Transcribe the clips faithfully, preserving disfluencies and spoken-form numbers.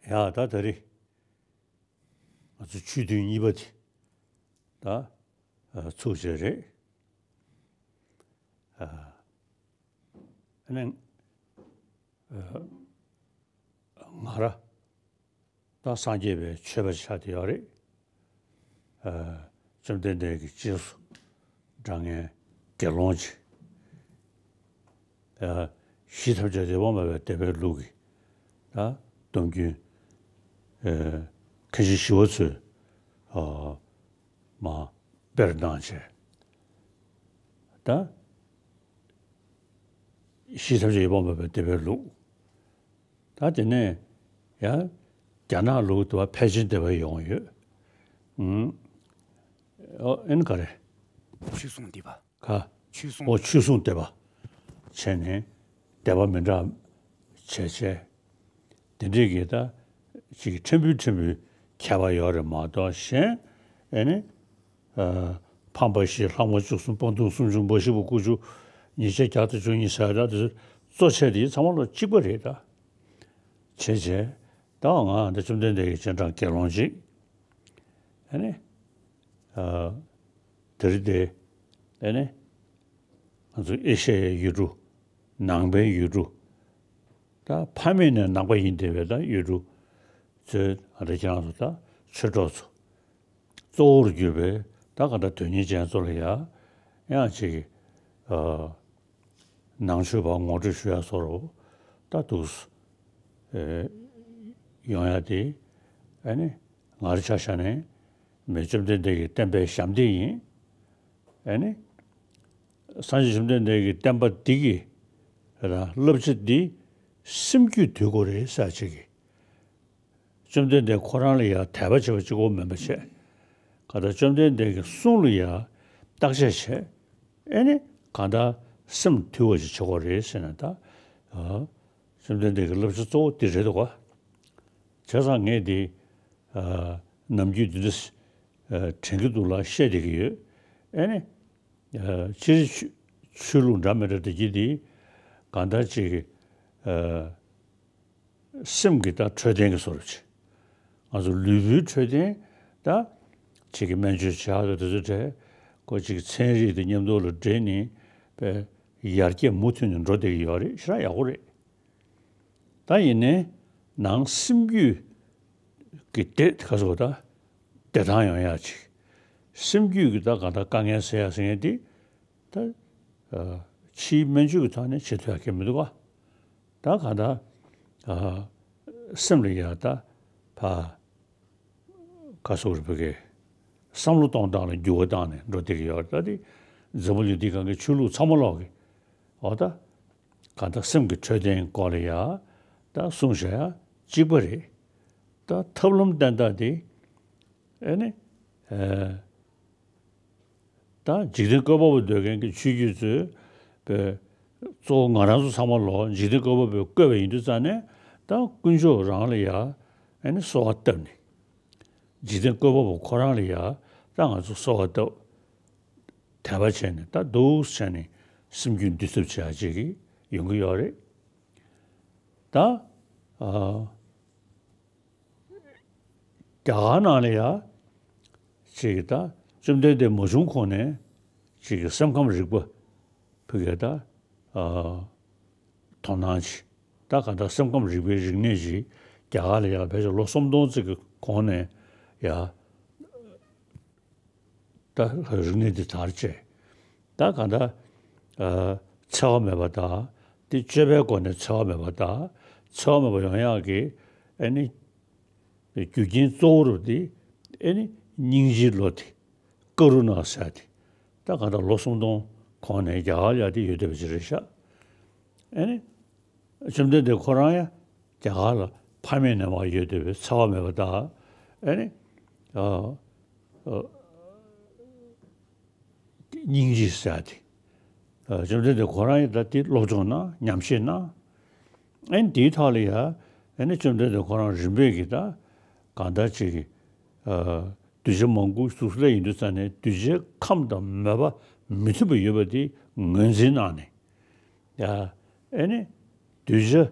ཡ་ད་ད་རེས་ང་ཚོ་ཆོས་ཐུན་གཉིས་པ་དེ་ད་ཨ་ཚུགས་བྱས་རེད། ཨ་ཨ་ནི་ཨ་ང་ར་ད་སངས་རྒྱས་པའི་ཆོས་པ་ཆགས་བསྡད་ཡོད་རེད། ཨ་བཅོམ་ལྡན་འདས་ཀྱི་རྗེས་སུ་འབྲང་མཁན་དགེ་སློང་ཅིག་ཨ་ཞི་ཐབས་ཅན་རིགས་པ་མེད་པའི་བདེན་པའི་ལུགས་ཀྱི་ད་སྡོམ་རྒྱུན་ཨ་མཁན་ཆེན་ཞི་བ་འཚོས་ཨ་མར་དཔེར་གནང་བྱས། ད་ཞི་ཐབས་ཅན་རིགས་པ་མེད་པའི་བདེན་པའི་ལུགས། ད་དེ་ནས་ཡང་རྒྱ་ནག་ལུགས་དེ་བ་ཕལ་ཆེར་བདེན་པ་ཡོང་ཡོད། ཨུམ། ཨོ་ཨེན་ག་རེ། ཆོས་སྲུང་སྡེ་པ། ག་ཆོས་སྲུང་ཨོ་ཆོས་སྲུང་སྡེ་པ་བྱས་ནས་སྡེ་པ་མི་འདྲ་བྱས་བྱས། དེ་འདྲས་ཀྱི་ད་ཅིག་ཕྲན་བུ་ཕྲན་བུ་ཁྱད་པར་ཡོད་རེད་མ་གཏོགས་གཞན་ཨེ་ནི། ཨ་ཕམ་པ་བཞི་ལྷག་མ་བཅུ་གསུམ་སྤང་ལྟུང་སུམ་ཅུ་མ་ཞི་བ་དགུ་བཅུ་ཉེས་བྱས་བརྒྱ་དང་བཅུ་གཉིས་ཟེར་ཡ་ད་དེ་གཙོ་ཆེ་དེ་ཚང་མ་ལོ་གཅིག་པ་རེད་ད། བྱས་བྱས་ད་ང་འདི་བཅོམ་ལྡན་འདས་ཀྱི་སྤྱན་དྲངས་དགེ་སློང་ཅིག་ཨེ་ནི། ཨ་དེ་རིང་དེ་ཨེ་ནི་ང་ཚོ་ཨེ་ཤ་ཡའི་ཡུལ་གྲུ་ནང་པའི་ཡུལ་གྲུ་ད་ཕ་མེས་ནས་ནང་པ་ཡིན་བསྡད་པའི་ད་ཡུལ་གྲུ་ཚོའི་ཨ་རེ་ཁྱེད་རང་ཚོ་ད་ཆོས་གྲོགས་ཚོ་གཙོ་བོར་གྱུར་པའི་ད་ག་ད་དོན་གཉེར་ཅན་ཚོ་ལ་ཡ་ཡང་ཅིག་ཨ་ནང་ཆོས་པ་ངོ་སྤྲོད་ཞུ་ཡ་སོགས་རོ་ད་འདུག་ཨེ་ཡོང་ཡ་དེ་ཨེ་ནི་ང་རེ་ཆ་བཞག་ནས་མི་བཅོམ་ལྡན་འདས་ཀྱི་བསྟན་པའི་ཞབས་འདེགས་ཡིན། ཨེ་ནི། སངས་རྒྱས་བཅོམ་ལྡན་འདས་ཀྱི་བསྟན་པ་འདི་གི་ར་བསླབ་བྱ་འདི་སེམས་རྒྱུད་འདུལ་དགོས་རེད་ཟེར་ཅིག་གི་བཅོམ་ལྡན་འདས་ཁོ་རང་ལ་ཡང་དད་པ་བྱེད་པ་གཅིག་པོ་མིན་པ་བྱས། གང་ལྟར་བཅོམ་ལྡན་འདས་ཀྱི་གསུང་ལ་ཡང་བརྟག་དཔྱད་བྱས། ཨེ་ནི་གང་ལྟར་སེམས་དུལ་བ་ཞིག་བྱེད་དགོས་རེད་ཟེར་ནས་ད། ཨ། བཅོམ་ལྡན་འདས་ཀྱི་བསླབ་བྱ་གཙོ་བོ་འདི་རེད་འདུག་ག་བྱས་ཙང་ངས་འདི། ཨ། ནམ་རྒྱུན་འདི་འདྲ། ཨ། དྲན་གྱི་འདུག་ལ་བཤད་བསྡད་ཀྱི་ཡོད། ཨེ་ནི། ཨ། སྤྱིར་ཆོས་ཆོས་ལུགས་འདྲ་མི་འདྲ་བསྡད་ཀྱི་འདི། གང་ལྟར་ཅིག་ཨ། སེམས་ཀྱི་ད་འཕྲོད་བསྟེན་གྱི་བཟོ་འདྲ་ཅིག་ང་ཚོ་ལུས་པོའི་འཕྲོད་བསྟེན་ད། ཅིག་གི་སྨན་བཅོས་བྱ་དང་དེ་ཚོ་འདྲ། ཁོ་ཅིག་ཚན་རིག་དང་མཉམ་དུ་ལ་འབྲེལ་ནས་པའི་ཡར་རྒྱས་མུ་མཐུད་ནས་འགྲོ་བསྡད་ཀྱི་ཡོད་རེད། ཞེ་དྲག་ཡག་པོ་རེད། ད་ཡིན་ནའི་ནང་སེམས་རྒྱུད་ཀྱི་བདེ་ཁ་སོགས་ད་བདེ་ཐང་ཡོང་ཡག་ཅིག་སེམས་རྒྱུད་ཀྱི་ད་གང་ལྟར་དཀའ་ངལ་སེལ་ཡག་ཟེར་མཁན་དེ་ད་ཨ་ཕྱིའི་སྨན་བཅོས་ཀྱི་ཐོག་ནས་བྱེད་ཐུབ་ཡག་གི་མི་འདུག་ག་ད་གང་ལྟར་ཨ་སེམས་ལ་ཡག་ད་ཕ་ག་སོགས་རིག་པ་གི་བསམ་བློ་གཏོང་སྟངས་ལ་འགྱུར་བ་བཏང་ནས་འགྲོ་བསྡད་ཀྱི་ཡོད་རེད། ད་དེ་འཛམ་བུ་གླིང་འདི་སྒང་གི་ཆོས་ལུགས་ཚང་མ་ལོག་གི་འོ་ད་གང་ལྟར་སེམས་ཀྱི་འཕྲོད་བསྟེན་སྐོར་ལ་ཡ་ད་གསུང་བྱ་ཡ་གཅིག་པ་རེད། ད་ཐབས་ལམ་བསྟེན་སྟངས་དེ་ཨེ་ནི་ཨེ། ད་འཇིག་རྟེན་བཀོད་པ་པོ་འདོད་མཁན་གྱི་ཆོས་བརྒྱུད་ཚོས་པའི་གཙོ་བོ་ང་རང་ཚོ་ཚང་མ་ལོ་འཇིག་རྟེན་བཀོད་པ་པོས་བཀོད་པ་ཡིན་དུས་ཙང་ནས་ད་དཀོན་མཆོག་རང་ལ་ཡ་ཨ་ནི་གསོལ་བ་བཏབ་ནས། འཇིག་རྟེན་བཀོད་པ་པོ་ཁོ་རང་ལ་ཡ་ད་ང་ཚོ་གསོལ་བ་བཏབ། དད་པ་བྱས་ནས་ད་འདུག་བྱས་ནས་སེམས་རྒྱུད་འདུལ་ཐབས་བྱེད་ཡ་ཅིག་ཡོང་གི་ཡོད་རེད། ད་ཨ། རྒྱ་གར་ནང་ལ་ཡ་ཅིག་ད་བཅོམ་ལྡན་འདས་མ་བྱུང་གོང་ནས་ཅིག་གི་སེམས་ཁམས་རིག་པ་ཕ་གིར་ད་ཨ་དོ་སྣང་ཅིག་ད་ག་ད་སེམས་ཁམས་རིག་པའི་རིག་གནས་ཅིག་རྒྱ་གར་ལ་ཡ་ཕལ་ཆེར་ལོ་སུམ་སྟོང་ཙམ་གི་གོང་ནས་ཡ། ད་རིག་གནས་འདི་དར་བྱས། ད་གང་ལྟར་ཨ་འཚེ་བ་མེད་པ་དང་། འདི་སྤྱོད་པའི་སྒོ་ནས་འཚེ་བ་མེད་པ་དང་། འཚེ་བ་མེད་པ་ཡོང་ཡག་གི་ཨ་ནི་རྒྱུ་རྐྱེན་གཙོ་བོ་རུ་འདི་ཨ་ནི་སྙིང་རྗེའི་བློ་དེ་ཀ་རུ་ཎ་ཟེར་ཡ་དེ་ད་གང་ལྟར་ལོ་སུམ་སྟོང་གོང་ནས་རྒྱ་གར་ལ་ཡ་དེ་ཡོད་བསྡད་པ་ཅིག་རེད་ཤག་ཨ་ནི། བཅོམ་ལྡན་འདས་ཁོ་རང་ཡང་རྒྱ་གར་ལ་ཕ་མེས་ནས་མར་ཡོད་བསྡད་པའི་འཚེ་བ་མེད་པ་དང་། ཨ་ནི་ཨ་ཨ་སྙིང་རྗེ་ཟེར་ཡ་དེ། ཨ་བཅོམ་ལྡན་འདས་ཁོ་རང་ཡང་ད་དེ་སློབ་སྦྱོང་གནང་། ཉམས་བཞེས་གནང་། ཨ་ནི་དེའི་ཐོག་ལ་ཡང་ཨ་ནི་བཅོམ་ལྡན་འདས་ཁོ་རང་རིམ་པས་ཀྱིས་ད་གང་ལྟར་ཅིག་གི་ཨ་གདུལ་བྱ་མང་པོ་ཞིག་སླེབས་ཡོང་དུས་ཙང་ནས་གདུལ་བྱའི་ཁམས་དང་མོས་པ་མི་མཐུན་པ་ཡོད་པ་དེ་ངོས་འཛིན་གནང་ནས། ཡ། ཨེ་ནི། གདུལ་བྱ།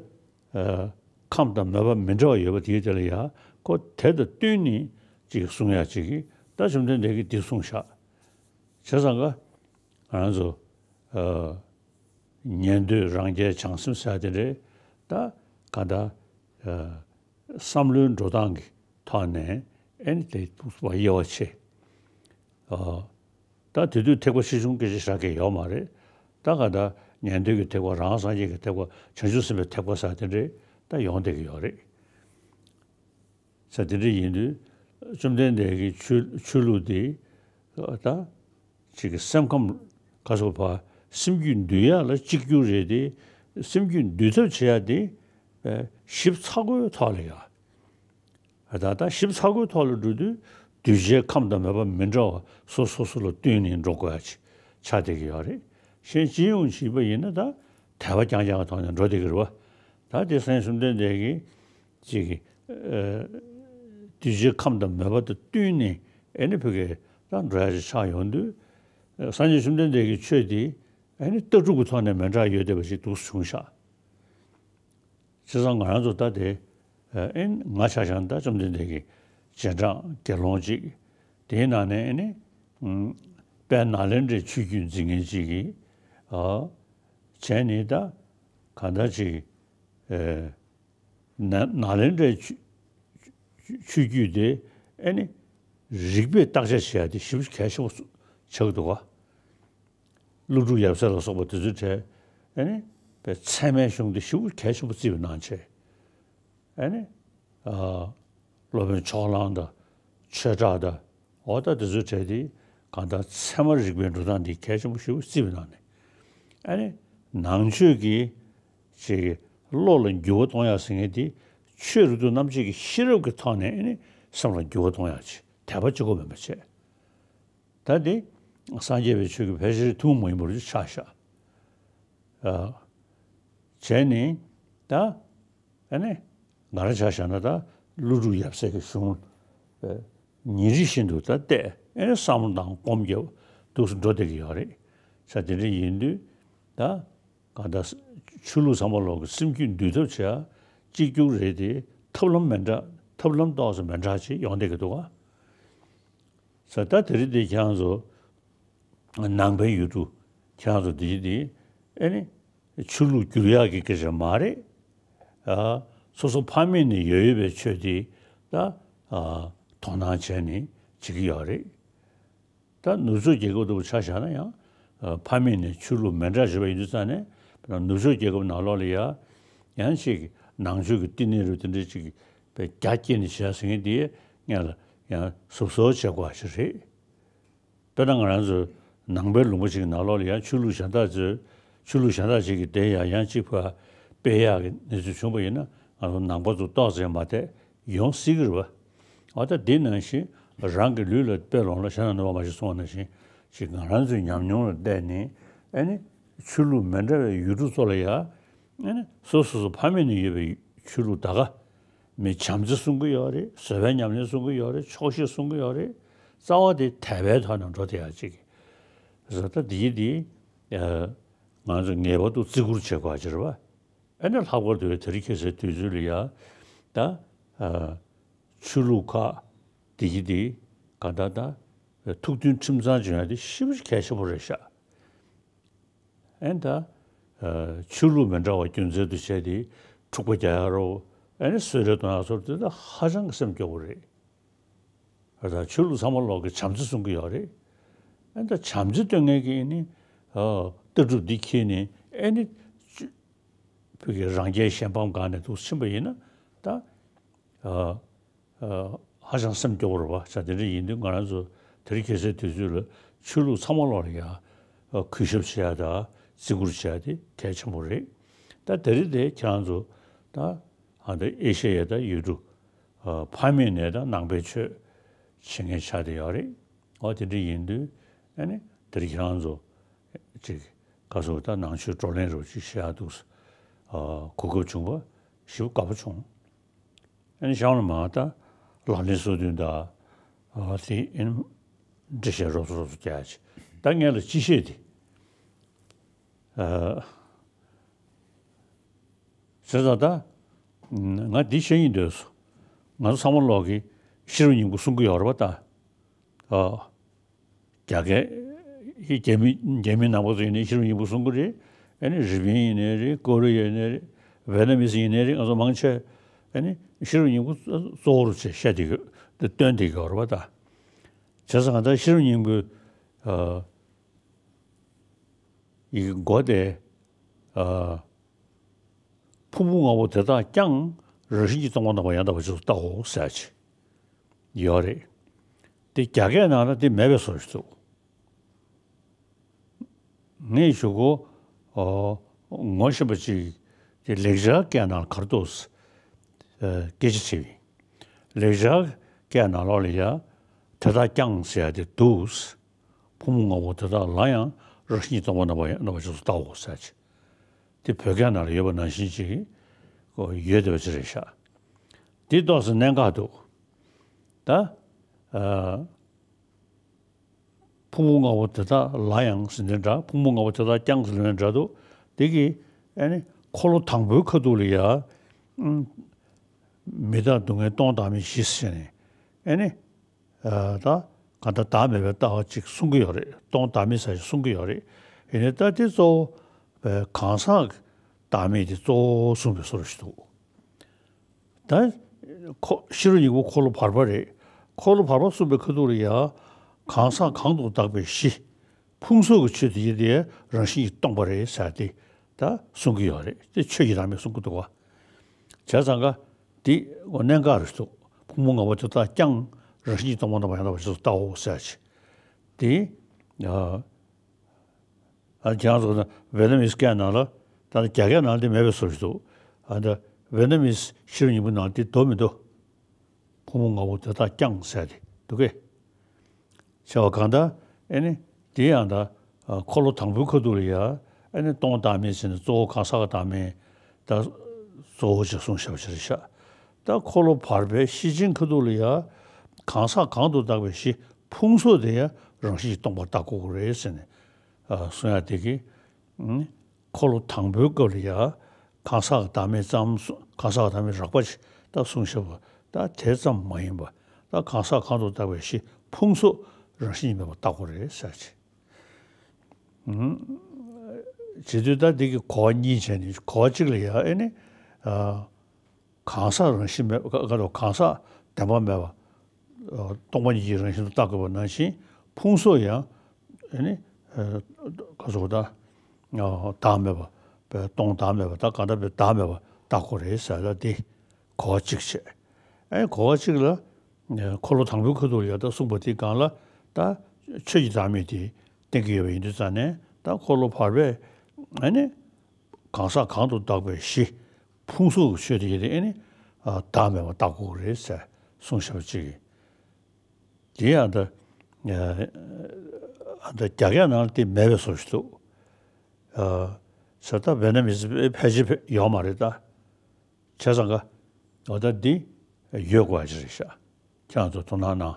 ཨ། ཁམས་དང་མོས་པ་མི་འདྲ་བ་ཡོད་པ་དེའི་དེ་ལ་ཡང་ཁོ་དེ་དང་བསྟུན་ནས་ཅིག་གསུང་ཡག་ཅིག་གིས་ད་བཅོམ་ལྡན་འདས་ཀྱིས་འདི་གསུངས་བཞག་བྱས་ཙང་ཀ་ང་རང་ཚོ་ཨ་ཉན་ཐོས་རང་རྒྱལ་བྱང་སེམས་ཟེར་ཡག་དེ་འདྲའི་ད་ག་ད་ཨ་བསམ་བློའི་འགྲོ་སྟངས་ཀྱི་ཐོག་ནས་ཨེ་ནི་དེ་ཐུགས་སུ་དབྱེ་བ་ཕྱེ། ཨ་ད་དེ་དུས་ཐེག་པ་ཆེ་ཆུང་སྐད་ཆ་བཞག་མཁན་ཡོད་མ་རེད། ད་ག་ད་ཉན་ཐོས་ཀྱི་ཐེག་པ་རང་སངས་རྒྱས་ཀྱི་ཐེག་པ་བྱང་ཆུབ་སེམས་དཔའི་ཐེག་པ་ཟེར་དེ་འདྲའི་ད་ཡོང་བསྡད་ཀྱི་ཡོད་རེད། ཟེར་དེ་འདྲ་ཡིན་དུས་བཅོམ་ལྡན་འདས་ཀྱི་ཆོས་ཆོས་ལུགས་དེ་ད་ཅིག་གི་སེམས་ཁམས་ག་སོགས་པ་སེམས་རྒྱུད་འདུལ་ཡག་ལ་གཅིག་གྱུར་རེད་དེ། སེམས་རྒྱུད་འདུལ་ཐབས་བྱེད་ཡག་དེ་ཞིབ་ཚགས་པོའི་ཐོག་ལ་ཡ། ད་ལྟ་ཞིབ་ཚགས་པོའི་ཐོག་ལ་འགྲོ་དུས་གདུལ་བྱའི་ཁམས་དང་མོས་པ་མི་འདྲ་བ་སོ་སོ་སོ་ལ་བསྟུན་ནས་འགྲོ་དགོས་ཡ་ཆགས་བསྡད་ཀྱི་ཡོད་རེད། གཞན་སྤྱི་ཡོངས་བྱས་པ་ཡིན་ན་ད་དད་པ་རྐྱང་རྐྱང་གི་ཐོག་ནས་འགྲོ་བསྡད་ཀྱི་རེད་བ། ད་དེ་སེམས་བཅོམ་ལྡན་འདས་ཀྱིས་ཅིག་གདུལ་བྱའི་ཁམས་དང་མོས་པ་དང་བསྟུན་ནས་ཨེ་ནི་ཕ་གིར་ད་འགྲོ་ཡ་ཅིག་ཆགས་ཡོང་དུས་སངས་རྒྱས་བཅོམ་ལྡན་འདས་ཀྱི་ཆོས་དེ་ཨེ་ནི་ལྟ་གྲུབ་ཀྱི་ཐོག་ནས་མི་འདྲ་ཡོད་བསྡད་པ་ཞིག་འདུག་བྱུང་ཤག་བྱས་ཙང་ང་རང་ཚོ་ད་དེ་ཨེ་ང་ཆ་བཞག་ན་ད་བཅོམ་ལྡན་འདས་ཀྱི་རྗེས་འབྲང་དགེ་སློང་ཅིག་དེའི་ནང་ནས་ཨེ་ནི་དཔལ་ནཱ་ལེནྡྲའི་ཆོས་བརྒྱུད་འཛིན་མཁན་ཅིག་གིས་ཨ་བྱས་ནས་ད་གང་ལྟར་ཅིག་ཨེ་ནཱ་ནཱ་ལེནྡྲའི་ཆོས་ཆོས་བརྒྱུད་དེ་ཨེ་ནི་རིག་པས་བརྟག་དཔྱད་བྱེད་ཡ་དེ་ཞེ་པོ་གལ་ཆེན་པོ་ཆགས་འདུག་ག་ཀླུ་སྒྲུབ་ཡབ་སྲས་ལ་སོགས་པ་དེ་ཚོའི་གྲས་ཨེ་ནི་པའི་ཚད་མའི་གཞུང་དེ་ཞེ་པོ་གལ་ཆེན་པོ་བརྩིས་པའི་ནང་བྱས། ཨེ་ནི་ཨ་སློབ་དཔོན་ཕྱོགས་གླང་དང་ཆོས་གྲགས་དང་འོ་ད་དེ་ཚོའི་གྲས་དེ་གང་ལྟར་ཚད་མ་རིག་པའི་འགྲོ་སྟངས་འདི་གལ་ཆེན་པོ་ཞེ་པོ་བརྩིས་པའི་ནང་ནས་ཨེ་ནི་ནང་ཆོས་ཀྱི་ཅིག་བློ་ལ་འགྱུར་བ་གཏོང་ཡག་ཟེར་མཁན་དེ་ཆོས་རིག་སྟོང་རྣམ་འབྱེད་ཀྱི་ཤེས་རབ་ཀྱི་ཐོག་ནས་ཨེ་ནི་སེམས་ལ་འགྱུར་བ་གཏོང་ཡག་ཅིག་དད་པ་གཅིག་པོ་མིན་པ་བྱས། ད་འདི་སངས་རྒྱས་པའི་ཆོས་ཀྱི་ཕལ་ཆེར་ཐུན་མོང་མ་ཡིན་པ་རུ་ཆགས་ཤག་ཨ། བྱས་ནས་ད་ཨ་ནི་ང་རང་ཆ་བཞག་ན་ད་ཀླུ་སྒྲུབ་ཡབ་སྲས་ཀྱི་གཞུང་ཨ་ཉིན་རེ་བཞིན་དུ་ད་བལྟས་ཨ་ནི་བསམ་བློ་བཏང་སྒོམ་རྒྱབ་འདུག་སེ་འགྲོ་བསྡད་ཀྱི་ཡོད་རེད། ས་དེ་འདྲ་ཡིན་དུས་ད་གང་ལྟར་ཆོས་ལུགས་ཚང་མ་ལོག་གི་སེམས་རྒྱུད་འདུལ་ཐབས་བྱེད་ཡ་གཅིག་གྱུར་རེད་དེ་ཐབས་ལམ་མི་འདྲ་ཐབས་ལམ་ཏོག་ཙམ་མི་འདྲ་ཅིག་ཡོང་བསྡད་ཀྱི་འདུག་ག་ས་ད་དེ་རིང་འདི་ཁྱེད་རང་ཚོ་ནང་པའི་ཡུལ་གྲུ་ཁྱེད་རང་ཚོ་འདི་འདི་ཨེ་ནི་ཆོས་ལུགས་བསྒྱུར་ཡག་གི་སྐད་ཆ་མ་རེད། ཨ་སོ་སོ་ཕ་མེས་ནས་ཡོད་ཡོད་པའི་ཆོས་འདི་ད་ཨ་དོ་སྣང་བྱས་ནས་བྱེད་ཀྱི་ཡོད་རེད། ད་ནུབ་ཕྱོགས་རྒྱལ་ཁབ་ལྟ་བུ་ཆ་བཞག་ན་ཡང་ཨ་ཕ་མེས་ནས་ཆོས་ལུགས་མི་འདྲ་བྱས་པ་ཡིན་དུས་ཙང་ནས་ནུབ་ཕྱོགས་རྒྱལ་ཁབ་ནང་ལོགས་ལ་ཡ་ཡང་ཅིག་ནང་ཆོས་ཀྱི་བསྟི་གནས་རུ་དེ་འདྲའི་ཅིག་པའི་རྒྱ་བསྐྱེད་ནས་བྱས་ཟེར་མཁན་དེ་སྔོན་ལ་ཡང་ཟུར་ཟུར་བྱེད་དགོས་པ་ཞིག་རེད། དཔེར་ན་ང་རང་ཚོ་ནང་པའི་ལུང་པ་ཞིག་གི་ནང་ལོགས་ལ་ཡང་ཆོས་ལུགས་གཞན་དག་ཚོས་ཆོས་ལུགས་གཞན་དག་ཅིག་གིས་དེ་ཡང་ཡང་གཅིག་ཕར་སྤེལ་ཡག་གི་གནས་ཚུལ་བྱུང་བ་ཡིན་ན་ང་ཚོ་ནང་པ་ཚོ་ཏོག་ཙམ་མ་བསྡད་ཡོང་སྲིད་ཀྱི་རེད་བ། འོ་ད་དེ་ནང་བཞིན་རང་གི་ལུས་ལ་དཔེ་ལོངས་ལ་ཞེ་ན་ནུས་པ་མ་ཞིག་གསུངས་པ་ནང་བཞིན་ཅིག་ང་རང་ཚོའི་ཉམས་མྱོང་ལ་བལྟས་ནས་ཨ་ནི་ཆོས་ལུགས་མི་འདྲ་བའི་ཡུལ་གྲུ་ཚོ་ལ་ཡང་ཨ་ནི་སོ་སོ་སོ་ཕ་མེས་ནས་ཡོད་པའི་ཆོས་ལུགས་ད་ག་མི་བྱམས་བརྩེ་གསུང་གི་ཡོད་རེད། བཟོད་པའི་ཉམས་ལེན་གསུང་གི་ཡོད་རེད། ཆོག་ཤེས་གསུང་གི་ཡོད་རེད། རྩ་བ་དེ་དད་པའི་ཐོག་ནས་འགྲོ་བསྡད་ཡག་ཅིག་བཟོ་ལྟ་འདི་འདི་ང་ཚོ་ངེས་པར་དུ་བརྩི་བཀུར་བྱེད་དགོས་ཅིག་རེད་བ། ཨ་ནི་ལྷག་པར་དུ་དེ་རིང་ཁ་སང་དུས་ཚོད་ལ་ཡ་ད་ཆོས་ལུགས་ཁག་འདི་འདི་ག་ད་ད་ཐུགས་མཐུན་ཁྲིམས་གཙང་བྱུང་ཡ་དེ་ཞེ་པོ་གལ་ཆེན་པོ་རེད་ཤག་ཨེ་ད། ཆོས་ལུགས་མི་འདྲ་བ་རྒྱུ་མཚན་དུ་བྱས་ཏེ་འཁྲུག་པ་རྒྱག་ཡ་རོ། ཨེ་ནི་གསོད་རེས་གཏོང་ཡ་སོགས་དེ་ད་ཧ་ཅང་གི་སེམས་སྐྱོ་བོ་རེད། ཨེ་ད་ཆོས་ལུགས་ཚང་མ་ལོག་གི་བྱམས་བརྩེ་གསུང་གི་ཡོད་རེད། ཨེ་ད་བྱམས་བརྩེ་སྟོན་མཁན་གྱི་ནི་ལྟ་གྲུབ་འདི་འཁྱེར་ནས་ཨེ་ནི་བོད་ཀྱི་རང་རྒྱལ་གཞན་ཕམ་སྒང་ནས་འདུག་ཕྱིན་པ་ཡིན་ན་ད། ཧ་ཅང་སེམས་སྐྱོ་བོ་རེད་བ། ས་དེ་འདྲ་ཡིན་དུས་ང་རང་ཚོ་དེ་རིང་ཁ་སང་དུས་ཚོད་ལ་ཆོས་ལུགས་ཚང་མ་ལོག་ལ་ཡ་གུས་ཞབས་བྱེད་ཡ་དང་བརྩི་བཀུར་བྱེད་ཡ་དེ་གལ་ཆེན་པོ་རེད། ད་དེ་རིང་དེ་ཁྱེད་རང་ཚོ་ད་ཨ་ད་ཨེ་ཤེ་ཡ་ད་ཡུལ་གྲུ་ཕ་མེས་ནས་ད་ནང་པའི་ཆོས་བྱེད་མཁན་ཆགས་བསྡད་ཡོད་རེད། འོ་དེ་འདྲ་ཡིན་དུས་ཨ་ནི་དེ་རིང་ཁྱེད་རང་ཚོ་ཅིག་ག་ཚོད་ད་ནང་ཆོས་བགྲོ་གླེང་རོགས་ཅིག་བྱེད་ཡ་འདུག་གོ་སྐབས་བྱུང་བ་ཞེ་པོ་དགའ་པོ་བྱུང་། ཨ་ནི་གཤམ་ལ་མར་ད་ལག་ལེན་སོ་བདུན་དང་། དེ་ཨེ་ནི་འགྲེལ་བཤད་རོབ་ཙམ་རོབ་ཙམ་རྒྱག་ཡ་ཅིག་ད་ངས་ལ་སྤྱི་བཤད་དེ། བྱས་ཙང་ད་ ང་འདི་བཤད་སྙིང་འདོད་སོང་། ང་ཚོ་ཚང་མ་ལོག་གི་ཤེས་རབ་སྙིང་པོ་གསུང་གི་ཡོད་རེད་པ་ད། ཨ། རྒྱ་སྐད། རྒྱ་མི་རྒྱ་མི་ནང་པ་ཚོ་ཡིན་ནའི་ཤེས་རབ་སྙིང་པོ་གསུང་གི་རེད། ཨ་ནི་རི་པིན་ཡིན་ནའི་རེད། ཀོ་རི་ཡ་ཡིན་ནའི་རེད། ཝེ་ཏ་མི་སི་ཡིན་ནའི་རེད། ང་ཚོ་མང་ཆེ་ཨ་ནི་ཤེས་རབ་སྙིང་པོ་གཙོ་བོར་བྱས་བཤད་བསྡད་ཀྱི་ཡོད། འདི་སྟོན་བསྡད་ཀྱི་ཡོད་རེད་པ་ད། བྱས་ཙང་ང་ད་ཤེས་རབ་སྙིང་པོའི་ཨ། ཡི་གེ་མགོ་དེ། ཨ། ཕུང་པོ་ལྔ་པོ་དེ་དག་ཀྱང་རང་བཞིན་གྱིས་སྟོང་པར་རྣམ་པར་ཡང་དག་པར་རྗེས་སུ་བལྟའོ་ཟེར་ཅིག་ཡོད་རེད། དེ་རྒྱ་སྐད་ནང་ལ་དེ་མེད་པའི་བཟོ་ཞིག་འདུག་ངས་གཞུག་གུ་ཨོ་ངོ་ཤེས་པ་ཅིག་དེ་ལེགས་སྦྱར་སྐད་ནང་ལ་ག་རེ་འདུག་ཟེར་སྐད་ཆ་དྲིས་པ་ཡིན། ལེགས་སྦྱར་སྐད་ནང་ལོགས་ལ་ཡ་དེ་དག་ཀྱང་ཟེར་ཡ་དེ་འདུག་ཕུང་པོ་ལྔ་པོ་དེ་དག་ལ་ཡང་རང་བཞིན་གྱིས་སྟོང་པར་རྣམ་པར་རྣམ་པར་རྗེས་སུ་བལྟའོ་ཟེར་ཅིག་དེ་བོད་སྐད་ནང་ལ་ཡོད་པ་ནང་བཞིན་ཅིག་ཡོད་བསྡད་པ་ཅིག་རེད་ཤག་དེ་ཏོག་ཙམ་གནད་འགག་འདུག་ད། ཨ། ཕུང་པོ་ལྔ་པོ་དེ་དག་ལ་ཡང་ཟེར་ནས་འདྲ། ཕུང་པོ་ལྔ་པོ་དེ་དག་ཀྱང་ཟེར་ནས་འདྲ་འདུག་དེ་གི་ཨ་ནི་འཁོར་ལོ་དང་པོའི་ཁ་ཐུག་ལ་ཡ། ཨུམ། མི་རྟག་སྡུག་བསྔལ་སྟོང་བདག་མེད་བཞི་ཟེར་ནས་ཨ་ནི། ཨ། ད་གང་ལྟར་བདག་མེད་པའི་ལྟ་བ་ཅིག་གསུང་གི་ཡོད་རེད། སྟོང་བདག་མེད་ཟེར་ཞིག་གསུང་གི་ཡོད་རེད། ཡིན་ནའི་ད་དེ་གཙོ་བོ་གང་ཟག་གི་བདག་མེད་དེ་གཙོ་བོ་གསུངས་པའི་བཟོ་འདྲ་ཞིག་འདུག་ད་ཁོ་ཤེས་རབ་སྙིང་པོ་འཁོར་ལོ་བར་པ་རེད། འཁོར་ལོ་བར་པ་གསུངས་པའི་ཁ་ཐུག་ལ་ཡ། གང་ཟག་གང་དུ་བདག་པའི་གཞི། ཕུང་སོགས་ཀྱི་ཆོས་དེ་ཡི་དེ་རང་བཞིན་གྱིས་སྟོང་པ་རེད་ཟེར་ཏེ་ད་གསུང་གི་ཡོད་རེད། དེ་ཆོས་ཀྱི་བདག་མེད་གསུང་གི་འདུག་བ། བྱས་ཙང་ཀ་འདི་གནད་འགག་རེད་འདུག་ཕུང་པོ་ལྔ་པོ་དེ་དག་ཀྱང་རང་བཞིན་གྱིས་སྟོང་པར་རྣམ་པར་ཡང་དག་པར་རྗེས་སུ་བལྟའོ་ཟེར་ཅིག་དེ། ཨ། ཨ། ཁྱེད་རང་ཚོ་ཝེ་ཏ་མི་སི་སྐད་ནང་ལ་ད་ནི་རྒྱ་སྐད་ནང་ལ་དེ་མེད་པའི་བཟོ་ཞིག་འདུག་ཨ། ད་ཝེ་ཏ་མི་སི་ཤེས་རབ་སྙིང་པོའི་ནང་དེ་འདུག་མི་འདུག་ཕུང་པོ་ལྔ་པོ་དེ་དག་ཀྱང་ཟེར་དེ་འདུག་གས། བྱས་པ་གང་ལྟར་ཨེ་ནི་དེ་ཡང་ད་འཁོར་ལོ་དང་པོའི་ཁ་ཐུག་ལ་ཡ་ཨེ་ནི་སྟོང་བདག་མེད་ཟེར་ནས་གཙོ་བོ་གང་ཟག་གི་བདག་མེད་ད་གཙོ་བོ་ཅིག་གསུངས་བཞག་པ་ཞིག་རེད་ཤག་ད་འཁོར་ལོ་བར་པའི་ཤེར་ཕྱིན་ཁ་ཐུག་ལ་ཡ་གང་ཟག་གང་དུ་བཏགས་པའི་གཞི་ཕུང་སོགས་དེ་ཡང་རང་བཞིན་གྱིས་སྟོང་པར་བལྟ་དགོས་ཀྱི་རེད་ཟེར་ནས་གསུང་ཡ་དེ་གི། འཁོར་ལོ་དང་པོའི་སྐབས་ལ་ཡ་གང་ཟག་གི་བདག་མེད་ཙམ་གསུང་། གང་ཟག་གི་བདག་མེད་རགས་པ་ཅིག་ད་གསུངས་བཞག་པ་ད་དེ་ཙམ་མ་ཡིན་པ་ད་གང་ཟག་གང་དུ་བཏགས་པའི་གཞི་ཕུང་སོགས་རང་བཞིན་གྱིས་མེད་པར་བལྟ་དགོས་རེད་ཟེར་ཅིག་བྱེད་དུས་ད་འདི་གི་གོ་བ་གཉིས་བྱས་ནས་གོ་བ་གཅིག་ལ་ཡ་ཨེ་ནི། གང་ཟག་རང་བཞིན་མེད་པ་ག་རེ་གང་ཟག་བདེན་པ་མེད་པ། སྟོང་པ་ཉིད་ཀྱིས་རང་བཞིན་དུ་བལྟ་དགོས་པ་ནང་བཞིན་ཕུང་སོགས་ཡང་ཨེ་ནི། ག་ཚོད་ད། བདག་མེད་པ། སྟོང་བདག་མེད་པ་ད་གང་ལྟར་བའི་བདག་མེད་པ་བལྟ་དགོས་རེད་ཟེར་ལ་དེ་གོ་བ་གཅིག་བྱས། ཨེ་གོ་བ་གཅིག་ལ། འཁོར་ལོ་དང་པོའི་ཁ་ཐུག་ལ་ཡ་ད་གསུངས་པ་དེ་སྒང་ལ་ད་ཆོས་ཀྱི་བདག་མེད་དེ་བསྟན་གྱི་ཡོད་པ་ཡིན་དུས་ཙང་ནས་ད་འཁོར་ལོ་བར་པས་ཨ་ནི་གང་ཟག་གང་དུ་བཏགས་པའི་གཞི་ཕུང་སོགས་ཀྱི་ཆོས་དེ་ཡིན་ཏེ་ཨ་ནི་བདག་མེད་པར་བལྟ་དགོས་ཀྱི་རེད་ཟེར་གསུངས་བཞག་པ་གཅིག་གིས། དེ་ཡང་ད་ཨ་ད་རྒྱ་སྐད་ནང་ལ་དེ་མེད་པའི་བཟོ་ཞིག་འདུག་ཟེར་ད་ཝེ་ཏ་མི་སི་ཕལ་ཆེར་ཡོད་མ་རེད་ད། བྱས་ཙང་ཀ་འོ་ད་འདི་ཡོད་དགོས་པ་ཅིག་རེད་ཤག་ཁྱེད་རང་ཚོ་དོ་སྣང་གནང་།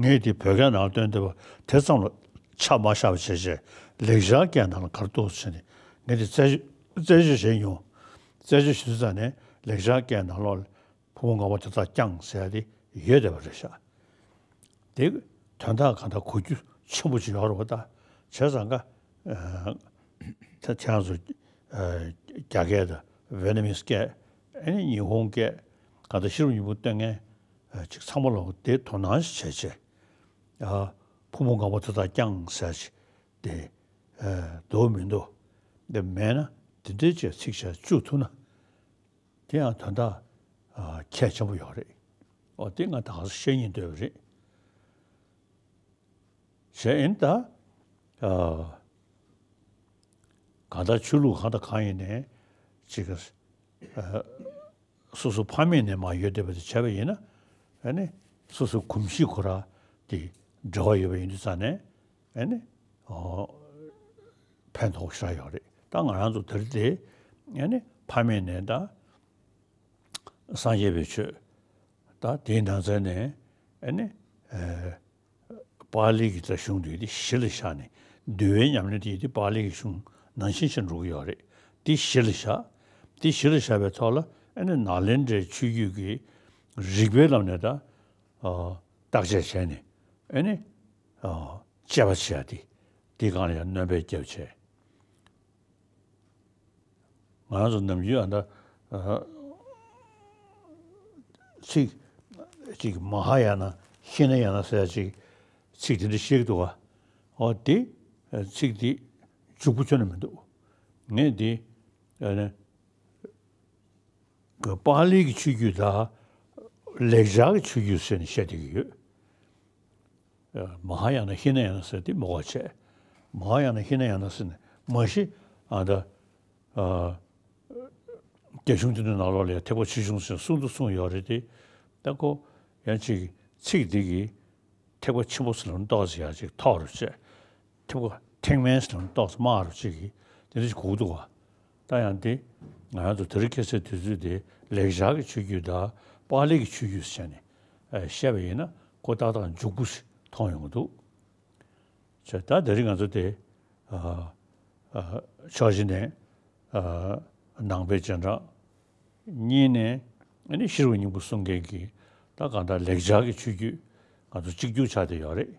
ངས་འདི་བོད་སྐད་ནང་སྟོན་འདོད་པ་དེ་ཙམ་ལ་ཆ་མ་བཞག་པ་བྱས་བྱས་ལེགས་སྦྱར་སྐད་ནང་ལ་ག་རེ་འདུག་ཟེར་ནས་ངས་འདི་རྩད་གཅོད་རྩད་གཅོད་བྱས་མྱོང་། རྩད་གཅོད་བྱེད་དུས་ཙང་ནས་ལེགས་སྦྱར་སྐད་ནང་ལོགས་ལ་ཕུང་པོ་ལྔ་པོ་དེ་དག་ཀྱང་ཟེར་ཡ་དེ་ཡོད་བསྡད་པ་རེད་ཤག་དེ་དོན་དག་གང་ལྟར་གོ་རྒྱུ་ཆེན་པོ་ཅིག་ཡོད་རེད་པ་ད། བྱས་ཙང་ཀ་ད་ཁྱེད་རང་ཚོ་རྒྱ་སྐད་དང་ཝེ་ཏ་མི་སི་སྐད་ཨ་ནི་ཉི་ཧོང་སྐད་གང་ལྟར་ཤེས་རབ་སྙིང་པོ་སྟོན་མཁན་ཅིག་ཚང་མ་ལ་དེ་དོ་སྣང་ཞིག་བྱས་བྱས། ཕུང་པོ་ལྔ་པོ་དེ་དག་ཀྱང་ཟེར་ཅིག་དེ་འདུག་མི་འདུག་དེ་མེད་ན་དེ་འདྲའི་ཅིག་ཚིག་བྱས་བཅུག་ཐུབ་ན། དེ་ཡང་དོན་དག་ཨ་གལ་ཆེན་པོ་ཡོད་རེད། ཨོ་དེ་ང་ད་ག་ས་བཤད་སྙིང་འདོད་པ་རེད། བྱས་ཨིན་ད། ཨ་གང་ལྟར་ཆོས་ལུགས་གང་དང་གང་ཡིན་ནའི་ཅིག་ཨ་སོ་སོ་ཕ་མེས་ནས་མར་ཡོད་བསྡད་པ་དེ་བྱས་པ་ཡིན་ན་ཨ་ནི་སོ་སོའི་གོམས་གཤིས་ཁོ་ར་དེ་འབྲེལ་བ་ཡོད་པ་ཡིན་དུས་ཙང་ནས་ཨ་ནི་ཨོ། ཕན་ཐོགས་ཤ་ཡོད་རེད། ད་ང་རང་ཚོ་དེ་རིང་དེ་ཨ་ནི་ཕ་མེས་ནས་ད་སངས་རྒྱས་པའི་ཆོས་ད་དེའི་ནང་ཚན་ནས་ཨ་ནི་ཨ་པཱ་ལི་གི་ད་གཞུང་དེ་དེ་གཞི་ལ་བཞག་ནས་འདུལ་བའི་ཉམས་ལེན་དེ་དེ་པཱ་ལི་གི་གཞུང་ནང་བཞིན་བྱས་འགྲོ་གི་ཡོད་རེད། དེ་གཞི་ལ་བཞག་དེ་གཞི་ལ་བཞག་པའི་ཐོག་ལ་ ཨ་ནི་ནཱ་ལེནྡྲའི་ཆོས་བརྒྱུད་ཀྱི་རིག་པའི་ལམ་ནས་ད་ཨ་བརྟག་དཔྱད་བྱས་ནས་ཨ་ནི་ཨ་དཔྱད་པ་བྱས་ཏེ་དེའི་སྒང་ལ་ཡང་སྣོན་པ་བརྒྱབ་བྱས། ང་རང་ཚོ་ནམ་རྒྱུན་ཨ་ད་ཨ་ཚིག་ཅིག་མ་ཧཱ་ཡ་ན་ཧི་ན་ཡ་ན་ཟེར་ཡ་ཅིག་ཚིག་དེ་འདྲ་བཤད་ཀྱི་འདུག་ག་འོ་དེ་ཚིག་དེ་འཇུག་པོ་ཁྱོན་ནས་མི་འདུག་ངས་དེ་ཨ་ནི་པཱ་ལི་གི་ཆོས་བརྒྱུད་དང་ལེགས་སྦྱར་གྱི་ཆོས་བརྒྱུད་ཟེར་ནས་བཤད་བསྡད་ཀྱི་ཡོད། མ་ཧཱ་ཡ་ན་ཧི་ན་ཡ་ན་ཟེར་དེ་མི་དགོས་བྱས། མ་ཧཱ་ཡ་ན་ཧི་ན་ཡ་ན་ཟེར་ནས་མ་གཞི་ཨ་ད་ཨ་རྒྱ་གཞུང་དེ་ཚོའི་ནང་ལོགས་ལ་ཡང་ཐེག་པ་ཆེ་ཆུང་ཟེར་གསུང་དུ་གསུངས་ཡོད་རེད་དེ། ད་ཁོ་ཡང་ཅིག་ཚིག་འདི་གིས་ཐེག་པ་ཆེན་པོ་ཟེར་ལ་ཏོག་ཙམ་ཡང་ཅིག་ཐོགས་རུ་བྱས། ཐེག་པ་ཐེག་དམན་ཟེར་ལ་ཏོག་ཙམ་དམའ་རུ་ཅིག་གིས་དེ་འདྲ་ཞིག་གོ་གི་འདུག་ག་ད་ཡང་དེ་ང་རང་ཚོ་དེ་རིང་ཁ་སང་དུས་ཚོད་དེ་ལེགས་སྦྱར་གྱི་ཆོས་བརྒྱུད་དང་པཱ་ལི་གི་ཆོས་བརྒྱུད་ཟེར་ནས་བཤད་པ་ཡིན་ན་ཁོ་ཏག་ཏག་འཇུག་པོ་ཞིག་མཐོང་ཡོང་གི་འདུག་བྱས། ད་དེ་རིང་ང་ཚོ་དེ་ཨ་ཨ་ཕྱོགས་བཞི་ནས་ཨ་ནང་པའི་རྗེས་འབྲང་། གཉིས་ནས་ཨ་ནི་ཤེས་རབ་སྙིང་པོ་གསུང་མཁན་གྱི་ད་གང་ལྟར་ལེགས་སྦྱར་གྱི་ཆོས་བརྒྱུད་ང་ཚོ་གཅིག་གྱུར་ཆགས་བསྡད་ཡོད་རེད།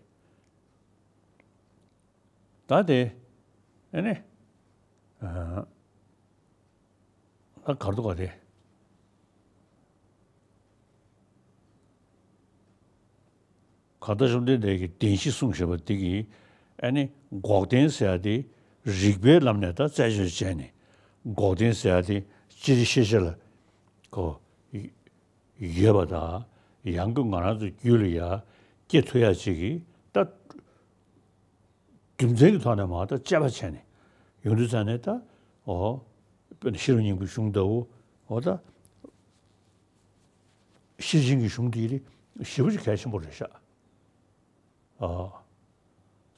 ད་དེ་ཨ་ནི་ཨ་ད་གར་འདུག་ག་དེ། གང་ལྟར་བཅོམ་ལྡན་འདས་ཀྱིས་བདེན་བཞི་གསུངས་བཞག་པ་འདི་གིས་ཨ་ནི་འགོག་བདེན་ཟེར་ཡ་དེ་རིགས་པའི་ལམ་ནས་ད་རྩད་གཅོད་བྱས་ནས་འགོག་བདེན་ཟེར་ཡ་དེ་སྤྱིར་ཤེས་བྱ་ལ་གོ་ཡོད་པ་དང་ཡང་སྒོས་ང་རང་ཚོའི་རྒྱུད་ལ་ཡ་སྐྱེ་ཐུབ་ཡ་ཅིག་གིས་ད། རྒྱུ་མཚན་གྱི་ཐོག་ནས་མར་ད་དཔྱད་པ་བྱས་ནས་ཡོང་དུས་ཙང་ནས་ད་འོ་དཔེར་ན་ཤེས་རབ་སྙིང་པོའི་གཞུང་ལྟ་བུ་འོ་ད་ཤེར་ཕྱིན་གྱི་གཞུང་དེ་ཞེ་པོ་ཅིག་གལ་ཆེན་པོ་རེད་ཤག་ཨ།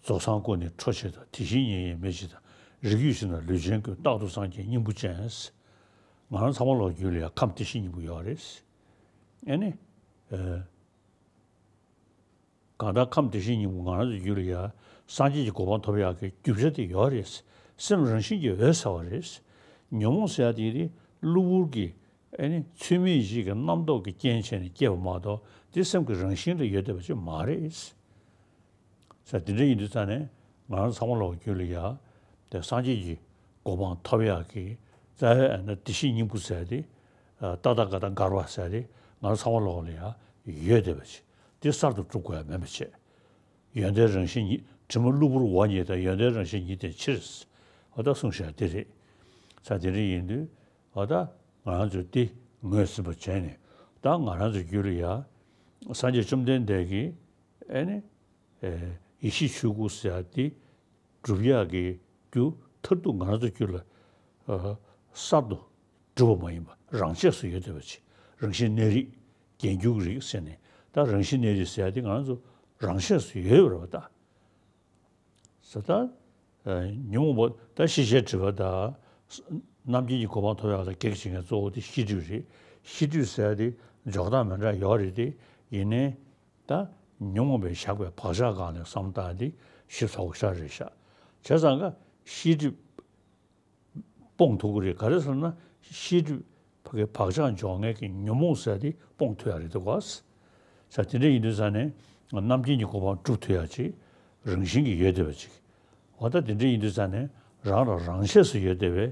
རྫོགས་སངས་སྐུ་ནི་འཕྲོ་ཕྱིར་དང་། དེ་བཞིན་ཉིད་ཡིན་མི་འཇིག་དང་། རིགས་རྒྱུད་ཕྱིར་ན་ལུས་ཅན་ཀུན། རྟག་ཏུ་སངས་རྒྱས་སྙིང་པོ་ཅན། ང་རང་ཚང་མ་ལོག་རྒྱུད་ལ་ཡང་ཁམས་བདེ་གཤེགས་སྙིང་པོ་ཡོད་རེད། ཨ་ནི་ཨ། གང་ལྟར་ཁམས་བདེ་གཤེགས་སྙིང་པོ་ང་རང་ཚོའི་རྒྱུད་ལ་ཡང་སངས་རྒྱས་ཀྱི་གོ་འཕང་ཐོབ་ཡག་གི་རྒྱུ་ཆ་དེ་ཡོད་རེད། སེམས་རང་བཞིན་གྱིས་འོད་གསལ་བ་རེད། ཉོན་མོངས་ཟེར་ཡག་དེ་དེ་གློ་བུར་གྱི་ཨ་ནི་ཚུལ་མིན་ཞིག་གི་རྣམ་རྟོག་གི་རྐྱེན་བྱས་ནས་སྐྱེས་པ་མ་གཏོགས་དེ་སེམས་ཀྱི་རང་བཞིན་ལ་ཡོད་བསྡད་པ་ཅིག་མ་རེད། ས་དེ་འདྲ་ཡིན་དུས་ཙང་ནས་ང་རང་ཚང་མ་ལོག་རྒྱུད་ལ་ཡ་དེ་སངས་རྒྱས་ཀྱི་གོ་འཕང་ཐོབ་ཡག་གི་རྩ་བའི་ཨ་ནི་བདེ་གཤེགས་སྙིང་པོ་ཟེར་དེ་ཏ་ཏ་ག་ཏ་གར་བ་ཟེར་དེ་ང་རང་ཚང་མ་ལོག་ལ་ཡ་ཡོད་བསྡད་པ་ཅིག་དེ་གསར་དུ་སྒྲུབ་དགོས་ཡ་མིན་པ་བྱས། ཡོན་ཏན་རང་བཞིན་ཉིད་དྲི་མ་གློ་བུར་བ་ཉིད་དང་ཡོན་ཏན་རང་བཞིན་ཉིད་ལྡན་ཕྱིར། འོ་ད་གསུངས་བཞག་དེ་རེད། ས་དེ་འདྲ་ཡིན་དུས་འོ་ད་ང་རང་ཚོས་དེ་ངོས་ཟིན་པ་བྱས་ནས་ད་ང་རང་ཚོའི་རྒྱུད་ལ་ཡ་སངས་རྒྱས་བཅོམ་ལྡན་འདས་ཀྱིས་ཨ་ནི། ཨེ། ཡེ་ཤེས་ཆོས་སྐུ་ཟེར་ཡ་དེ་སྒྲུབ་ཡག་གི་རྒྱུ་མཐར་ཐུག་ང་རང་ཚོ་རྒྱུད་ལ་ཨ་གསར་དུ་སྒྲུབ་པ་མ་ཡིན་པ་རང་ཆས་སུ་ཡོད་བསྡད་པ་ཅིག་རང་བཞིན་གནས་རིགས་རྒྱན་གྱི་རིགས་ཟེར་ནས་ད་རང་བཞིན་གནས་རིགས་ཟེར་ཡ་དེ་ང་རང་ཚོ་རང་ཆས་སུ་ཡོད་པ་རེད་པ་ད། ཟེར་ད། ཨ། ཉོན་མོངས་པ་ད་ཤེས་བྱའི་སྒྲིབ་པ་དང་། རྣམ་མཁྱེན་གྱི་གོ་འཕང་ཐོབ་ཡག་ལ་གེགས་བྱེད་མཁན་གཙོ་བོ་དེ་ཤེས་སྒྲིབ་རེད། ཤེས་སྒྲིབ་ཟེར་ཡ་དེ་འཇོག་སྟངས་མི་འདྲ་ཡོད་རེད་དེ། ཡིན་ནའི་ད་ཉོན་མོངས་པས་བཞག་པའི་བག་ཆགས་སྒང་ནས་བསམ་བློ་བཏང་སྟེ་ཞིབ་ཚགས་པོ་ཞིག་རེད་ཤག་བྱས་ཙང་ཀ་ཤེས་སྒྲིབ་སྤོང་ཐུབ་ཀྱི་རེད། ག་རེ་ཟེར་ན་ཤེས་སྒྲིབ་ཕ་གི་བག་ཆགས་འཇོག་མཁན་གྱི་ཉོན་མོངས་ཟེར་དེ་སྤོང་ཐུབ་ཡག་རེད་འདུག་ག་ས་དེ་འདྲ་ཡིན་དུས་ཙང་ནས་རྣམ་མཁྱེན་གྱི་གོ་འཕང་སྒྲུབ་ཐུབ་ཡག་ཅིག་རང་བཞིན་གྱིས་ཡོད་བསྡད་པ་ཅིག་འོ་ད་དེ་འདྲ་ཡིན་དུས་ཙང་ནས་རང་ལ་རང་ཆས་སུ་ཡོད་བསྡད་པའི་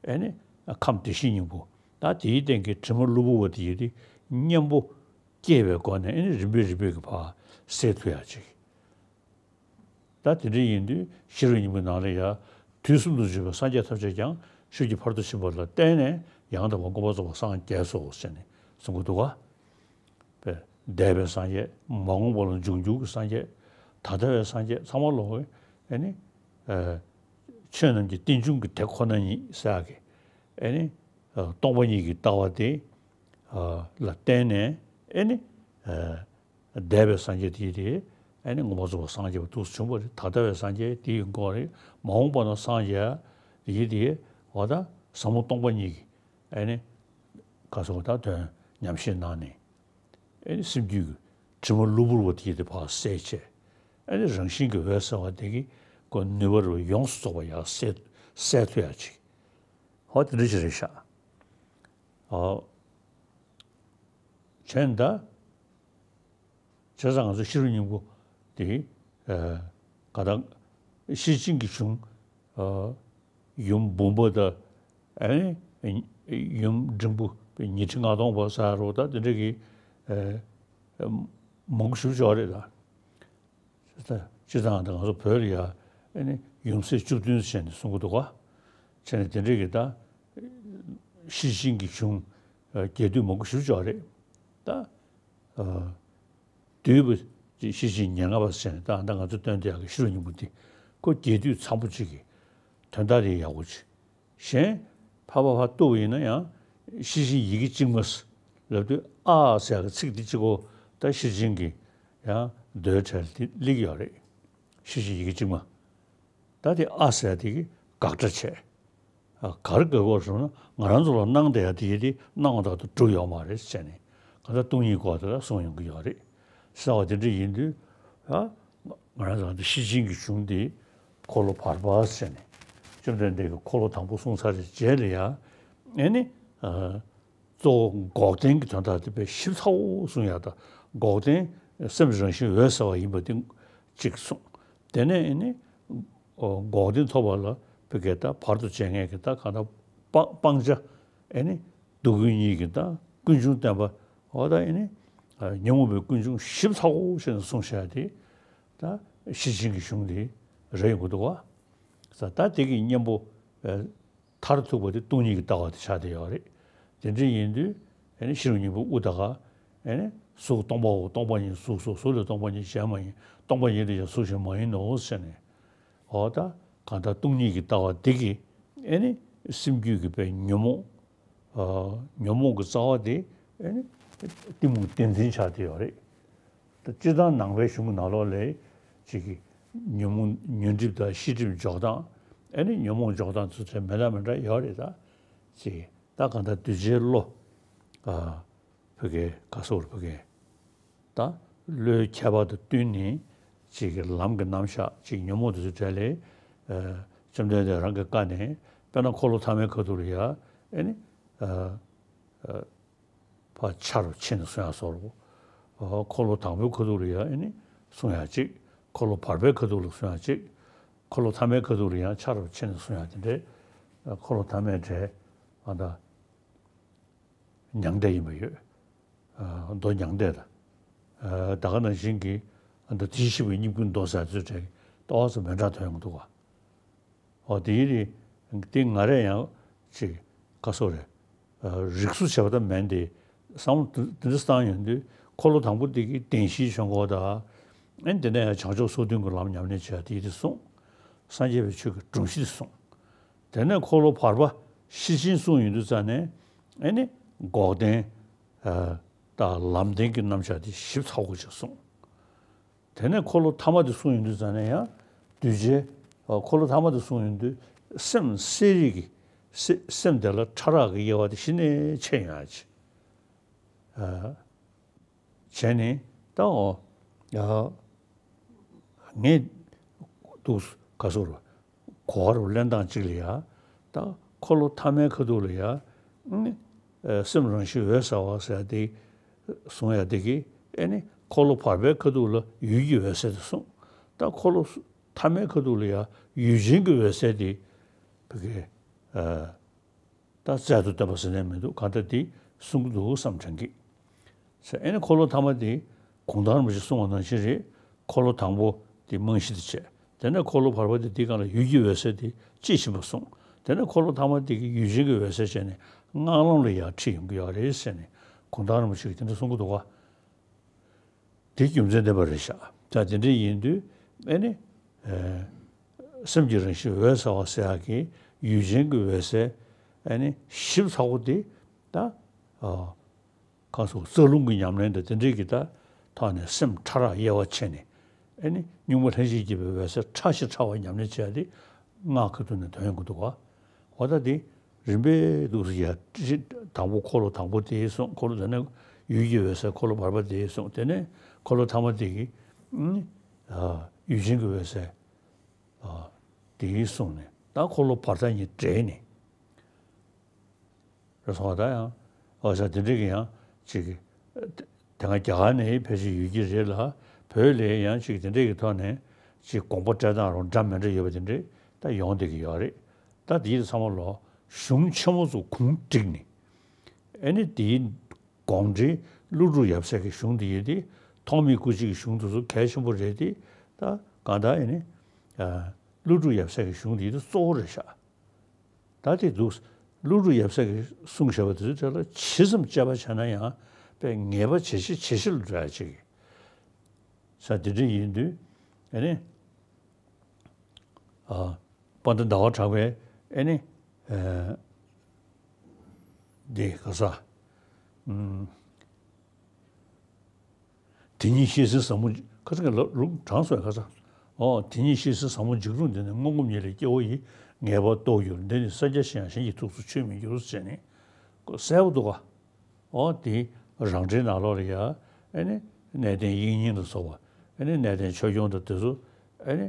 ཨ་ནི་ཁམས་བདེ་གཤེགས་སྙིང་པོ་ད་དེའི་སྟེང་གི་དྲི་མ་གློ་བུར་བ་དེ་ཡི་དེ་གཉེན་པོ་སྐྱེས་པའི་སྒོ་ནས་ཨ་ནི་རིམ་པས་རིམ་པས་ཀྱི་བར་སེལ་ཐུབ་ཡག་ཅིག་ད་དེ་འདྲ་ཡིན་དུས་ཤེས་རབ་སྙིང་པོའི་ནང་ལ་ཡང་དུས་གསུམ་དུ་བཞུགས་པའི་སངས་རྒྱས་ཐམས་ཅད་ཀྱང་ཤུགས་ཀྱིས་ཕ་རོལ་ཏུ་ཕྱིན་པ་ལ་བརྟེན་ནས་ཡང་དག་པར་མངོན་པར་རྫོགས་པར་སངས་རྒྱས་སོ་ཞེས་ནས་གསུང་གི་འདུག་ག་འདས་པའི་སངས་རྒྱས་མ་འོངས་པ་ལ་འབྱུང་འགྱུར་གྱི་སངས་རྒྱས་ད་ལྟ་བའི་སངས་རྒྱས་ཚང་མ་ལོག་ཨེ་ནི་ཆོས་རྣམས་ཀྱི་རྟེན་འབྱུང་གི་དེ་ཁོ་ན་ཉིད་ཟེར་ཡག་གི་ཨེ་ནི་སྟོང་པ་ཉིད་ཀྱི་ལྟ་བ་དེ་ལ་བརྟེན་ནས་ཨེ་ནི། འདས་པའི་སངས་རྒྱས་དེ་དེ་ཨ་ནི་མངོན་པར་རྫོགས་པར་སངས་རྒྱས་པ་འདུག་སེ་བྱུང་བ་རེད། ད་ལྟ་བའི་སངས་རྒྱས་དེ་ཡི་མགོ་རེད། མ་འོངས་པ་ན་སངས་རྒྱས་དེ་དེ་འོ་ད་ཟབ་མོ་སྟོང་པ་ཉིད་ཀྱི་ཨ་ནི་ག་སོགས་ད་དོན་ཉམས་བཞེས་གནང་ནས་ཨ་ནི་སེམས་རྒྱུད་ཀྱི་དྲི་མ་གློ་བུར་བ་དེ་དེ་ཕར་བསལ་བྱས་ཨ་ནི་རང་བཞིན་གྱི་འོད་གསལ་བ་དེ་གི་ཀོ་ནུས་པ་རུ་ཡོངས་སུ་རྫོགས་པ་ཡར་བསལ་བསལ་ཐུབ་ཡག་ཅིག་འོ་དེ་འདྲ་ཅིག་རེད་ཤག་འོ། བྱས་ན་ད། བྱས་ཙང་ང་ཚོ་ཤེས་རབ་སྙིང་པོ་དེ་ཨ་ག་ད་ཤེར་ཕྱིན་གྱི་གཞུང་ཨ་ཡུམ་འབུམ་པ་དང་ཨ་ནི་ཡུམ་འབྲིང་པོ་ཉི་ཁྲི་ལྔ་སྟོང་པ་ཟེར་རོ། ད་དེ་འདྲ་གི་ཨ་མང་པོ་ཞེ་པོ་ཅིག་ཡོད་རེད་ད། སྤྱིར་བཏང་ད་ང་ཚོ་བོད་ལ་ཡ་ཨ་ནི་ཡུམ་སྲས་བཅུ་བདུན་བྱས་ནས་གསུང་གི་འདུག་ག་བྱས་ནས་དེ་འདྲ་གི་ད་ཤེར་ཕྱིན་གྱི་གཞུང་ཨ་རྒྱས་བསྡུས་མང་པོ་ཞེ་པོ་ཅིག་ཡོད་རེད་ད། ཨ་བསྡུས་པ་ཅིག་ཤེར་ཕྱིན་ཉེར་ལྔ་པ་ཟེར་ནས་ད་ད་ང་ཚོ་སྟོན་བསྡད་ཡག་གི་ཤེས་རབ་སྙིང་པོ་འདི་ཁོ་རྒྱས་བསྡུས་འཚམ་པོ་ཅིག་གི་དོན་དག་དེ་ཡག་པོ་ཅིག་གཞན་ཕར་ཕར་ཕར་བཏུབ་པ་ཡིན་ན་ཡང་ཤེར་ཕྱིན་ཡི་གེ་གཅིག་མ་ལབ་དུས་ཨ་ཟེར་ཡག་གི་ཚིག་འདི་གཅིག་པོ་ད་ཤེར་ཕྱིན་གྱི་ཡང་མདོའི་གྲས་ལ་འདི་སླེབས་ཀྱི་ཡོད་རེད། ཤེར་ཕྱིན་ཡི་གེ་གཅིག་མ། ད་དེ་ཨ་ཟེར་དེ་གིས་དགག་སྒྲ་བྱས། ཨ་ག་རེ་དགག་དགོས་རེད་ཟེར་ན་ང་རང་ཚོ་ལ་སྣང་བསྡད་ཡ་དེ་ཡི་དེ་སྣང་བ་དག་ཏུ་གྲུབ་ཡོད་མ་རེད་ཟེར་ནས་གང་ལྟར་སྟོང་ཉིད་སྐོར་དེ་ལ་གསུངས་ཡོང་གི་ཡོད་རེད་ཟེར་བ་དེ་འདྲ་ཡིན་དུས། ཨ་ང་རང་ཚོ་ལ་འདི་ཤེར་ཕྱིན་གྱི་གཞུང་དེ་འཁོར་ལོ་བར་པ་ཟེར་ནས་བཅོམ་ལྡན་འདས་ཀྱིས་འཁོར་ལོ་དང་པོ་གསུངས་ཚར་བའི་རྗེས་ལ་ཡ་ཨེ་ནི་ཨ། གཙོ་བོ་འགོག་བདེན་གྱི་དོན་དག་དེ་དཔེ་ཞིབ་ཚགས་པོ་གསུངས་ཡག་དང་། འགོག་བདེན་སེམས་རང་བཞིན་འོད་གསལ་བ་ཡིན་པ་དེ་གཅིག་གསུངས། དེ་ནས་ཨེ་ནི་འགོག་བདེན་ཐོབ་པ་ལ་བོད་སྐད་ད་བར་དུ་གཅོད་ངེས་ཀྱི་ད་གང་ལྟར་སྤང་སྤང་བྱ་ཨེ་ནི་སྡུག་ཀུན་གཉིས་ཀྱི་ད་ཀུན་འབྱུང་བསྟན་པ་འོ་ད་ཨེ་ནི་ཉོན་མོངས་པའི་ཀུན་འབྱུང་ཞིབ་ཚགས་པོ་བྱས་ནས་གསུངས་བཞག་དེ་ད་ཤེར་ཕྱིན་གྱི་གཞུང་དེ་རེད་ཡོང་གི་འདུག་བ། ད་དེ་གི་གཉེན་པོ། མཐར་ཐུག་པ་དེ་སྟོང་ཉིད་ཀྱི་ལྟ་བ་དེ་ཆགས་བསྡད་ཡོད་རེད། དེ་འདྲ་ཡིན་དུས་ཨེ་ནི་ཤེས་རབ་སྙིང་པོའི་དབུ་ད་ག་ཨེ་ནི་གཟུགས་སྟོང་པའོ། སྟོང་པ་ཉིད་གཟུགས་སོ། གཟུགས་ལས་སྟོང་པ་ཉིད་གཞན་མ་ཡིན། སྟོང་པ་ཉིད་ལས་ཀྱང་གཟུགས་གཞན་མ་ཡིན་ནོ་ཟེར་ནས། འོ་ད་གང་ལྟར་སྟོང་ཉིད་ཀྱི་ལྟ་བ་འདི་གིས་ཨེ་ནི་སེམས་རྒྱུད་ཀྱི་དཔེ་ཉོན་མོངས་ཨ་ཉོན་མོངས་ཀྱི་རྩ་བ་དེ་ཨེ་ནི་གཏི་མུག་བདེན་འཛིན་ཆགས་བསྡད་ཡོད་རེད། ད་སྤྱིར་བཏང་ནང་པའི་གཞུང་གི་ནང་ལོགས་ལ་ཅིག་གི་ཉོན་མོངས་ཉོན་སྒྲིབ་དང་ཤེས་སྒྲིབ་འཇོག་སྟངས་ཨེ་ནི་ཉོན་མོངས་འཇོག་སྟངས་ཚུལ་ཚད་མི་འདྲ་མི་འདྲ་ཡོད་རེད་ད། ཅིག་ད་གང་ལྟར་གདུལ་བྱའི་བློ་ཨ་བོད་སྐད་ག་སོགས་རེད་བོད་སྐད་ད་བློའི་ཁྱད་པར་དང་བསྟུན་ནས་ཅིག་གི་ལམ་གྱི་རྣམ་གཞག་ཅིག་ཉོན་མོངས་དེ་ཚོའི་གྲས་ལས་ཨ་བཅོམ་ལྡན་འདས་རང་གི་བཀའ་ནས་དཔེར་ན་འཁོར་ལོ་ཐ་མའི་ཁ་ཐུག་ལ་ཡ་ཨེ་ནི་ཨ་ཨ། ཕར་ཆ་རུ་ཕྱེ་ནས་གསུང་ཡག་སོགས་རོ། འཁོར་ལོ་དང་པོའི་ཁ་ཐུག་ལ་ཡང་ཨེ་ནི་གསུང་ཡག་གཅིག་འཁོར་ལོ་བར་པའི་ཁ་ཐུག་ལ་གསུང་ཡག་གཅིག་འཁོར་ལོ་ཐ་མའི་ཁ་ཐུག་ལ་ཡང་ཆ་རུ་ཕྱེ་ནས་གསུང་ཡག་དེ་འདྲའི་འཁོར་ལོ་ཐ་མའི་གྲས་ཨ་ད་མྱང་འདས་ཡིན་པ་ཡོད། མདོ་མྱང་འདས་དང་། ད་ག་ནང་བཞིན་གྱི་ཨ་ད་དེ་ཤེས་པའི་སྙིང་པོའི་མདོ་ཟེར་ཚོའི་གྲས་ཏོག་ཙམ་མི་འདྲ་ཐོན་ཡོང་གི་འདུག་བ། འོ་དེ་ཡིན་དེ་དེ་ང་རས་ཡང་ཅིག་ག་སོགས་རེད། རིགས་སུ་བྱས་པ་ད་མིན་ཏེ་བསམ་བློ་དེ་འདྲ་བཏང་ཡོང་དུས་འཁོར་ལོ་དང་པོ་དེ་གི་བདེན་བཞིའི་ཆོས་འཁོར་དང་། ཨེ་དེ་ནས་ཡང་བྱང་ཕྱོགས་སོ་བདུན་གྱི་ལམ་ཉམས་ལེན་བྱས་དེ་དེ་གསུངས། སངས་རྒྱས་པའི་ཆོས་ཀྱི་སྒྲོམ་གཞི་དེ་གསུངས། དེ་ནས་འཁོར་ལོ་བར་པ་ཤེར་ཕྱིན་གསུངས་ཡོང་དུས་ཙ་ནས་ཨེ་ནི་འགོག་བདེན་དང་ལམ་བདེན་གྱི་རྣམ་གཞག་དེ་ཞིབ་ཚགས་པོ་ཅིག་གསུངས། དེ་ནས་འཁོར་ལོ་ཐ་མ་དེ་གསུངས་ཡོང་དུས་ཙ་ན་ཡང་གདུལ་བྱའི་འཁོར་ལོ་ཐ་མ་དེ་གསུངས་ཡོང་དུས་སེམས་གསལ་རིག་གི་སེ་སེམས་དེ་ལ་ཕྲ་རགས་ཀྱི་དབྱེ་བ་དེ་གཞི་ནས་ཕྱེ་ཡོང་ཡག་ཅིག་བྱས་ནས་ད་འོ་ངས་འདུག་ག་སོགས་གོ་བ་རུ་ལེན་སྟངས་གཅིག་ལ་ཡ། ད་འཁོར་ལོ་ཐ་མའི་ཁ་ཐུག་ལ་ཡ་ནི་སེམས་རང་བཞིན་འོད་གསལ་བ་ཟེར་ཡ་དེ་གསུང་ཡ་དེ་གི་ཨེ་ནི་འཁོར་ལོ་བར་པའི་ཁ་ཐུག་ལ་ཡུལ་གྱི་འོད་གསལ་དེ་གསུངས། ད་འཁོར་ལོ་ཐ་མའི་ཁ་ཐུག་ལ་ཡ་ཡུལ་ཅན་གྱི་འོད་གསལ་དེ་བོད་སྐད་ཨ། ད་རྩལ་དུ་བཏོན་པ་ཟེར་ནས་མི་འདུག་གང་ལྟར་འདི་གསུང་གི་འདུག་བསམ་དྲན་གི། ཟེར་ཨེ་ནི་འཁོར་ལོ་ཐ་མ་འདི་གུང་ཐང་རིན་པོ་ཆེས་གསུངས་པ་ནང་བཞིན་རེད། འཁོར་ལོ་དང་པོ་འདི་རྨང་གཞི་དེ་བྱས། དེ་ནས་འཁོར་ལོ་བར་པ་འདི་འདི་སྒང་ལ་ཡུལ་གྱི་འོད་གསལ་འདི་དཔྱིས་ཕྱིན་པ་གསུངས། དེ་ནས་འཁོར་ལོ་ཐ་མ་འདི་གི་ཡུལ་ཅན་གྱི་འོད་གསལ་བྱས་ནས་སྔགས་ལམ་ལ་ཡར་ཁྲིད་ཡོང་གི་ཡོད་རེད་ཟེར་ནས་གུང་ཐང་རིན་པོ་ཆེས་དེ་འདྲ་གསུང་གི་འདུག་ག་དེ་རྒྱུ་མཚན་ལྡན་པ་རེད་ཤག་ད་དེ་འདྲ་ཡིན་དུས་ཨེ་ནི། ཨེ། སེམས་ཀྱི་རང་བཞིན་འོད་གསལ་བ་ཟེར་ཡག་གི་ཡུལ་ཅན་གྱི་འོད་གསལ་ཨེ་ནི་ཞིབ་ཚགས་པོ་དེ་ད། ཨ། གང་སོགས་རྩ་རླུང་གི་ཉམས་ལེན་དང་དེ་འདྲའི་གི་ད་ཐོག་ནས་སེམས་ཕྲ་རགས་དབྱེ་བ་ཕྱེ་ནས་ཨེ་ནི་གཉུག་མ་ལྷན་ཅིག་སྐྱེས་པའི་འོད་གསལ་ཕྲ་ཞིང་ཕྲ་བ་ཉམས་ལེན་བྱས་ཏེ་སྔགས་ཀྱི་ཐོག་ནས་དོན་ཡོང་གི་འདུག་ག་འོ་ད་དེ་རིམ་པས་འདུག་སེ་ཡ། དང་པོ་འཁོར་ལོ་དང་པོ་དེ་གསུངས། འཁོར་ལོ་དེ་ནས་ཡུལ་གྱི་འོད་གསལ་འཁོར་ལོ་བར་པ་དེ་གསུངས། དེ་ནས་འཁོར་ལོ་ཐ་མ་དེ་གི་ཨ་ཡུལ་ཅན་གྱི་འོད་གསལ་ཨ་དེ་གསུངས་ནས་ད་འཁོར་ལོ་བར་ཐ་གཉིས་འདྲེས་ནས་རེད་སོང་བ། ད་ཡང་འོ་ཟེར་དེ་འདྲ་གི་ཡང་ཅིག་གི་ དེ་སྔ་རྒྱ་གར་ནས་ཕལ་ཆེར་ཡོད་ཀྱི་རེད་ལ། བོད་ལ་ཡང་ཅིག་དེ་འདྲས་ཀྱི་ཐོག་ནས་ཅིག་དགོངས་པ་སྤྲད་སྟངས་རང་འདྲ་མི་འདྲ་ཡོད་པ་དེ་འདྲས་ད་ཡོང་བསྡད་ཀྱི་ཡོད་རེད། ད་དེའི་ཚང་མ་ལོ་གཞུང་ཆེན་མོ་ཚོ་གུང་བསྒྲིགས་ནས། ཨེ་ནི་དེའི་དགོངས་འགྲེལ་ཀླུ་སྒྲུབ་ཡབ་སྲས་ཀྱི་གཞུང་དེ་ཡོད་དེ། ཐོགས་མེད་སྐུ་མཆེད་ཀྱི་གཞུང་དེ་ཚོ་གལ་ཆེན་པོ་རེད་དེ། ད་གང་ལྟར་ཨེ་ནི་ཀླུ་སྒྲུབ་ཡབ་སྲས་ཀྱི་གཞུང་དེ་ཡོད་དེ་གཙོ་བོ་རེད་ཤག་ད་དེ་འདུག་ཀླུ་སྒྲུབ་ཡབ་སྲས་ཀྱིས་གསུངས་བཞག་པ་དེ་ཚོའི་གྲས་ལ་ཇི་ཙམ་དཔྱད་པ་བྱས་ན་ཡང་དཔེ་ངེས་པ་ཇེ་ཆེ་ཇེ་ཆེ་ལ་འགྲོ་ཡ་ཅིག་ས་དེ་འདྲ་ཡིན་དུས་ཨེ་ནི། ཨ། དཔལ་ལྡན་ཟླ་བ་གྲགས་པས་ཨེ་ནི། ཨ། འདི་ག་ས། ཨུམ། དེ་ཉིད་ཤེས་ཟིན་ཟབ་མོ། ཁ་སང་གི་ལ་ལུང་དྲངས་སོང་། ཁ་སང་། ཨོ། དེ་ཉིད་ཤེས་ཟིན་ཟབ་མོ་འཇིགས་རུང་འདི་ནི། སྔོན་གོམས་ཉིད་ལས་སྐྱེ་བོ་ཡི། ངེས་པར་རྟོགས་འགྱུར་འདི་ནི། སངས་རྒྱས་ཤེས་ཡང་གཞན་གྱི་ཐུགས་སུ་ཆུད་མི་འགྱུར། ཟེར་ནས་གསལ་པོ་འདུག་ག་ཨོ། དེ་རང་འགྲེལ་ནང་ལོགས་ལ་ཡ། ཨེ་ནི་གནས་བརྟན་དབྱིག་གཉེན་ལ་སོགས་པ། ཨེ་ནི་གནས་བརྟན་ཆོས་སྐྱོང་དང་དེ་ཚོ། ཨེ་ནི་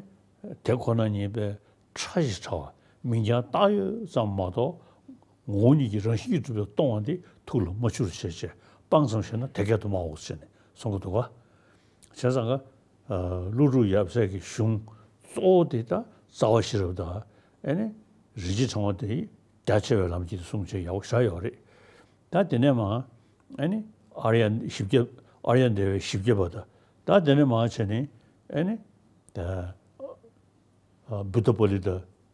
དེ་ཁོ་ན་ཉིད་པའི་ཕྲ་ཞིང་ཕྲ་བ། མིང་རྐྱང་བཏགས་ཡོད་ཙམ་མ་གཏོགས། ངོ་བོ་ཉིད་ཀྱི་རང་བཞིན་གྱིས་གྲུབ་པའི་སྟོང་པ་འདི་ཐུགས་ལ་མ་ཆུད་པར་བྱས་བྱས། སྤང་ཙམ་བྱས་ན་དེ་སྐད་དུ་སྨྲའོ་ཟེར་ནས་གསུང་གི་འདུག་ག་བྱས་ཙང་ཀ་ཀླུ་སྒྲུབ་ཡབ་སྲས་ཀྱི་གཞུང་གཙོ་བོ་དེ་ད་རྩ་བ་ཤེས་རབ་དང་། ཨེ་ནི་རིན་ཆེན་ཕྲེང་བ་དེ་རྒྱ་ཆེ་བའི་ལམ་གྱིས་གསུངས་བྱས་ཡག་པོ་བཞག་ཡོད་རེད། ད་དེ་ནས་མ། ཨེ་ནི་ཨཱརྱ་བཞི་བརྒྱ། ཨཱརྱ་དེ་བའི་བཞི་བརྒྱ་པ་དང་། ད་དེ་ནས་མ་བྱས་ནས་ཨེ་ནི་ད་བུདྡྷ་པཱ་ལི་ད་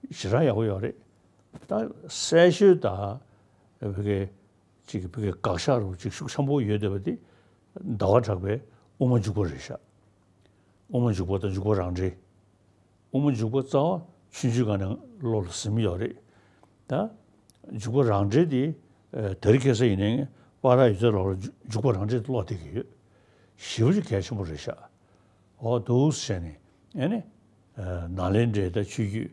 ཞེ་དྲག་ཡག་པོ་ཡོད་རེད། ད་གསལ་ཤོས་ད་བོད་སྐད་ཅིག་བོད་སྐད་དགག་བཞག་རུ་ཅིག་ཤུགས་ཆེན་པོ་ཡོད་བསྡད་པ་དེ་ཟླ་བ་གྲགས་པའི་དབུ་མ་འཇུག་པ་རེད་ཤག་དབུ་མ་འཇུག་པ་དང་འཇུག་པ་རང་འགྲེལ། དབུ་མ་འཇུག་པ་རྩ་བ་ཆུང་ཆུང་སྒང་ནས་བློ་ལ་ཟིན་ཡོད་རེད། ད་འཇུག་པ་རང་འགྲེལ་དེ་ད་རེས་ཁ་སང་ཡིན་ནའི་པར་ཡོད་ཚད་ལོག་ལ་འཇུག་པ་རང་འགྲེལ་དེ་ཀློག་བསྡད་ཀྱི་ཡོད། ཞེ་པོ་ཅིག་གལ་ཆེན་པོ་རེད་ཤག་འོ་འདུག་སེ་བྱས་ནས་ཨེ་ནི། ནཱ་ལེནྡྲའི་ད་ཆོས་བརྒྱུད་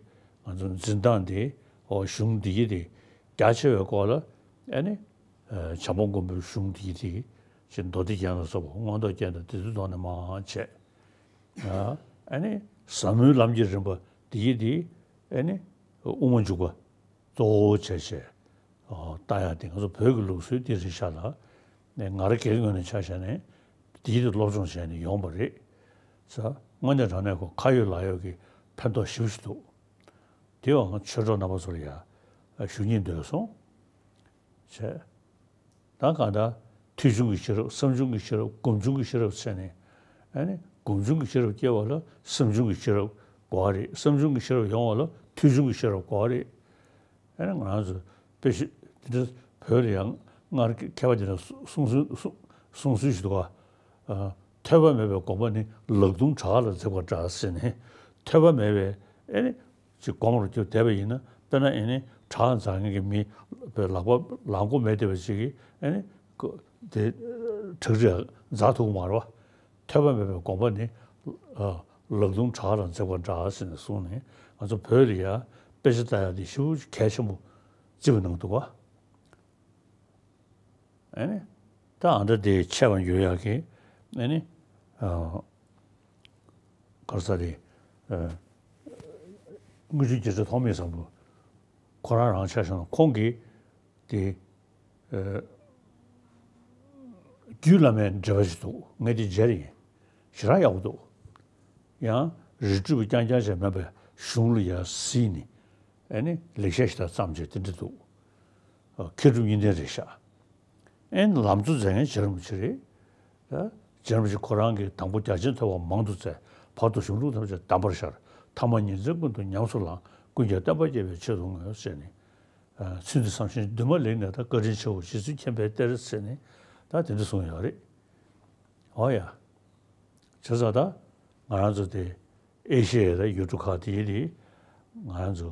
ང་ཚོ་འཛིན་སྟངས་དེ། འོ་གཞུང་འདི་གི་དེ་རྒྱ་ཆེ་བའི་སྐོར་ལ་ཨེ་ནི། བྱམས་པ་མགོན་པོའི་གཞུང་འདི་གི་དེ་ཅིག་མདོ་སྡེ་རྒྱན་ལ་སོགས་པ་མངོན་རྟོགས་རྒྱན་དང་དེ་ཚོའི་ཐོག་ནས་མར་བྱས། ཨ་ནི་ཟབ་མོའི་ལམ་གྱི་རིམ་པ་འདི་གི་དེ་ཨེ་ནི་དབུ་མ་འཇུག་པ་གཙོ་བོ་བྱས་བྱས། ཨོ། ལྟ་ཡག་དེ་ང་ཚོ་བོད་ཀྱི་ལུགས་སྲོལ་འདི་རེད་ཤག་ལ། ནས་ང་རང་སྒེར་ངོས་ནས་ཆ་བཞག་ནས་འདིའི་ཐོག་སློབ་སྦྱོང་བྱས་ནས་ཡོང་པ་རེད། ས་དངོས་གནས་དྲང་གནས་ཁོ་ཁ་ཡོད་ལག་ཡོད་ཀྱི་ཕན་ཐོགས་ཞེ་པོ་ཞིག་འདུག་དེ་ཡང་ཆོས་གྲོགས་རྣམ་པ་ཚོ་ལ་ཡང་ཞུ་སྙིང་འདོད་སོང་། བྱས། ད་གང་ལྟར་ཐོས་བྱུང་གི་ཤེས་རབ། བསམ་བྱུང་གི་ཤེས་རབ། སྒོམ་བྱུང་གི་ཤེས་རབ་བྱས་ནས། ཨ་ནི་སྒོམ་བྱུང་གི་ཤེས་རབ་སྐྱེ་བ་ལ་བསམ་བྱུང་གི་ཤེས་རབ་དགོས་པ་རེད། བསམ་བྱུང་གི་ཤེས་རབ་ཡོང་བ་ལ་ཐོས་བྱུང་གི་ཤེས་རབ་དགོས་པ་རེད། ཨ་ནི་ང་རང་ཚོ་དཔེ་ཆ་འདི་འདྲ་བོད་ལ་ཡང་སྔར་མཁས་པ་དེ་འདྲ་གསུང་གསུང་གསུང་སྲོལ་ཞིག་འདུག་ག་ཨ། ཐོས་པ་མེད་པའི་དགོངས་པ་ནི། ལག་རྡུང་བྲག་ལ་འཛེགས་པ་འདྲ་ཟེར་ནས། ཐོས་པ་མེད་པའི་ཨེ་ནི་ཅིག་སྒོམ་རུ་གྱུར་བསྡད་པ་ཡིན་ན། དཔེར་ན་ཨེ་ནི་བྲག་འཛེག་མཁན་གྱི་མི་བའི་ལག་པ་ལག་མགོ་མེད་བསྡད་པ་ཅིག་གིས་ཨེ་ནི་དེ་བྲག་རི་འཛེག་ཐུབ་ཀྱི་མ་རེད་པ། ཐོས་པ་མེད་པའི་དགོངས་པ་ནི། ཨ། ལག་རྡུང་བྲག་ལ་འཛེགས་པ་འདྲ་ཟེར་ནས་གསུངས་ནས། ང་ཚོ་བོད་ལ་ཡ་དཔེ་ཆ་ལྟ་ཡག་དེ་ཞེ་པོ་གལ་ཆེན་པོ་བརྩི་བ་གནང་འདུག་ག་ཨེ་ནི། ད་ཨ་འདྲ་དེ་ཆེ་བ་འགྱུར་ཡག་གི། ཨེ་ནི། ཨ། ག་རེ་ཟེར་དེ། ཨ། དངུལ་ཆུ་རྒྱལ་མཚན་ཐོགས་མེད་བཟང་པོ་ཁོ་རང་རང་ཆ་བཞག་ན་ཁོང་གིས་དེ། ཨ། རྒྱུད་བླ་མའི་འགྲེལ་པ་ཞིག་འདུག་ངས་དེ་མཇལ་ཡིན། ཞེ་དྲག་ཡག་པོ་འདུག་ཡང་རིགས་རུས་པ་རྐྱང་རྐྱང་ཞིག་མིན་པའི་གཞུང་ལ་ཡར་གཟིགས་ནས། ཨེ་ནི་ལེགས་བཤད་ཞིག་དང་བརྩམས་བྱས་དེ་འདྲ་འདུག་མཁས་གྲུབ་གཉིས་ལྡན་རེད་ཤག་ཨེ་ནི་ལམ་གཙོ་མཛད་མཁན་རྗེ་རིན་པོ་ཆེ་རེད། ད་རྗེ་རིན་པོ་ཆེ་ཁོ་རང་གིས་དང་པོ་རྒྱ་ཆེན་ཐོས་པ་མང་དུ་བཙལ། བར་དུ་གཞུང་ལུགས་ཐམས་ཅད་གདམས་པར་ཤར། ཐ་མ་ཉིན་མཚན་ཀུན་ཏུ་ཉམས་སུ་བླངས། ཀུན་ཀྱང་བསྟན་པ་རྒྱས་པའི་ཆེད་དུ་བསྔོས། ཟེར་ནས། ཚུལ་འདི་བསམ་ཞིང་འདུན་མ་ལེགས་ནས། ད་བཀའ་དྲིན་ཆེའོ་རྗེ་བཙུན་མཁྱེན་པའི་གཏེར། ཟེར་ནས་ད་དེ་འདྲ་གསུངས་ཡོད་རེད། འོ་ཡ། བྱས་ཙང་ད་ང་རང་ཚོ་དེ་ཨེ་ཤེ་ཡའི་ད་ཡུལ་གྲུ་ཁག་དེ་ཡི་དེ་ང་རང་ཚོ་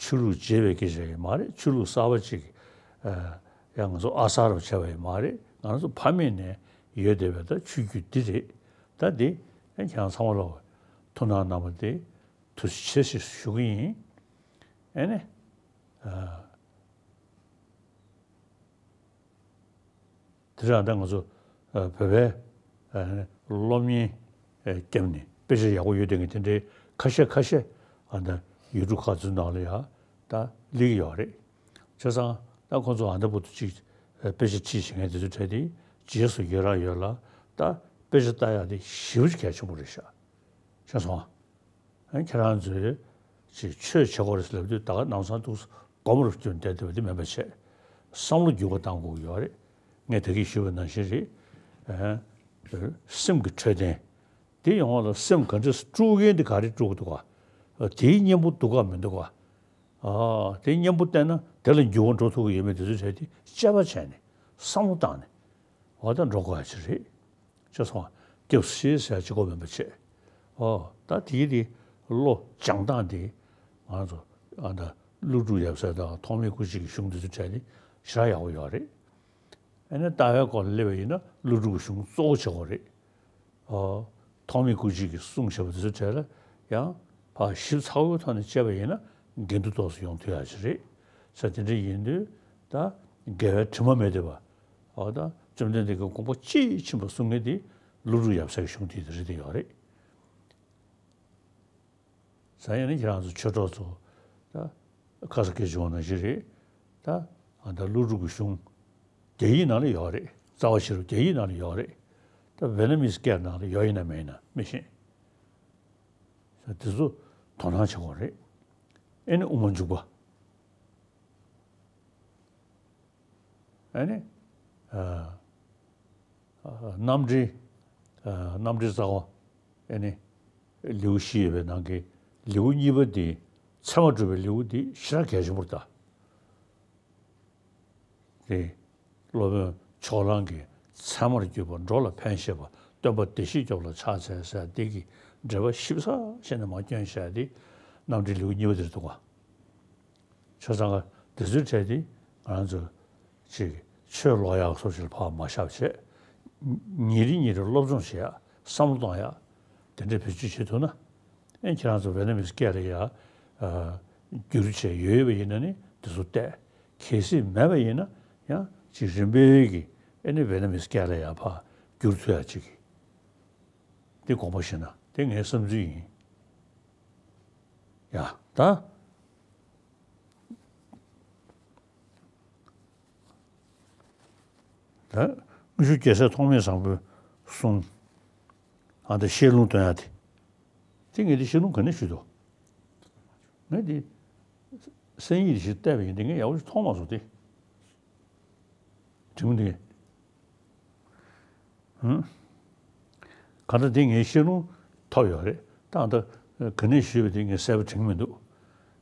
ཆོས་ལུགས་བརྗེ་བའི་སྐད་ཆ་ཡིན་མ་རེད། ཆོས་ལུགས་གསར་པ་ཅིག་ཡང་ང་ཚོ་ཨ་གསར་རུ་བྱས་པ་ཡིན་མ་རེད། ང་རང་ཚོ་ཕ་མེས་ནས་ཡོད་བསྡད་པའི་ད་ཆོས་བརྒྱུད་འདི་རེད། ད་འདི་ཁྱེད་རང་ཚང་མ་ལ་ཐུགས་སྣང་གནང་བ་དེ་ཐུགས་རྗེ་ཆེ་ཞེས་ཞུ་གི་ཡིན། ཨེ་ནི། དེ་རིང་ད་ང་ཚོ་བོད་པའི་སློབ་གཉེར་བརྒྱབ་ནས་དཔེ་ཆ་ཡག་པོ་ཡོད་བསྡད་མཁན་དེ་འདྲའི་ཁ་ཤས་ཁ་ཤས་ཨ་ད་ཡུལ་གྲུ་ཁག་ཚོའི་ནང་ལ་ཡ་ད་སླེབས་ཀྱི་ཡོད་རེད། བྱས་ཙང་ད་ཁོང་ཚོ་ཨ་ད་བར་དུ་ཅིག་དཔེ་ཆ་ཁྲིད་བྱེད་མཁན་དེ་ཚོའི་གྲས་དེ་ རྗེས་སུ་ཡི་རང་ཡོད་ལ། ད་དཔེ་ཆ་ལྟ་ཡག་དེ་ཞེ་པོ་ཅིག་གལ་ཆེན་པོ་རེད་ཤག་ཤེས་སོང་ཨ། ཁྱེད་རང་ཚོས་ཅིག་ཆོས་བྱེད་དགོས་རེད་ཟེར་ལབ་དུས་ད་ག་ནམ་སང་ཐུག་སྒོམ་རུ་བསྐྱོན་བསྡད་བསྡད་པ་དེ་མིན་པ་བྱས། བསམ་བློ་འགྱུར་བ་གཏང་དགོས་ཀྱི་ཡོད་རེད། ངས་ད་གིན་ཞུས་པ་ནང་བཞིན་རེད། ཨ། སེམས་ཀྱི་འཕྲོད་བསྟེན། དེ་ཡོང་བ་ལ་སེམས་ག་འདྲས་དཀྲུག་མཁན་དེ་ག་རེ་དཀྲུག་འདུག་ག་དེའི་གཉེན་པོ་འདུག་ག་མི་འདུག་ག་ཨ། དེའི་གཉེན་པོ་བསྟེན་ན་དེ་ལ་འགྱུར་བ་འགྲོ་ཐུབ་ཀྱི་ཡོད་མེད་དེ་ཚོའི་གྲས་དེ་དཔྱད་པ་བྱས་ནས་བསམ་བློ་བཏང་ནས། འོ་ད་འགྲོ་དགོས་ཡ་ཅིག་རེད། ཅེས་སོང་། སྐྱབས་སུ་མཆི་ཟེར་ཡ་གཅིག་པོ་མིན་པ་བྱས། ཨོ་ད་དེའི་དེ་བློ་སྦྱང་སྟངས་དེ་ང་ཚོ་ཨ་ད་ཀླུ་སྒྲུབ་ཡབ་སྲས་དང་ཐོགས་མེད་སྐུ་མཆེད་ཀྱི་གཞུང་དེ་ཚོའི་གྲས་དེ་ཞེ་དྲག་ཡག་པོ་ཡོད་རེད། ཨ་ནི་ལྟ་བའི་སྐོར་ལ་སླེབས་པ་ཡིན་ན་ཀླུ་སྒྲུབ་ཀྱི་གཞུང་གཙོ་བོ་བྱེད་དགོས་རེད། ཨོ། ཐོགས་མེད་སྐུ་མཆེད་ཀྱིས་གསུངས་བཞག་པ་དེ་ཚོའི་གྲས་ལ་ཡང་ཕར་ཞིབ་ཚགས་པོའི་ཐོག་ནས་དཔྱད་པ་ཡིན་ན་འགལ་འདུ་ཏོག་ཙམ་ཡོང་ཐུབ་ཡག་ཅིག་རེད། ས་དེ་འདྲ་ཡིན་དུས་ད་འགལ་བའི་དྲི་མ་མེད་བསྡད་པ། འོ་ད་བཅོམ་ལྡན་འདས་ཀྱི་དགོངས་པ་དཔྱིས་ཕྱིན་པ་གསུང་མཁན་དེ་ཀླུ་སྒྲུབ་ཡབ་སྲས་ཀྱི་གཞུང་དེ་རེད་དེ་ཡོད་རེད། ས་ཡིན་ན་ཁྱེད་རང་ཚོ་ཆོས་གྲོགས་ཚོ་ད་ཁ་ས་སྐད་བྱུང་བ་ནང་བཞིན་རེད། ད་ཨ་ད་ཀླུ་སྒྲུབ་ཀྱི་གཞུང་རྒྱ་ཡིག་ནང་ལ་ཡོད་རེད། རྩ་བ་ཤེས་རབ་རྒྱ་ཡིག་ནང་ལ་ཡོད་རེད། ད་ཝེ་ན་མིས་སྐད་ནང་ལ་ཡོད་ཡིན་ན་མེད་ཡིན་ན་མི་ཤེས། ས་དེ་ཚོ་དོ་སྣང་བྱེད་དགོས་རེད། ཨེ་ནི་དབུ་མ་འཇུག་པ། ཨ་ནི། ཨ། ཨ། རྣམ་འགྲེལ། ཨ། རྣམ་འགྲེལ་རྩ་བ། ཨ་ནི། ལེའུ་བཞི་ཡོད་པའི་ནང་གི་ལེའུ་གཉིས་པ་འདི། ཚད་མ་སྒྲུབ་པའི་ལེའུ་འདི་ཞེ་དྲག་གལ་ཆེན་པོ་རེད་ད། དེ། སློབ་དཔོན་ཕྱོགས་གླང་གིས་ཚད་མར་གྱུར་པ་འགྲོ་ལ་ཕན་བཞེད་པ་སྟོན་པ་བདེ་གཤེགས་སྐྱོབ་ལ་ཕྱག་འཚལ་ཟེར་འདི་གི་འགྲེལ་པ་ཞིབ་ཚགས་བྱས་ནས་མར་བསྐྱོན་བཞག་དེ་རྣམ་འགྲེལ་ལེའུ་གཉིས་པ་དེར་འདུག་ག་བྱས་ཙང་ཀ་དེ་ཚོའི་གྲས་དེ་ང་རང་ཚོ་ཅིག་ཆོས་ཀློག་ཡག་སོགས་ཅིག་ལ་ཕར་མ་བཞག་བྱས། ཉིན་རེ་ཉིན་རེ་སློབ་སྦྱོང་བྱེད་ཡག་བསམ་བློ་གཏོང་ཡག་དེ་འདྲའི་བེད་སྤྱོད་བྱེད་ཐུབ་ན། ཨེ་ཁྱེད་རང་ཚོ་ཝེ་ན་མིས་སྐད་ལ་ཡ། ཨ། བསྒྱུར་བྱས་ཡོད་པ་ཡིན་ན་ནི་དེ་ཚོ་བལྟས། གལ་སྲིད་མེད་པ་ཡིན་ན་ཡང་ཅིག་རིམ་པས་ཀྱིས་ཨེ་ནི་ཝེ་ན་མིས་སྐད་ལ་ཡ་ཕར་བསྒྱུར་ཐུབ་ཡག་ཅིག་དེ་དགོངས་པ་བཞེས་ན་དེ་ངའི་བསམ་ཚུལ་ཡིན། ཡ་ད། ད་དངུལ་ཆུ་རྒྱལ་སྲས་ཐོགས་མེད་བཟང་པོའི་གསུང་། ཨ་ད་བཤད་ལུང་སྟོན་ཡག་དེ། དེ་ངས་དེ་བཤད་ལུང་ག་ནས་ཞུས་འདུག་ངས་དེ་གསན་ཡིག་དེ་ཞིག་བལྟས་པ་ཡིན་དེ་ངས་ཡག་པོ་ཞིག་མཐོང་མ་སོང་སྟེ། དྲི་མ་འདི། ཧུམ། གང་ལྟར་འདི་ངའི་བཤད་ལུང་ཐོབ་ཡོད་རེད། ད་ལྟ་ག་ནས་ཞུས་པ་དེ་ངས་གསལ་པོ་དྲན་གྱི་མི་འདུག་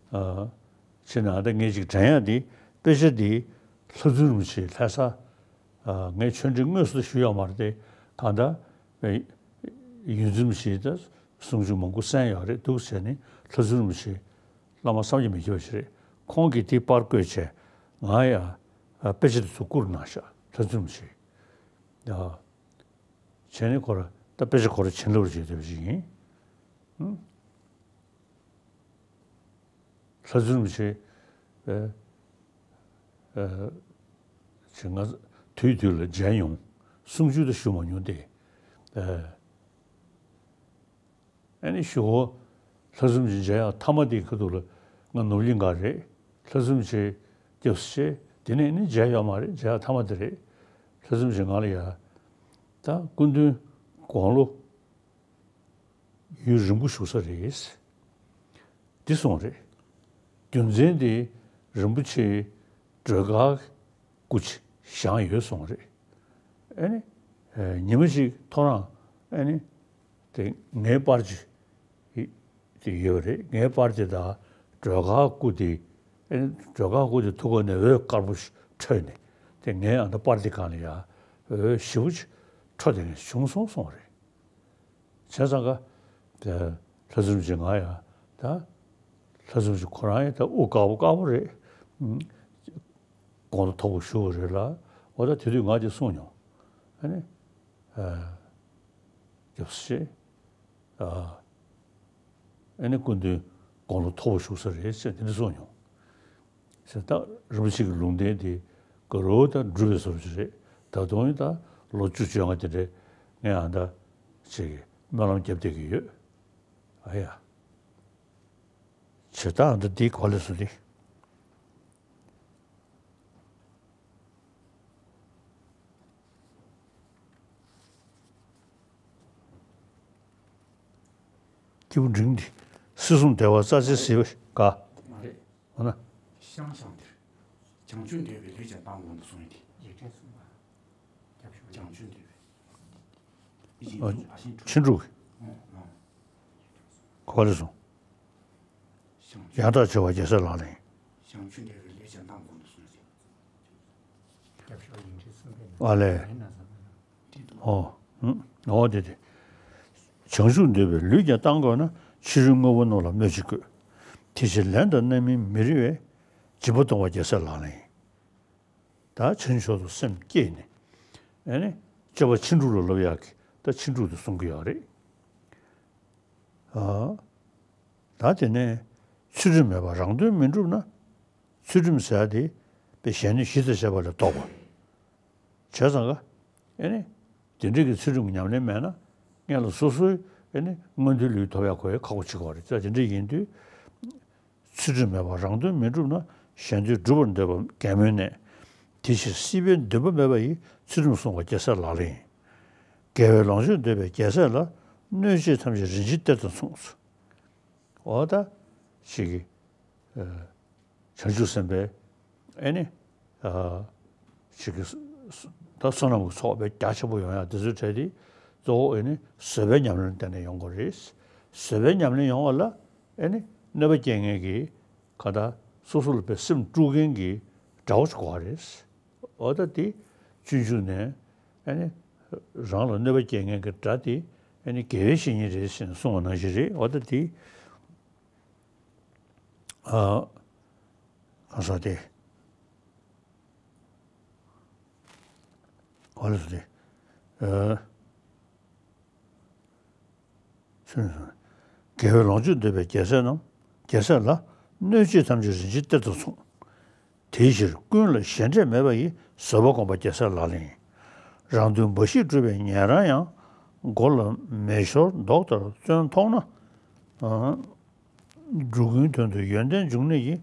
ཨ། ཕྱིན་ན་ད་ངས་ཅིག་དྲན་ཡག་འདི་དཔེ་ཆ་འདི་ལྷ་བཙུན་རིན་པོ་ཆེའི་ལྷ་ས། ཨ། ངས་ཆོས་འབྲེལ་དངོས་སུ་ཞུས་ཡོད་མ་རེད་དེ། གང་ལྟར་ཡོངས་འཛིན་རིན་པོ་ཆེས་ད་གསུང་ཆོས་མང་པོ་གསན་ཡོད་རེད་འདུག་བྱས་ནས་ལྷ་བཙུན་རིན་པོ་ཆེ་བླ་མ་བསམ་གྱིས་མི་ཁྱབ་པ་ཞིག་རེད། ཁོང་གིས་དེ་པར་བརྐོས་བྱས་ང་ཡ། ཨ། དཔེ་ཆ་དེ་ཚོ་བསྐུར་གནང་ཤག་ལྷ་བཙུན་རིན་པོ་ཆེས། ཡ། བྱས་ནས་ཁོ་ར་ད་དཔེ་ཆ་ཁོ་ར་བྱིན་རླབས་བྱེད་བསྡད་པ་ཞིག་ཡིན། ཧུམ། ལྷ་བཙུན་རིན་པོ་ཆེ། ཨ། ཨ། ཅིག་ང་དུས་དུས་ལ་མཇལ་ཡོང་། གསུང་ཆོས་དེ་ཞུ་མ་མྱོང་སྟེ། ཨ། ཨ་ནི་ཞུ་བོ། ལྷ་བཙུན་རིན་པོ་ཆེ་མཇལ་ཡག་མཐའ་མ་དེའི་ཁ་ཐུག་ལ་ང་ནོར་གླིང་ག་རེད། ལྷ་བཙུན་རིན་པོ་ཆེ་སྐྱབས་སུ་མཆི། དེ་ནས་ནི་མཇལ་ཡོད་མ་རེད། མཇལ་ཡག་མཐའ་མ་དེ་རེད། ལྷ་བཙུན་རིན་པོ་ཆེས་ང་ལ་ཡ། ད་སྐུ་མདུན་དགུང་ལོ་ཡུན་རིང་པོ་བཞུགས་ས་རེད། འདི་གསུངས་རེད། རྒྱུ་མཚན་དེ་རིན་པོ་ཆེ་སྒྲོལ་དཀར་སྐུ་བཞེངས་ཡོད་གསུངས་རེད། ཨ་ནི། ཨ། ཉི་མ་གཅིག་ཐོ་རངས། ཨ་ནི། དེ་ངའི་པར་ཅིག་དེ་ཡོད་རེད། ངའི་པར་དེ་དང་སྒྲོལ་དཀར་སྐུ་དེ། ཨ་ནི་སྒྲོལ་དཀར་སྐུ་དེ་ཐུགས་ཀ་ནས་འོད་དཀར་པོ་ཞིག་འཕྲོས་ནས། དེ་ངའི་ཨ་ད་པར་དེ་སྒང་ལ་ཡ་འོད་ཞེ་པོ་ཅིག་འཕྲོ་དེ་ནས་བྱུང་སོང་གསུངས་རེད། བྱས་ཙང་ཀ། དེ་ལྷ་བཙུན་རིན་པོ་ཆེ་ང་ཡ། ད་ལྷ་བཙུན་རིན་པོ་ཆེ་ཁོ་རང་ཡ་ད་དབུ་དཀར་པོ་དཀར་པོ་རེད། ཨུམ། དགུང་ལོ་མཐོ་པོ་བཞུགས་པ་རེད་ལ། འོ་ད་དེ་དུས་ང་དེ་གསུངས་མྱོང་། ཨ་ནི། ཨ། སྐྱབས་སུ་མཆི། ཨ། ཨ་ནི་སྐུ་མདུན་དགུང་ལོ་མཐོ་པོ་བཞུགས་ས་རེད་ཟེར་དེ་འདྲ་གསུངས་མྱོང་། ཟེར་ད་རིན་པོ་ཆེ་གི་ལུང་བསྟན་དེ་ག་རུ་ད་འགྲུབ་པའི་བཟོ་འདྲ་ཞིག་རེད། ད་དུང་ད་ལོ་བཅུ་བཅོ་ལྔ་དེ་འདྲའི་ངས་ཨ་ད་ཅིག་སྨོན་ལམ་བརྒྱབ་བསྡད་ཀྱི་ཡོད། ཨ་ཡ། བྱས་ད་ཨ་ད་འདི་ག་ལས་སུ་འདི། སྐྱེས་བུ་འབྲིང་འདི། སྲིད་གསུམ་བདེ་བ་རྩ་ཆེན་ཟེར་བ་ཞིག་ག་མ་རེད། འོ་ན། ཤང་ཤང་འདིར། བྱང་ཆུབ་འདོད་པའི་ལུས་ཀྱང་བཏང་དགོས་འདུག་གསུངས་ཡོད་དེ། བྱང་ཆུབ་འདོད་པའི། ཨ། ཕྱིན་དྲུག་གི། ག་པར་སོང་། ཡང་དག་བྱ་བ་རྒྱལ་སྲས་ལག་ལེན། བྱང་ཆུབ་འདོད་པའི་ལུས་ཀྱང་བཏང་དགོས་འདུག་གསུངས་ཡོད་དེ། ཨ་ལས། ཨོ། ཨོ་དེ་དེ། བྱང་ཆུབ་འདོད་པའི་ལུས་ཀྱང་བཏང་དགོས་ན། ཕྱི་རོལ་དངོས་པོ་རྣམས་ལ་སྨོད་ཅིག་དགོས། དེ་ཕྱིར་ལན་དང་རྣམ་སྨིན་མི་རིང་བས། སྦྱིན་པ་གཏོང་བ་རྒྱལ་སྲས་ལག་ལེན་ཡིན། ད་བྱང་ཆུབ་ཏུ་སེམས་བསྐྱེད་ནས། ཨེ་ནི། སྤྱོད་པ་ཕྱིན་དྲུག་ལ་སློབ་ཡག་གི་ད་ཕྱིན་དྲུག་དེ་གསུང་གི་ཡོད་རེད། ཨ། ད་དེ་ནས་ཚུལ་ཁྲིམས་མེད་པར་རང་དོན་མི་འགྲུབ་ན། ཚུལ་ཁྲིམས་ཟེར་ཡ་དེ་དཔེ་གཞན་གནོད་གཞི་རྩ་བྱས་པ་ལས་ལྡོག་པ། བྱས་ཙང་ཀ་ཨེ་ནི། དེ་འདྲ་གི་ཚུལ་ཁྲིམས་ཀྱི་ཉམས་ལེན་མེད་ན། སྔོན་ལ་སོ་སོའི་ཨེ་ནི་མངོན་མཐོའི་ལུས་ཐོབ་ཡག་གོ་ཡག་ཁག་པོ་ཆགས་ཀྱི་ཡོད་རེད། ད་དེ་འདྲ་ཡིན་དུས། ཚུལ་ཁྲིམས་མེད་པར་རང་དོན་མི་འགྲུབ་ན། གཞན་དོན་སྒྲུབ་པར་འདོད་པ་གད་མོའི་གནས། དེ་ཕྱིར་སྲིད་པའི་འདུན་པ་མེད་པ་ཡིས། ཚུལ་ཁྲིམས་བསྲུང་བ་རྒྱལ་སྲས་ལག་ལེན་ཡིན། དགེ་བའི་ལོངས་སྤྱོད་འདོད་པའི་རྒྱལ་སྲས་ལ། གནོད་བྱེད་ཐམས་ཅད་རིན་ཆེན་གཏེར་དང་མཚུངས། འོ་ད། ཞིག་གིས། བྱང་ཆུབ་སེམས་དཔའི། ཨེ་ནི། ཞིག་གིས། ད་བསོད་ནམས་ཀྱི་ཚོགས་དཔེ་རྒྱ་ཆེན་པོ་ཡོང་ཡག་དེ་ཚོའི་གྲས་དེ། གཙོ་བོ་ཨེ་ནི་བཟོད་པའི་ཉམས་ལེན་བརྟེན་ནས་ཡོང་དགོས་རེད། བཟོད་པའི་ཉམས་ལེན་ཡོང་བ་ལ། ཨེ་ནི་གནོད་པ་སྐྱེལ་མཁན་གྱི། ག་ད། སོ་སོ་ལ་དཔེ་སེམས་དཀྲུག་མཁན་གྱི་དགྲ་བོ་ཞིག་དགོས་པ་རེད། འོ་ད་དེ་སྤྱོད་འཇུག་ནས་ཨ་ནི་རང་ལ་གནོད་པ་སྐྱེལ་མཁན་གྱི་དགྲ་དེ་ཨ་ནི་དགེ་བའི་བཤེས་གཉེན་རེད་ཟེར་ནས་གསུངས་པ་ནང་བཞིན་རེད། འོ་ད་དེ་ཨ་གང་ཟག་དེ་འོ་ལ་སོ་དེ་ཨ། དགེ་བའི་ལོངས་སྤྱོད་འདོད་པའི་རྒྱལ་སྲས་རྣམས། རྒྱལ་སྲས་ལ། གནོད་བྱེད་ཐམས་ཅད་རིན་ཆེན་གཏེར་དང་མཚུངས། དེའི་ཕྱིར་ཀུན་ལ་ཞེ་འགྲས་མེད་པ་ཡིས། བཟོད་པ་བསྒོམ་པ་རྒྱལ་སྲས་ལག་ལེན་ཡིན། རང་དོན་འབའ་ཞིག་སྒྲུབ་པའི་ཉན་རང་ཡང་། མགོ་ལ་མེ་ཤོར་མདོག་ལྟར་བཙོན་ཐོགས་ན། འགྲོ་ཀུན་དོན་དུ་ཡོན་ཏན་འབྱུང་ནི་ཡིས།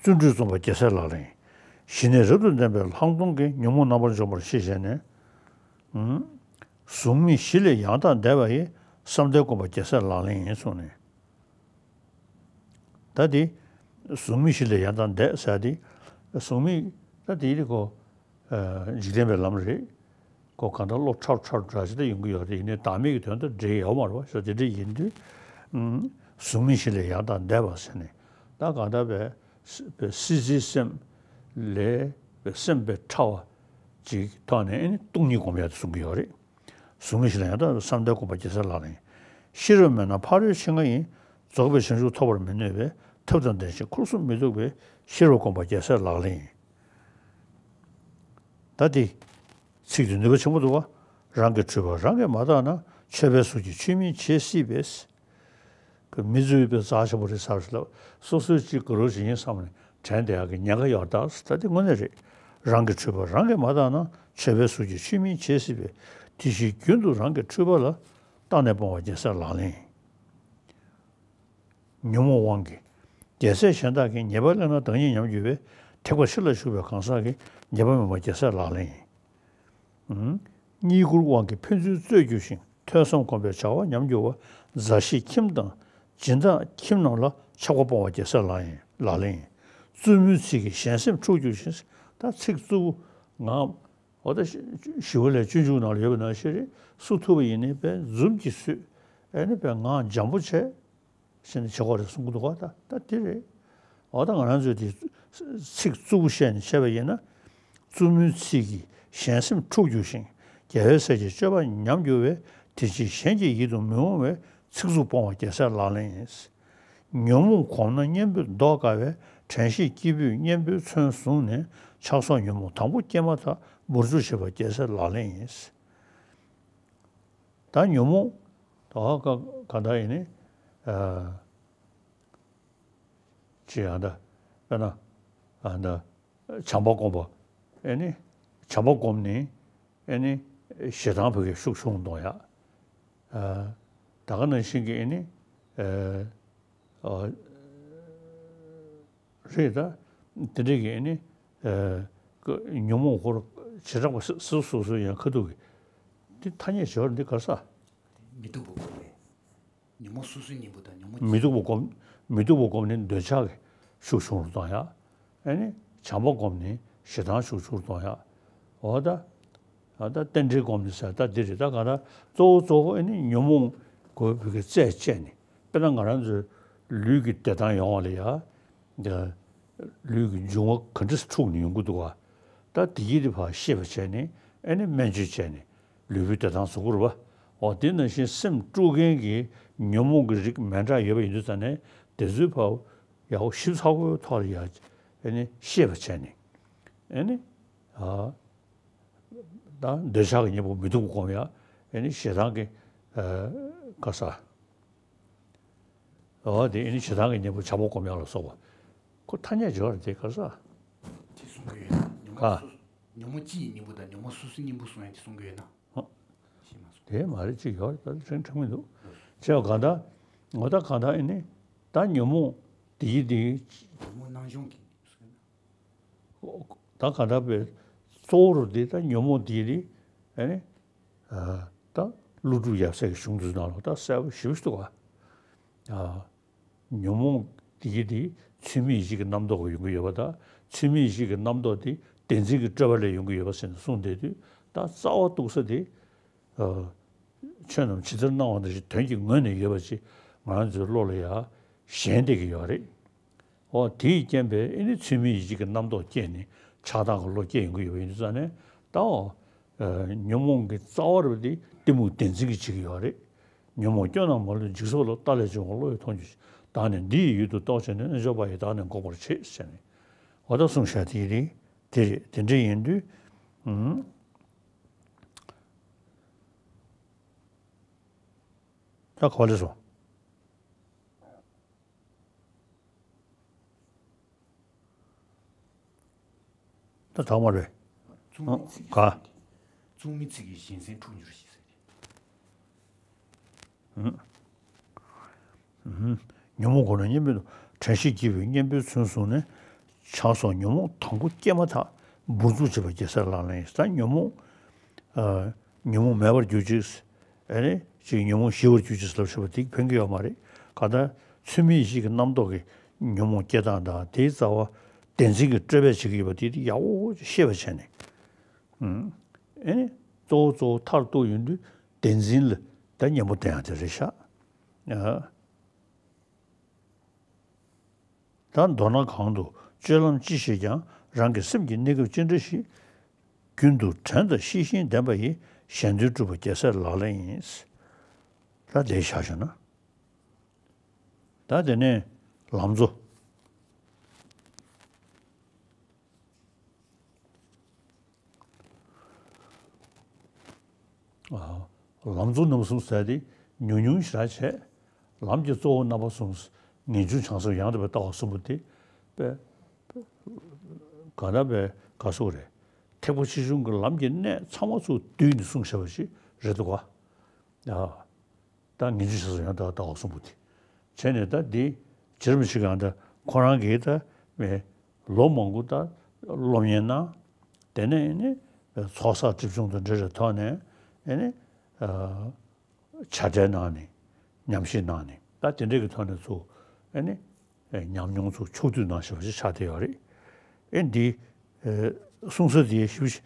བརྩོན་འགྲུས་རྩོམ་པ་རྒྱལ་སྲས་ལག་ལེན་ཡིན། ཞི་གནས་རབ་ཏུ་ལྡན་པའི་ལྷག་མཐོང་གིས། ཉོན་མོངས་རྣམ་པར་འཇོམས་པར་ཤེས་བྱས་ནས། གཟུགས་མེད་བཞི་ལས་ཡང་དག་འདས་པ་ཡི། བསམ་གཏན་བསྒོམ་པ་རྒྱལ་སྲས་ལག་ལེན་ཡིན་གསུངས་ནས། ད་དེ་གཟུགས་མེད་བཞི་ལས་ཡང་དག་འདས་ཟེར་དེ། གཟུགས་མེད་ད་དེ་རིགས་ཁོ་འཇིག་རྟེན་པའི་ལམ་རེད། ཁོ་གང་ལྟར་བློ་ཁྲབ་ཁྲབ་འདྲ་ཞིག་ད་ཡོང་གི་ཡོད་རེད། ཡིན་ནའི་བདག་མེད་ཀྱི་དོན་དང་འབྲེལ་ཡོད་མ་རེད་བ། ཞོ་དེ་འདྲ་ཡིན་དུས་གཟུགས་མེད་བཞི་ལས་ཡང་དག་འདས་པ་ཟེར་ནས་ད་གང་ལྟར་བའི་སྲིད་རྩེའི་སེམས་ལས་སེམས་པའི་ཕྲ་བ་ཅིག་ཐོག་ནས་ཨེ་ནི་སྟོང་ཉིད་སྒོམ་ཡག་དེ་གསུང་གི་ཡོད་རེད། གཟུགས་མེད་བཞི་ལ་ཡང་དག་བསམ་གཏན་བསྒོམ་པ་རྒྱལ་སྲས་ལག་ལེན། ཤེས་རབ་མེད་ན་ཕ་རོལ་ཕྱིན་ངན་ཡིན། རྫོགས་པའི་བྱང་ཆུབ་ཐོབ་པར་མི་ནུས་པས། ཐབས་དང་ལྡན་ཞིང་ཁུར་སོང་མི་ཚུགས་པས། ཤེས་རབ་བསྒོམ་པ་རྒྱལ་སྲས་ལག་ལེན་ཡིན། ད་དེ་ཚིག་དེ་ནུས་པ་ཆེན་པོ་འདུག་བ། རང་གི་འཁྲུལ་པ་རང་གིས་མ་དག་ན། ཆོས་པའི་གཟུགས་ཀྱིས་ཆོས་མིན་བྱེད་སྲིད་པས། ཀྱི་མི་རྩོལ་བའི་རྩ་ཆེན་པོ་རེད་ཟེར་ཞིག་ལ། སོ་སོའི་གཅིག་ག་རོ་ཞིག་ཡིན་བསམ་ནས་དྲན་བསྡད་ཡག་གི་ཉེན་ཁ་ཡོད་ད། ད་དེ་དངོས་གནས་རེད། རང་གི་འཁྲུལ་པ་རང་གིས་མ་དག་ན། ཆོས་པའི་གཟུགས་ཀྱིས་ཆོས་མིན་བྱེད་སྲིད་པས། དེ་ཕྱིར་རྒྱུན་དུ་རང་གི་འཁྲུལ་པ་ལ། བརྟགས་ནས་སྤོང་བ་རྒྱལ་སྲས་ལག་ལེན་ཡིན། ཉོན་མོངས་དབང་གིས་རྒྱལ་སྲས་གཞན་དག་གིས། ཉེས་པ་གླེང་ན་བདག་ཉིད་ཉམས་འགྱུར་བས། ཐེག་པ་ཕྱི་ལ་ཞུགས་པའི་གང་ཟག་གིས། ཉེས་པ་མེད་པ་རྒྱལ་སྲས་ལག་ལེན་ཡིན། གཉིད་ཁུག་དབང་གིས་ཕན་ཚུན་རྩོད་འགྱུར་ཞིང་། ཐོས་བསམ་སྒོམ་པས་བྱ་བ་ཉམས་འགྱུར་བ། མཛའ་བཤེས་ཁྱིམ་དང་སྦྱིན་བདག་ཁྱིམ་རྣམས་ལ། ཆགས་པ་སྤོང་བ་རྒྱལ་སྲས་ལག་ཡིན་ལག་ལེན་ཡིན། རྩུབ་མོའི་ཚིག་གིས་གཞན་སེམས་འཁྲུགས་འགྱུར་ཞིང་། ད་ཚིག་རྩུབ་པོ་ངག་འོ་ད་ཞི་བ་ལྷའི་སྤྱོད་འཇུག་ནང་ལ་ཡོད་པ་ནང་བཞིན་རེད། སུ་ཐུག་པ་ཡིན་ནའི་དཔེ་འཛུམ་གྱིས་བསུས། ཨེ་ནི་དཔེ་ངག་འཇམ་པོ་བྱས། ཟེར་ནས་བྱེད་དགོས་རེད་གསུང་གི་འདུག་ག་ད་ད་དེ་རེད། འོ་ད་ང་རང་ཚོས་དེ་ཚིག་རྩུབ་པོ་བཤད་ནས་བྱས་པ་ཡིན་ན། རྩུབ་མོའི་ཚིག་གིས་གཞན་སེམས་འཁྲུགས་འགྱུར་ཞིང་། རྒྱལ་བའི་སྲས་ཀྱི་སྤྱོད་པ་ཉམས་འགྱུར་བས། དེ་ཕྱིར་གཞན་གྱི་ཡིད་དུ་མི་འོང་བའི། ཚིག་རྩུབ་སྤོང་བ་རྒྱལ་སྲས་ལག་ལེན་ཡིན། ཉོན་མོངས་གོམས་ན་གཉེན་པོས་བཟློག་དཀའ་བས། དྲན་ཤེས་སྐྱེས་བུས་གཉེན་པོའི་མཚོན་བཟུང་ནས། ཆགས་སོགས་ཉོན་མོངས་དང་པོ་སྐྱེས་མ་ཐག་འབུར་འཇོག་བྱེད་པ་རྒྱལ་སྲས་ལག་ལེན་ཡིན། ད་ཉོན་མོངས་ད་ག་ག་ད་ཡིན་ནི། ཨ། ཅི་ཡང་ད་དཔེར་ན་ཨ་ད་བྱམས་པ་སྒོམ་པ། ཨེ་ནི་བྱམས་པ་སྒོམ་ནི་ཨེ་ནི་ཞེ་སྡང་བོད་ཀྱི་ཤུགས་ཆུང་གཏོང་ཡག་ཨ། ད་ག་ནང་བཞིན་གྱི་ཨེ་ནི་ཨ། རེད་ད། དེ་འདྲའི་གི་ཨེ་ནི་ཨ། ཉོན་མོངས་ཧོར་བྱེ་བྲག་པ་སོ་སོ་སོ་ཡང་ཁ་ཐུག་གི་འདི་ཐ་སྙད་སྦྱོར་འདི་ག་ས། མི་སྡུག་པོ་དགོས་པས། ཉོན་མོངས་སོ་སོའི་གཉེན་པོ་དང་ཉོན་མོངས། མི་སྡུག་པ་སྒོམ། མི་སྡུག་པ་སྒོམ་ནས་འདོད་ཆགས་ཀྱི་ཤུགས་ཆུང་རུ་གཏོང་ཡ། ཨེ་ནི་བྱམས་པ་སྒོམ་ནས་ཞེ་སྡང་ཤུགས་ཆུང་རུ་གཏོང་ཡ། འོ་ད། ད་རྟེན་འབྲེལ་སྒོམ་ནས་ཟེར་ད་འདི་རེད། ད་ག་ད་གཙོ་བོ་གཙོ་བོ་ཨེ་ནི་ཉོན་མོངས་གོ་བའི་གི་རྩད་བཅད་ནས། དཔེར་ན་ང་རང་ཚོའི་ལུས་ཀྱི་བདེ་ཐང་ཡོང་བ་ལ་ཡ། འདི་ལུས་ཀྱི་འབྱུང་བ་ག་འདྲ་འཁྲུགས་ནས་ཡོང་གི་འདུག་ག་ད་དེ་ཡིད་དེ་ཕར་ཤེས་པ་བྱས་ནས་ཨེ་ནི་སྨན་བཅོས་བྱས་ནས་ལུས་པོའི་བདེ་ཐང་བཟོ་དགོས་རེད་པ། འོ་དེ་ནང་བཞིན་སེམས་དཀྲུག་མཁན་གྱི་ཉོན་མོངས་ཀྱི་རིགས་མི་འདྲ་ཡོད་པ་ཡིན་དུས་ཙང་ནས་དེ་ཚོའི་ཕར་ཡག་པོ་ཞིབ་ཚགས་པོའི་ཐོག་ལ་ཡ་ཨེ་ནི་ཤེས་པ་བྱས་ནས་ཨེ་ནི། ཨ། ད་འདོད་ཆགས་ཀྱི་གཉེན་པོ་མི་སྡུག་པ་སྒོམ་ཡ། ཨེ་ནི་ཞེ་སྡང་གི་ཨ་ག་ས། འོ་དེ་ཨེ་ནི་ཞེ་སྡང་གི་གཉེན་པོ་བྱམས་པ་སྒོམ་ཡ་ལ་སོགས་པ། ཁོ་ཐ་སྙད་སྦྱོར་རེད་དེ་ག་ས། དེ་གསུང་གི་ཡོད་ན་ཉོན་མོངས་ག་སོ་ཉོན་མོངས་སྤྱི་ཡི་གཉེན་པོ་དང་ཉོན་མོངས་སོ་སོའི་གཉེན་པོ་གསུང་ཡ་དེ་གསུང་གི་ཡོད་ན། ཧ། ཤེས་མ་སོང་། དེ་མ་རེད་ཅིག་ཡོད་རེད། ད་ཕྲན་ཕྲན་མི་འདུག་བྱས་པ་གང་ལྟར། ངོ་ད་གང་ལྟར་ཨེ་ནི་ད་ཉོན་མོངས་དེ་ཡི་དེ། ཉོན་མོངས་སྣང་གཞོང་གི། ད་ག་འདྲ་བའི་གཙོ་བོ་རུ་འདི་ད་ཉོན་མོངས་འདི་ནི་ཨ་ནི་ད་ཀླུ་སྒྲུབ་ཡབ་སྲས་ཀྱི་གཞུང་འདི་ནང་ལ་ད་གསལ་པོ་ཞེ་པོ་ཞིག་འདུག་ག་ཉོན་མོངས་འདི་འདི་ཚུལ་མིན་ཡིད་བྱེད་ཀྱི་རྣམ་རྟོག་གིས་ཡོང་གི་ཡོད་པ་དང་། ཚུལ་མིན་ཡིད་བྱེད་ཀྱི་རྣམ་རྟོག་འདི་བདེན་འཛིན་གྱི་སྤྲོས་པ་ལས་ཡོང་གི་ཡོད་པ་ཟེར་ནས་གསུངས་བསྡད་དུས། ད་རྩ་བ་གཏུགས་ས་དེ། ཆོས་རྣམས་ཇི་ལྟར་སྣང་བ་འདི་བཞིན་དོན་གྱི་ངོས་ནས་ཡོད་པ་ཅིག་ང་རང་ཚོའི་བློ་ལ་ཡ་ཞེན་བསྡད་ཀྱི་ཡོད་རེད། འོ་དེས་རྐྱེན་པས་ཨེ་ནི་ཚུལ་མིན་ཡིད་བྱེད་ཀྱི་རྣམ་རྟོག་སྐྱེས་ནས་ཆགས་སྡང་གི་བློ་སྐྱེ་ཡོང་གི་ཡོད་པ་ཡིན་དུས་ཙང་ནས་ད་འོ། ཉོན་མོངས་ཀྱི་རྩ་བ་རུ་དེ་གཏི་མུག་བདེན་འཛིན་གྱིས་བྱེད་ཀྱི་ཡོད་རེད། ཉོན་མོངས་སྐྱོན་རྣམས་མ་ལུས་འཇིག་ཚོགས་ལ། ལྟ་ལས་བྱུང་བ་བློ་ཡིས་མཐོང་གྱུར་ཅིག་བདག་ནི་འདི་ཡི་ཡུལ་དུ་གཏོགས་བྱས་ནས། རྣལ་འབྱོར་པ་ཡིས་བདག་ནི་འགོག་པར་བྱེད་ཟེར་ནས། འོ་ད་གསུངས་བཞག་དེ་རེད། དེ་རེད། དེ་འདྲ་ཡིན་དུས། ཨུམ། ད་ག་པར་སླེབས་སོང་། ད་དག་མ་རེད། མཚུངས་མེད་ཚིག་གི། ག་མཚུངས་མེད་ཚིག་གིས་གཞན་སེམས་འཁྲུགས་འགྱུར་ཞེས་ཟེར། ཨུམ། ཨུམ། ཉོན་མོངས་སྒོ་ནས་གཉེན་པོའི་དོན། དྲན་ཤེས་བགྱིས་པའི་གཉེན་པོའི་ཚུལ་བཟུང་ནས། ཆགས་སོགས་ཉོན་མོངས་དང་པོ་སྐྱེས་མ་ཐག་འབུར་འཇུག་བྱེད་པ་རྒྱལ་སྲས་ལག་ལེན་ཡིན། ད་ཉོན་མོངས། ཨ། ཉོན་མོངས་མེད་པར་གྱུར་ཅིག་ཨེ་ནི་ཅིག་ཉོན་མོངས་ཞི་བར་གྱུར་ཅིག་ལབ་ཤེས་པ་དེ་ཕན་གྱི་ཡོད་མ་རེད། གང་ལྟར་ཚུལ་མིན་ཡིད་བྱེད་ཀྱི་རྣམ་རྟོག་གིས་ཉོན་མོངས་སྐྱེ་སྟངས་དང་། དེའི་རྩ་བ་བདེན་འཛིན་གྱི་སྤྲོས་པས་བྱེད་ཀྱི་ཡོད་པ་དེ་ཡག་པོ་ཤེས་པ་བྱས་ནས། ཨུམ། ཨེ་ནི་གཙོ་བོ་གཙོ་བོ་མཐར་གཏུགས་ཡོང་དུས་བདེན་འཛིན་ལ་ད་གཉེན་པོ་བསྟེན་ཡ་དེ་རེད་ཤག་ཨ། ད་མདོར་ན་གང་དུ་སྤྱོད་ལམ་ཅི་བྱེད་ཀྱང་། རང་གི་སེམས་ཀྱི་གནས་སྐབས་ཅི་འདྲ་ཞིག་རྒྱུན་དུ་དྲན་དང་ཤེས་བཞིན་ལྡན་པ་ཡིས། གཞན་དོན་སྒྲུབ་པ་རྒྱལ་སྲས་ལག་ལེན་ཡིན། ད་དེ་བཞག་བྱུང་ན། ད་དེ་ནས་ལམ་གཙོ། ཨ། ལམ་གཙོ་རྣམ་གསུམ་ཟེར་དེ་ཉུང་ཉུང་ཞེ་དྲག་བྱས། ལམ་གྱི་གཙོ་བོ་རྣམ་པ་གསུམ། ངེས་འབྱུང་བྱང་སེམས་ཡང་དག་པའི་ལྟ་བ་གསུམ་པོ་དེ། དཔེ། ག་འདྲ་བའི་ག་སོགས་རེད། ཐེག་པ་ཆེ་ཆུང་གི་ལམ་གྱི་གནད་ཚང་མ་ཚུར་བསྡུས་ནས་གསུངས་བཞག་པ་ཞིག་རེད་འདུག་ག་ཨ། ད་ངེས་འབྱུང་བྱང་སེམས་ཡང་དག་པའི་ལྟ་བ་གསུམ་པོ་དེ། བྱས་ནས་ད་འདི་རྗེ་རིན་པོ་ཆེ་གང་ད་ཁོ་རང་གིས་ད་མེ་ལོ་མང་པོ་ད་སློབ་གཉེར་གནང་། དེ་ནས་ནི་ཚོགས་བསགས་སྒྲིབ་སྦྱོང་དང་འབྲེལ་བའི་ཐོག་ནས་ཨེ་ནི་ཨ་བྱ་བྲལ་གནང་ནས་ཉམས་བཞེས་གནང་ནས་ད་དེ་འདྲའི་གི་ཐོག་ནས་ཚུར་ཨེ་ནི་ཨེ་ཉམས་མྱོང་ཚུར་ཕྱོགས་བསྡུས་གནང་བཞག་པ་ཞིག་ཆགས་བསྡད་ཡོད་རེད། ཨེ་འདི་ཨེ་གསུང་ས་འདི་ཞིབ་ཅིག་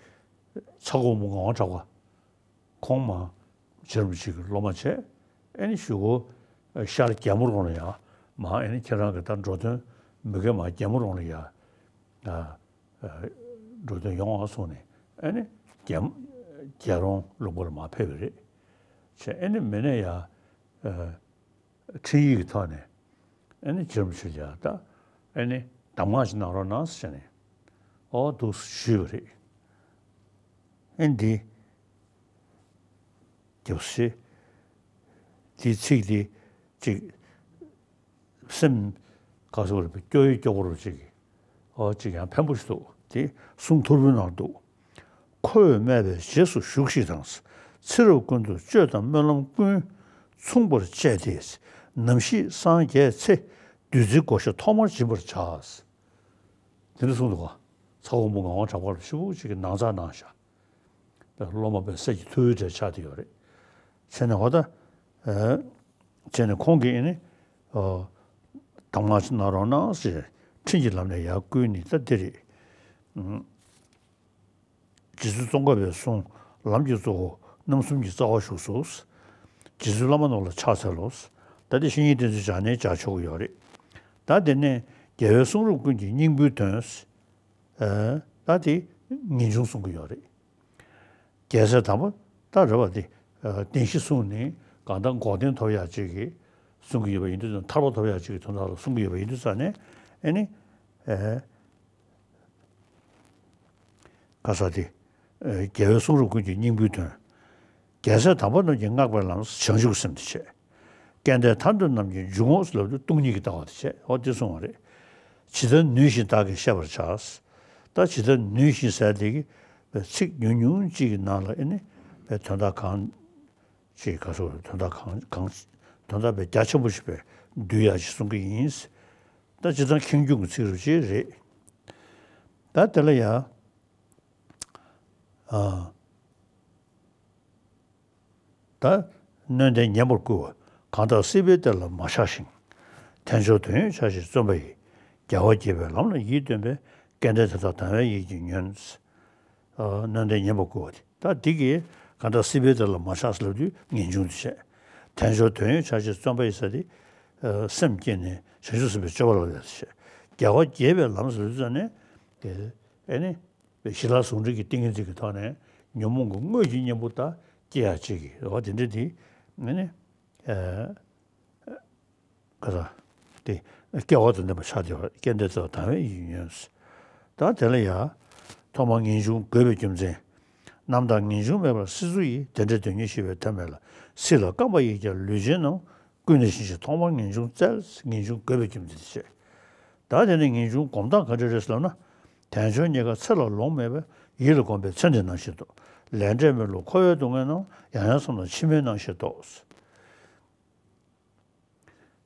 ཚ་གོང་མོ་ངག་དབང་གྲགས་པ། ཁོང་མ་རྗེ་རིན་པོ་ཆེ་གི་སློབ་མ་བྱས། ཨེ་ནི་གཞུག་གུ་ཤར་རྒྱལ་མོ་རོང་ལ་ཡ་མ་ཨེ་ནི་ཁྱེད་རང་གི་ད་འགྲོ་དོན་མི་དགེ་མ་རྒྱལ་མོ་རོང་ལ་ཡ་ཨ་ཨ་འགྲོ་དོན་ཡོང་བ་སོང་ནས་ཨེ་ནི་རྒྱལ་རྒྱལ་རོང་ལུང་པ་ལ་མ་ཕེབས་པ་རེད། བྱས་ཨེ་ནི་མི་ནས་ཡ་ཨ། འཕྲིན་ཡིག་གི་ཐོག་ནས་ཨེ་ནི་རྗེ་རིན་པོ་ཆེ་ལ་ཡ་ད་ཨེ་ནི་གདམས་ངག་ཅིག་གནང་རོགས་གནང་ཟེར་ནས་ཨོ་འདུག་ཞུས་པ་རེད། ཨེ་འདི་རྒྱབ་སེ་འདིའི་ཚིག་འདི་ཅིག་སེམས་ག་ཚོད་རེད་པས་སྐྱོ་ཡི་སྐྱོ་པོ་རུ་ཅིག་ཨོ་ཅིག་ཡང་ཕན་པོ་ཞིག་འདུག་དེ་གསུང་ཐོར་བུའི་ནང་འདུག་ཁོ་བོས་སྨྲས་པའི་རྗེས་སུ་ཞུགས་ཤིག་དང་། ཚེ་རབས་ཀུན་ཏུ་སྤྱོད་དང་སྨོན་ལམ་ཀུན་མཚུངས་པར་བྱས་ཏེ། ནམ་ཞིག་སངས་རྒྱས་ཚེ། བདུད་རྩིའི་བགོ་བཤའ་ཐོག་མར་སྦྱིན་པར་བྱ། དེ་འདྲ་གསུངས་འདུག་ག་ཚ་བོ་མོ་ངག་དབང་གྲགས་པ་ལ་ཞེ་པོ་ཅིག་གི་ནང་ཚགས་གནང་བཞག་སློབ་མ་པའི་སྲས་ཀྱི་ཐུ་བོའི་གྲས་ཆགས་བསྡད་ཡོད་རེད། བྱས་ནས་ཧོ་ད། ཨ། བྱས་ནས་ཁོང་གིས་ཨེ་ནི། ཨ། གདམས་ངག་ཅིག་གནང་རོགས་གནང་ཟེར་འཕྲིན་གྱི་ལམ་ནས་ཡར་བསྐུལ་ནས་ད་འདི་རེད། ཨུམ། རྗེ་བཙུན་ཙོང་ཁ་པའི་གསུང་ལམ་གྱི་གཙོ་བོ་རྣམ་གསུམ་གྱི་རྩ་བ་བཞུགས་སོ། རྗེ་བཙུན་བླ་མ་རྣམས་ལ་ཕྱག་འཚལ་ལོ། ད་འདི་བཤེས་གཉེན་བསྟེན་ཚུལ་སྦྱར་ནའི་སྦྱར་ཆོག་གི་ཡོད་རེད། ད་དེ་ནས་རྒྱལ་བའི་གསུང་རབ་ཀུན་གྱི་སྙིང་པོའི་དོན། ཨ། ད་དེ་ངེས་འབྱུང་གསུང་གི་ཡོད་རེད། རྒྱལ་སྲས་དམ་པ་ད་རེད་བ་དེ། ཨ། བདེན་བཞི་གསུངས་ནས་གང་ལྟར་འགོག་བདེན་ཐོབ་ཡག་ཅིག་གི་གསུང་གི་ཡོད་པ་ཡིན་དུས་ཙང་ཐར་པ་ཐོབ་ཡག་ཅིག་གི་དོན་དག་ལ་གསུང་གི་ཡོད་པ་ཡིན་དུས་ཙང་ནས་ཨེ་ནི། ཨ། ག་ས་དེ། ཨ། རྒྱལ་བའི་གསུང་རབ་ཀུན་གྱི་སྙིང་པོའི་དོན། རྒྱལ་སྲས་དམ་པ་རྣམས་ཀྱིས་བསྔགས་པའི་ལམ་བྱང་ཆུབ་སེམས་དེ་བྱས། སྐལ་ལྡན་ཐར་འདོད་རྣམས་ཀྱི་འཇུག་ངོགས་ལབ་དུས་སྟོང་ཉིད་ཀྱི་ལྟ་བ་དེ་བྱས། འོ་དེ་གསུངས་པ་རེད། ཇི་ལྟར་ནུས་བཞིན་བདག་གིས་བཤད་པར་བྱ། ད་ཇི་ལྟར་ནུས་བཞིན་ཟེར་དེ་གི་ཚིག་ཉུང་ཉུང་གཅིག་གི་ནང་ལ་ཨེ་ནི་དོན་དག་གང་ཅིག་ག་སོགས་དོན་དག་གང་གང་དོན་དག་པའི་རྒྱ་ཆེན་པོ་ཞིག་པའི་བསྡུས་ཡག་ཅིག་གསུང་གི་ཡིན། ད་ཇི་ལྟར་ཁེངས་སྐྱུང་གི་ཚིག་རུ་ཅིག་རེད། ད་དེ་ལ་ཡང་། ཨ། ད་སྣོད་ལྡན་ཉན་པར་བསྐུལ་བ། གང་དག་སྲིད་པའི་གཏེར་ལ་མ་ཆགས་ཤིང་། དལ་འབྱོར་དོན་ཡོད་ཆགས་ཞེས་བརྩོན་པ་ཡིས། རྒྱལ་བ་དགྱེས་པའི་ལམ་ལ་ཡིད་རྟོན་པའི། སྐལ་ལྡན་དེ་དག་དང་བའི་ཡིད་ཀྱིས་ཉོན། ཨ། སྣོད་ལྡན་ཉན་པར་བསྐུལ་བ་དེ། ད་འདི་གིས་གང་དག་སྲིད་པའི་གཏེར་ལ་མ་ཆགས་ལབ་དུས་ངེས་འབྱུང་དེ་བྱས། དལ་འབྱོར་དོན་ཡོད་ཆགས་ཞེས་བརྩོན་པ་ཡིས་ཟེར་དེ། ཨ། སེམས་བསྐྱེད་ནས་བྱང་ཆུབ་སེམས་དཔའི་སྤྱོད་པ་ལ་ཡོད་ཆགས། རྒྱལ་བ་དགྱེས་པའི་ལམ་ཟེར་དུས་ཙང་ནས། ཨེ་ནི། ཞི་ལྷག་ཟུང་འབྲེལ་གྱི་ཏིང་ངེ་འཛིན་གྱི་ཐོག་ནས་ཉོན་མོངས་ཀྱི་དངོས་ཀྱི་གཉེན་པོ་དག་སྐྱེ་ཡག་ཅིག་གི་འོ་དེ་འདྲ་དེ་ནི་ནི་ཨ་ག་ས་དེ་སྐལ་བ་དང་ལྡན་པ་ཆགས་བསྡད་པ། སྐལ་ལྡན་དེ་དག་དང་བའི་ཡིད་ཀྱིས་ཉོན། ད་དེ་ལ་ཡ་ཐོག་མར་ངེས་འབྱུང་དགོས་པའི་རྒྱུ་མཚན། རྣམ་དག་ངེས་འབྱུང་མེད་པར་སྲིད་མཚོ་ཡི། དེ་འདྲའི་དོན་གཉེར་ཞི་བའི་དོན་མེད་ལ། སྲིད་ལ་རྐང་པ་ཡིས་ཀྱང་ལུས་ཅན་རྣམས། ཀུན་ནས་བཞིན་གཤེགས་ཐོག་མར་ངེས་འབྱུང་བཙལ། ངེས་འབྱུང་དགོས་པའི་རྒྱུ་མཚན་དེ་བྱས། ད་དེ་ནས་ངེས་འབྱུང་སྒོམ་སྟངས་ག་འདྲ་རེད་ཟེར་ལབ་ན། དལ་འབྱོར་རྙེད་དཀའ་ཚེ་ལ་ལོང་མེད་པས། ཡིད་ལ་གོམས་པའི་ཚེ་འདི་ནམ་ཞིག་ལྡོག། ལས་འབྲས་མེད་ལུགས་འཁོར་བའི་སྡུག་བསྔལ་རྣམས། ཡང་ཡང་བསམས་ན་ཕྱི་མའི་ནང་ཞིག་ལྡོག།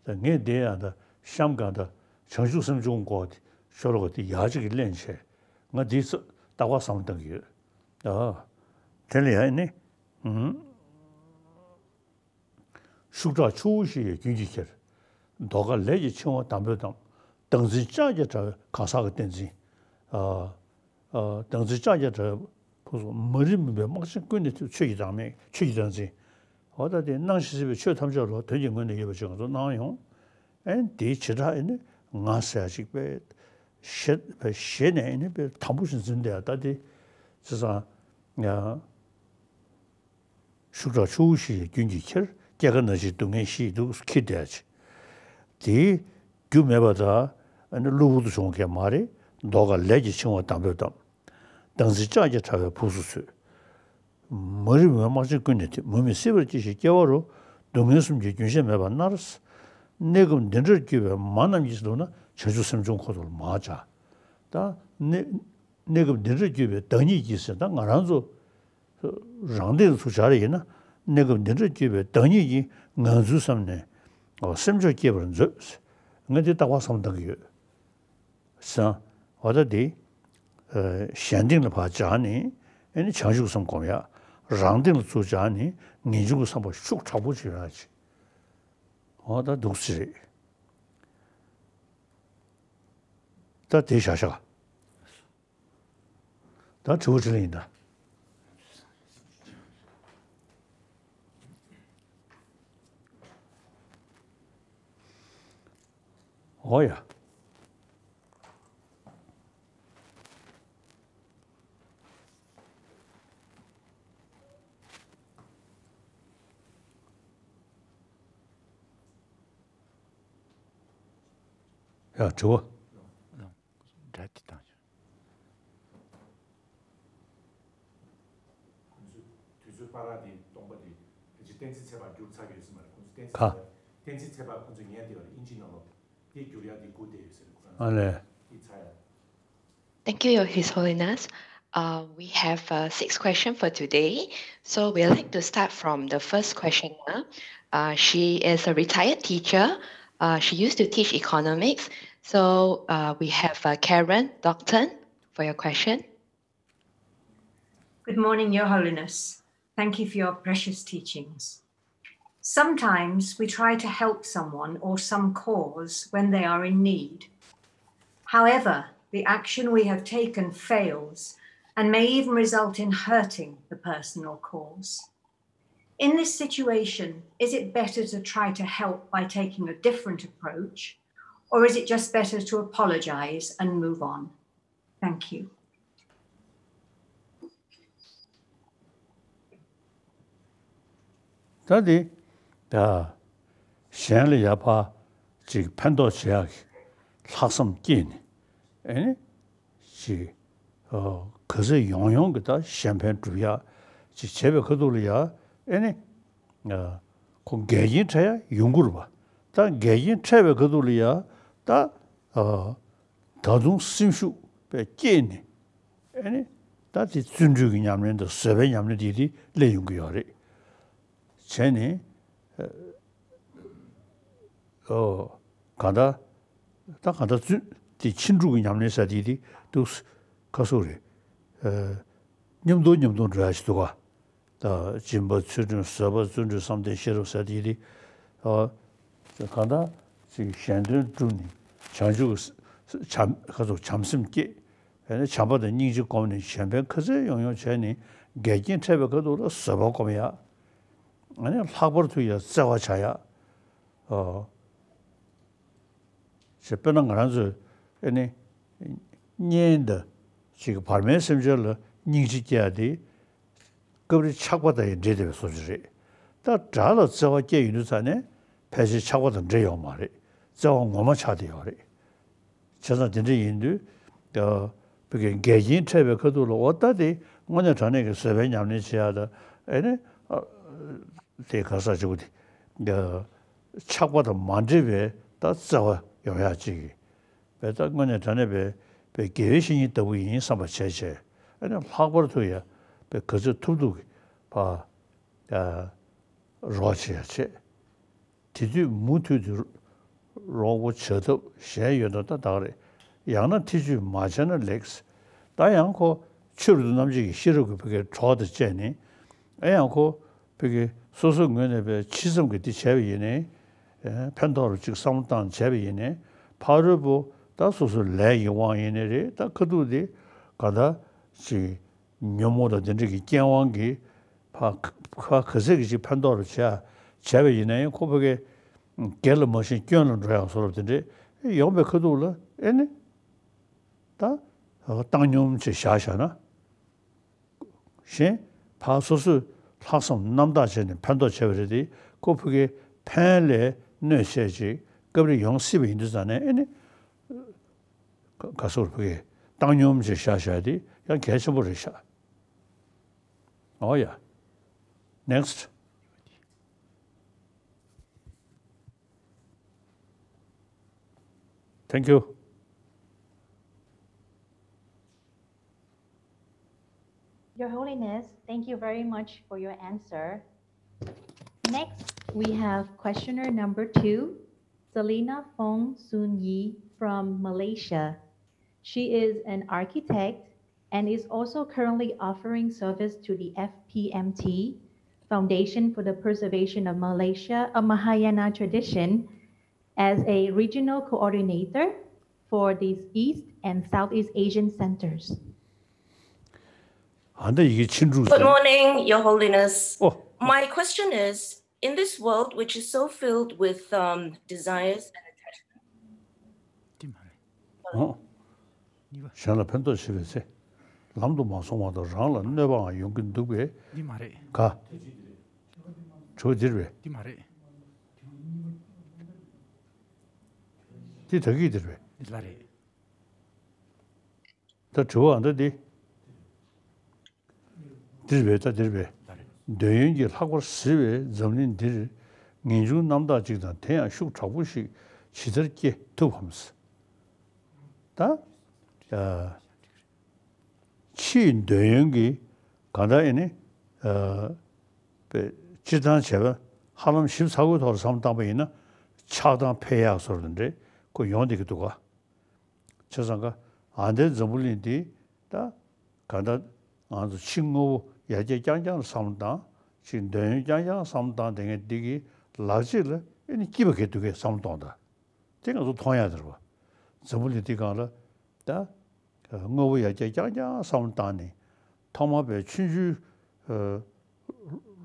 ད་ངས་འདི་ཡང་ད་གཤམ་གང་ད་བྱང་ཆུབ་སེམས་སྦྱོང་སྐོར་དེ་ཤོ་ལོ་ཀ་དེ་ཡག་ཅིག་གི་ལེན་བྱས། ང་འདི་ཚོ་རྟག་པར་བསམ་བློ་གཏོང་གི་ཡོད། ཨ། དེ་ལ་ཡང་ནི། ཨུམ། ཤུགས་དྲག་ཆུ་བོ་བཞི་ཡིས་རྒྱུན་གྱིས་ཁྱེར། ཟློས་གར་ལས་ཀྱི་འཆིང་བ་དམ་པོས་བསྡམས། བདག་འཛིན་ལྕགས་ཀྱི་དྲ་བས་གང་ཟག་གི་བསྟན་འཛིན། ཨ། ཨ། བདག་འཛིན་ལྕགས་ཀྱི་དྲ་བས་ཕུགས་སུ་མ་རིག་མུན་པའི་སྨག་ཆེན་ཀུན་ནས་ཐུབ། ཆོས་ཀྱི་བདག་མེད་ཆོས་ཀྱི་བདག་འཛིན། འོ་ད་དེ་སྣང་ཞིང་སྲིད་པའི་ཆོས་ཐམས་ཅད་ལ་དོན་གྱི་ངོས་ནས་ཡོད་པ་ཅིག་ང་ཚོ་སྣང་ཡོང་། ཨེ་དེའི་བྱེ་བྲག་ཨེ་ནི་ང་ཟེར་ཡ་ཅིག་པས། ཞེ་པས་ཞེ་ནས་ཨེ་ནི་པས་དམ་པོ་ཞིག་འཛིན་བསྡད་ཡ་ད་དེ། བྱས་ཙང་ཡང་། ཤུགས་དྲག་ཆུ་བོ་བཞི་ཡིས་རྒྱུན་གྱིས་ཁྱེར། སྐྱེ་རྒ་ན་འཆིའི་སྡུག་བསྔལ་ཞི་ཡི་དུས་སུ་འཁྱེར་བསྡད་ཅིང་། དེའི་རྒྱུ་མེད་པ་དང་། ཨ་ནི་གློ་བུར་དུ་བྱུང་བ་གང་མ་རེད། ཟློས་གར་ལས་ཀྱི་འཆིང་བ་དམ་པོས་བསྡམས། བདག་འཛིན་ལྕགས་ཀྱི་དྲ་བས་ཕུགས་སུ་ཚུད། མ་རིག་མུན་པའི་སྨག་ཆེན་ཀུན་ནས་ཐུབ། མུ་མེད་སྲིད་པར་སྐྱེ་ཞིང་སྐྱེ་བ་རུ། སྡུག་བསྔལ་གསུམ་གྱི་རྒྱུན་ཆད་མེད་པར་མནར། གནས་སྐབས་འདི་འདྲར་གྱུར་པའི་མ་རྣམས་ཀྱིས་ལབ་ན་བྱང་ཆུབ་སེམས་སྦྱོང་ཁོ་ཐག་ལ་མ་བྱ། ད་གནས་གནས་སྐབས་འདི་འདྲར་གྱུར་པའི་བདག་ཉིད་ཀྱིས་ཟེར་ད་ང་རང་ཚོ། རང་སྟེང་དུ་ཚུར་སྦྱར་ཡིན་ན། གནས་སྐབས་འདི་འདྲར་གྱུར་པའི་བདག་ཉིད་ཀྱིས་ངང་ཚུལ་བསམས་ནས། འོ་སེམས་མཆོག་བསྐྱེད་པར་མཛོད། ངས་འདི་རྟག་པར་བསམ་བཏང་གི་ཡོད། བསམ། འོ་ད་འདི། ཨ། གཞན་སྟེང་ལ་ཕར་སྦྱར་ནས། ཨེ་ནི་བྱང་ཆུབ་སེམས་སྒོམ་ཡ། རང་སྟེང་ལ་ཚུར་སྦྱར་ནས་ངེས་འབྱུང་གི་བསམ་པ་ཤུགས་དྲག་པོ་བྱེད་ཡ་ཅིག་འོ་ད་འདུག་སེ་རེད། ད་དེ་བཞག་བཞག་ད་དྲི་བ་དྲིས་ལན་ཡིན་ད། འོ་ཡ། ཡ་དྲི་བ། སྒྲ་དེ་བཏང་ཤག་ཁོང་ཚོས་དུས་ཚོད་པ་ར་དེ་སྟོང་པ་དེ་ཕལ་ཆེར་གཏན་ཚིགས་ཚད་པར་བསྒྱུར་ཚར་ཡོད་ས་མ་རེད། ཁོང་ཚོས་གཏན་ཚིགས་ཁ། ཚད་པ་གཏན་ཚིགས་ཚད་པ་ཁོང་ཚོས་ཉན་བསྡད་པ་རེད། ཨིན་ཇིའི་ནང་ལོགས་དེ་བསྒྱུར་ཡག་དེ་སྒུག་བསྡད་ཡོད་ས་རེད། ཁོ་རང་ཨ་ལས། ཚོ་དེ་ཚར་ཡག Thank you, Your His Holiness. Uh, we have uh, six questions for today. So we'd like to start from the first questioner. Uh, she is a retired teacher. Uh, she used to teach economics. So uh, we have uh, Karen Docton for your question. Good morning, Your Holiness. Thank you for your precious teachings. Sometimes we try to help someone or some cause when they are in need. However, the action we have taken fails and may even result in hurting the person or cause. In this situation, is it better to try to help by taking a different approach, or is it just better to apologize and move on? Thank you. ད་དེ་ད་གཞན་ལ་ཡར་ཕར་ཅིག་ཕན་ཐོགས་བྱེད་ཡག་གི་ལྷག་བསམ་སྐྱེས་ནས་ཨེ་ནི་ཅིག་ག་ཚོད་ཡོང་ཡོང་གི་ད་གཞན་ཕན་སྒྲུབ་ཡག་ཅིག་བྱས་པའི་ཁ་ཐུག་ལ་ཡ་ཨེ་ནི་ཁོ་འགལ་རྐྱེན་འཕྲད་ཡག་ཡོང་གི་རེད་པ། ད་འགལ་རྐྱེན་འཕྲད་པའི་ཁ་ཐུག་ལ་ཡ་ད་ད་དུང་སེམས་ཤུགས་དཔེ་སྐྱེས་ནས་ཨེ་ནི་ད་དེ་བརྩོན་འགྲུས་ཀྱི་ཉམས་ལེན་དང་བཟོད་པའི་ཉམས་ལེན་དེ་དེ་སླེབས་ཡོང་གི་ཡོད་རེད། བྱས་ནས་ཨོ་གང་ལྟར་ད་གང་ལྟར་བརྩོན་དེ་ཕྱིན་དྲུག་གི་ཉམས་ལེན་ཟེར་དེ་དེ་འདུག་ཁ་སོ་རེད། མཉམ་དུ་མཉམ་དུ་འགྲོ་ཡ་ཞིག་འདུག་ག་ད་སྦྱིན་པ་ཚུལ་ཁྲིམས་བཟོད་པ་བརྩོན་འགྲུས་བསམ་གཏན་ཤེས་རབ་ཟེར་དེ་དེ་ཨོ་གང་ལྟར་ཅིག་གཞན་དོན་བསྒྲུབས་ནས་བྱང་ཆུབ་ཀྱི་བྱམས་ཁ་སོ་བྱམས་སེམས་སྐྱེས། ཡང་ན་བྱམས་པ་དང་སྙིང་རྗེ་བསྒོམས་ནས་གཞན་ཕན་ཁ་ཚད་ཡོང་ཡོང་བྱས་ནས་འགལ་རྐྱེན་འཕྲད་པའི་ཁ་ཐུག་ལ་བཟོད་པ་སྒོམ་ཡ། ཨ་ནི་ལྷག་པར་དུ་ཡ་བརྩེ་བ་བྱ་ཡ། ཨོ། ཞེས་དཔེར་ན་ང་རང་ཚོས་ཨ་ནི་གཉེན་དང་ཅིག་བར་མའི་སེམས་ཅན་ལ་སྙིང་རྗེ་སྐྱེ་ཡ་དེ་སྐབས་རེ་ཆགས་པ་དང་ཡང་འདྲེས་བསྡད་པའི་བཟོ་ཅིག་རེད། ད་དགྲ་ལ་བརྩེ་བ་སྐྱེས་ཡོང་དུས་ཙ་ནས་ཕལ་ཆེར་ཆགས་པ་དང་འདྲེས་ཡོང་མ་རེད། བརྩེ་བ་ངོ་མ་ཆགས་བསྡད་ཡོད་རེད། བྱས་ཙང་དེ་འདྲ་ཡིན་དུས་ཨ་བོད་ཀྱི་འགལ་རྐྱེན་འཕྲད་པའི་ཁ་ཐུག་ལ་འོ་ད་དེ་དངོས་གནས་དྲང་གནས་ཀྱི་བཟོད་པའི་ཉམས་ལེན་བྱེད་ཡ་ད་ཨེ་ནི་ཨ་དེ་ག་ས་ཅིག་གོ་དེ་ཨ་ཆགས་པ་དང་མ་འདྲེས་པའི་ད་བརྩེ་བ་ཡོང་ཡ་ཅིག་གི་བས་ད་དངོས་གནས་དྲང་གནས་པའི་པའི་དགེ་བའི་བཤེས་གཉེན་ལྟ་བུ་ཡིན་བསམ་པ་བྱས་བྱས་ཨེ་ནི་ལྷག་པར་དུ་ཡ་པའི་ག་ཚོད་ཐུབ་ཐུབ་ཀྱི་ཕ་ཨ་རོགས་བྱེད་ཡ་བྱེད། དེ་དུས་མུ་མཐུད་དུ་རོགས་པ་བྱ་ཐབས་གཞན་ཡོད་ན་ད་དག་རེད། ཡང་ན་ཐེ་ཇུས་མ་བྱས་ན་ལེགས། ད་ཡང་ཁོ་ཆོས་རབ་ཏུ་རྣམ་འབྱེད་ཀྱི་ཤེས་རབ་ཀྱི་ཕ་གིའི་གྲོགས་དང་བཅས་ནས་ཨེ་ཡང་ཁོ་ཕ་གི་སོ་སོའི་ངོས་ནས་པའི་ཕྱི་ཙམ་གྱི་དེ་བྱས་པ་ཡིན་ནའི་ཕན་ཐོགས་རུ་ཅིག་བསམ་བློ་བཏང་བྱས་པ་ཡིན་ནའི་ཕ་རོལ་པོ་ད་སོ་སོའི་ལས་ཀྱི་དབང་ཡིན་ནའི་རེད། ད་ཁ་ཐུག་དེ་ག་ད་ཅིག་ཉོན་མོངས་དང་དེ་འདྲ་གི་རྐྱེན་དབང་གིས་ཕ་ཕ་ག་ཚད་ཀྱི་ཅིག་ཕན་ཐོགས་རུ་བྱས་བྱས་པ་ཡིན་ན་ཡང་ཁོ་ཕ་གི་སྒེར་ལ་མ་ཤེས་སྐྱོན་ལ་འགྲོ་ཡག་བཟོ་འདྲ་དེ་འདྲ་ཡོང་པའི་ཁ་ཐུག་ལ་ཨེ་ནི་ད་བཏང་སྙོམས་ཅིག་བཞག་བཞག་ན་གཞན་ཕ་སོ་སོས་ལྷག་བསམ་རྣམ་དག་བྱས་ནས་ཕན་ཐོགས་བྱས་པ་རེད་དེ་ཁོ་ཕ་གི་ཕན་ལས་གནོད་བྱས་ཅིག་སྐབས་རེ་ཡོང་སྲིད་པ་ཡིན་དུས་ཙང་ནས་ཨེ་ནི། ག་སོར་བུ་གི་བཏང་སྙོམས་ཅིག་བཞག་བཞག་དེ་ཡང་གལ་ཆེན་པོ་རེད་ཤག་ཨོ་ཡ། Next. Thank you. Your Holiness, thank you very much for your answer. Next, we have questioner number two, Selina Fong Sun Yi from Malaysia. She is an architect and is also currently offering service to the F P M T, Foundation for the Preservation of Malaysia, a Mahayana tradition, as a regional coordinator for these East and Southeast Asian centers. ཨ་འདི་ཡི་གེ་ཕྱིན་དྲུག Good morning, Your Holiness. Oh. My question is, in this world which is so filled with um, desires and attachment, འདི་མ་རེད། ཨོ། གཉིས་པ། གཞན་ལ་ཕན་ཐོགས་བྱེད་པའི་ཚེ། ལམ་དུ་མ་སོང་བ་དང་རང་ལ་གནོད་པའང་ཡོང་གིན་འདུག་པས། འདི་མ་རེད། ག་དྲི་བ་འདིར་བས། འདི་མ་རེད། འདི་ད་གིན་འདིར་བས། འདི་ལ་རེད། ད་དྲི་བ་འདི་འདི། འདིར་བས་ད་འདིར་བས། འདོད་ཡོན་གྱིས་ལྷག་པར་གཟིར་བའི་འཛམ་གླིང་འདིར་ངེས་འབྱུང་རྣམ་དག་ཅིག་དང་དེ་ཡང་ཤུགས་དྲག་པོ་ཞིག་ཇི་ལྟར་སྐྱེ་ཐུབ་བམ། ད། ཕྱིའི་འདོད་ཡོན་གྱིས་གང་ལྟར་ཨེ་ནི། སྤྱིར་བཏང་བྱས་པ་ཧ་ལམ་ཞིབ་ཚགས་པོའི་ཐོག་ལ་བསམ་བློ་བཏང་པ་ཡིན་ན་ཆགས་སྡང་འཕེལ་ཡག་བཟོ་འདྲ་འདྲ་ཁོ་ཡོང་བསྡད་ཀྱི་འདུག་ག་བྱས་ཙང་ཀ་ཨ་འདའི་འཛམ་བུ་གླིང་འདི་ད་གང་ལྟར་ང་ཚོ་ཕྱི་དངོས་པོ་ཡར་རྒྱས་རྐྱང་རྐྱང་ལ་བསམ་བློ་བཏང་ཅིག་འདོད་ཡོན་རྐྱང་རྐྱང་བསམ་བློ་བཏང་བསྡད་མཁན་འདི་གིས་ ལག་གཅིག་ལ་ཨེ་ནི་སྐྱིད་པ་གས་འདུག་གས་བསམ་བློ་གཏོང་དང་། དེ་ང་ཚོ་མཐོང་ཡག་དེ་རེད་བ། འཛམ་བུ་གླིང་འདི་སྒང་ལ་ད་དངོས་པོ་ཡར་རྒྱས་རྐྱང་རྐྱང་བསམ་བློ་བཏང་ནས། ཐོག་མར་པའི་ཆུང་ཆུང་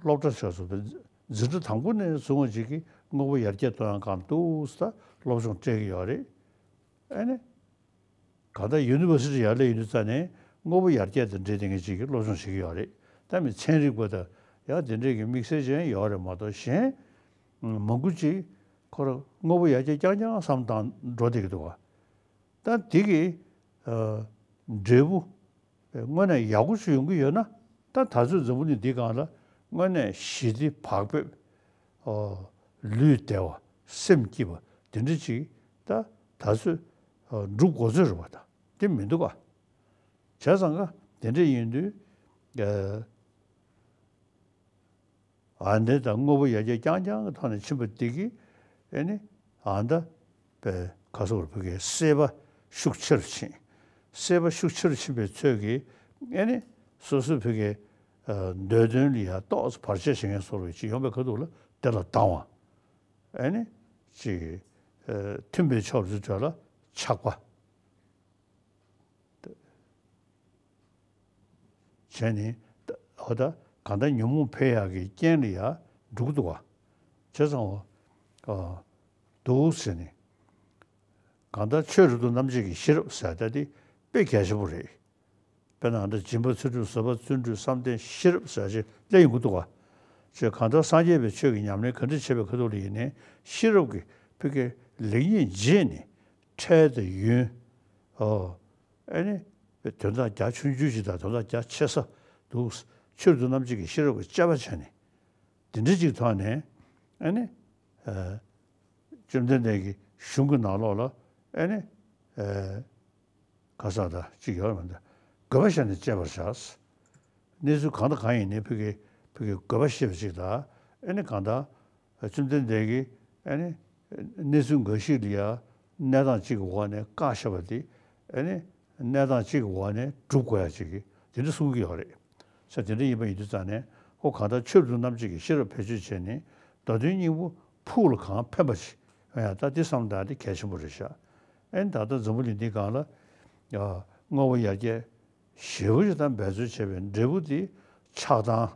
སློབ་གྲྭ་ཆགས་སུ་འཛིན་གྲྭ་དང་པོ་ནས་བཟུང་བ་ཅིག་གིས་དངོས་པོ་ཡར་རྒྱས་གཏོང་ཡག་སྒང་འདུག་ཟེར་ད་སློབ་སྦྱོང་སྤྲད་ཀྱི་ཡོད་རེད། ཨེ་ནི། གང་ལྟར་ཡུ་ནི་ཝར་སི་ཊི་ཡར་སླེབས་ཡོང་དུས་ཙ་ནས་དངོས་པོ་ཡར་རྒྱས་དང་འབྲེལ་དེ་འདྲ་ཅིག་གི་སློབ་སྦྱོང་བྱེད་ཀྱི་ཡོད་རེད། ད་མི་ཚན་རིག་པ་དང་ཡང་དེ་འདྲས་ཀྱི་དམིགས་བསལ་ཅན་ཡོད་རེད་མ་གཏོགས། གཞན་མང་པོ་ཅིག་ཁོ་རང་དངོས་པོ་ཡར་རྒྱས་རྐྱང་རྐྱང་བསམ་བཏང་འགྲོ་བསྡད་ཀྱི་འདུག་ག་ད་དེ་གི་འབྲས་བུ་དངོས་གནས་ཡག་པོ་ཞིག་ཡོང་གི་ཡོད་ན། ད་ད་གཟོད་འཛམ་བུ་གླིང་འདི་སྒང་ལ་དངོས་གནས་ཞི་བདེ་བག་ཕེབས། ཨོ། ལུས་བདེ་བ་སེམས་སྐྱིད་པ་དེ་འདྲ་ཅིག་ད་ད་གཟོད་ཨོ་འགྲུབ་དགོས་ཚོད་རེད་པ། ད་དེ་མི་འདུག་ག་བྱས་ཙང་ཀ་དེ་འདྲ་ཡིན་དུས་ཨ་ཨ་འདི་ད་དངོས་པོ་ཡར་རྒྱས་རྐྱང་རྐྱང་གི་ཐོག་ནས་ཕྱིན་པ་འདི་གིས་ཨེ་ནི་ཨ་ད་པའི་ཁ་སོག་རུ་བུ་གའི་སྲེད་པ་ཤུགས་ཆེ་རུ་ཕྱིན། སྲེད་པ་ཤུགས་ཆེ་རུ་ཕྱིན་པའི་ཚོད་ཀྱིས་ཨེ་ནི་སོ་སོའི་བུ་གའི་འདོད་དོན་ལ་ཡང་ཏོག་ཙམ་བར་ཆད་བྱེད་མཁན་སོགས་རུ་ཅིག་ཡོང་པའི་ཁ་ཐུག་ལ་དེ་ལ་སྡང་བ། ཨེ་ནི་ཅིག་མཐུན་པའི་ཕྱོགས་རུ་གྲོལ་ལ་ཆགས་པ། བྱས་ནས་ད་ཧོ་ད་གང་ལྟར་ཉོན་མོངས་འཕེལ་ཡག་གི་རྐྱེན་ལ་ཡང་འགྲོ་གི་འདུག་བ། བྱས་ཙང་བ་འདུག་ཟེར་ནས། གང་ལྟར་ཆོས་རབ་ཏུ་རྣམ་འབྱེད་ཀྱི་ཤེས་རབ་ཟེར་ད་དེ་དཔེ་གལ་ཆེན་པོ་རེད། དཔེར་ན་འདི་སྦྱིན་པ་ཚུལ་ཁྲིམས་བཟོད་པ་བརྩོན་འགྲུས་བསམ་གཏན་ཤེས་རབ་ཟེར་ཅིག་སླེབས་ཡོང་གི་འདུག་བ། ཅེས་གང་ལྟར་སངས་རྒྱས་པའི་ཆོས་ཀྱི་ཉམས་ལེན་ག་འདྲ་བྱེད་པའི་ཁ་ཐུག་ལ་ཡིན་ནའི་ཤེས་རབ་ཀྱི་ཕ་གིའི་ལེགས་ཉེས་འབྱེད་ནས་འཕྲལ་དང་ཡུན། ཨོ། ཨེ་ནི། དོན་དག་རྒྱ་ཆུང་ཆུང་ཞིག་དང་དོན་དག་རྒྱ་ཆེ་ས་འདུག་ཆོས་རབ་ཏུ་རྣམ་འབྱེད་ཀྱི་ཤེས་རབ་ཀྱི་དཔྱད་པ་བྱས་ནས། འདི་འདྲ་ཅིག་ཐོག་ནས་ཨེ་ནི། ཨ། བཅོམ་ལྡན་འདས་ཀྱི་གཞུང་གི་ནང་ལོགས་ལ་ཨེ་ནི། ཨ། ག་ས་ད་ཅིག་ཡོད་མི་འདུག་དགོས་པ་བཤད་ནས་དཔྱད་པར་བྱ། གནས་ཚུལ་གང་དང་གང་ཡིན་ནའི་ཕ་གི་ཕ་གི་དགོས་པ་ཤེས་པ་ཅིག་དང་། ཨེ་ནི་གང་ལྟར་བཅོམ་ལྡན་འདས་ཀྱིས་ཨེ་ནི་གནས་ཚུལ་འགའ་ཞིག་ལ་ཡང་གནས་སྟངས་གཅིག་གི་འོག་ནས་བཀག་བཞག་པ་དེ་ཨེ་ནི་གནས་སྟངས་གཅིག་གི་འོག་ནས་སྒྲུབ་དགོས་ཡ་ཅིག་གི་དེ་འདྲ་གསུང་གི་ཡོད་རེད། ས་དེ་འདྲ་ཡིན་པ་ཡིན་དུས་ཙང་ནས་ཁོ་གང་ལྟར་ཆོས་རབ་ཏུ་རྣམ་འབྱེད་ཀྱི་ཤེས་རབ་བེད་སྤྱོད་བྱས་ནས་མདོ་དོན་སྙིང་པོ་ཕུགས་ལ་གང་ཕན་པ་ཞིག་ཡོང་ཡ་ད་དེ་བསམ་བཏང་དེ་གལ་ཆེན་པོ་རེད་ཤག་ཨེ་ནི་ད་ལྟ་འཛམ་བུ་གླིང་འདི་སྒང་ལ་དངོས་པོ་ཡར་རྒྱས་ཞེ་པོ་ཅིག་དང་འབད་རྩོལ་བྱས་པའི་འབྲས་བུ་དེ་ཆགས་སྡང་།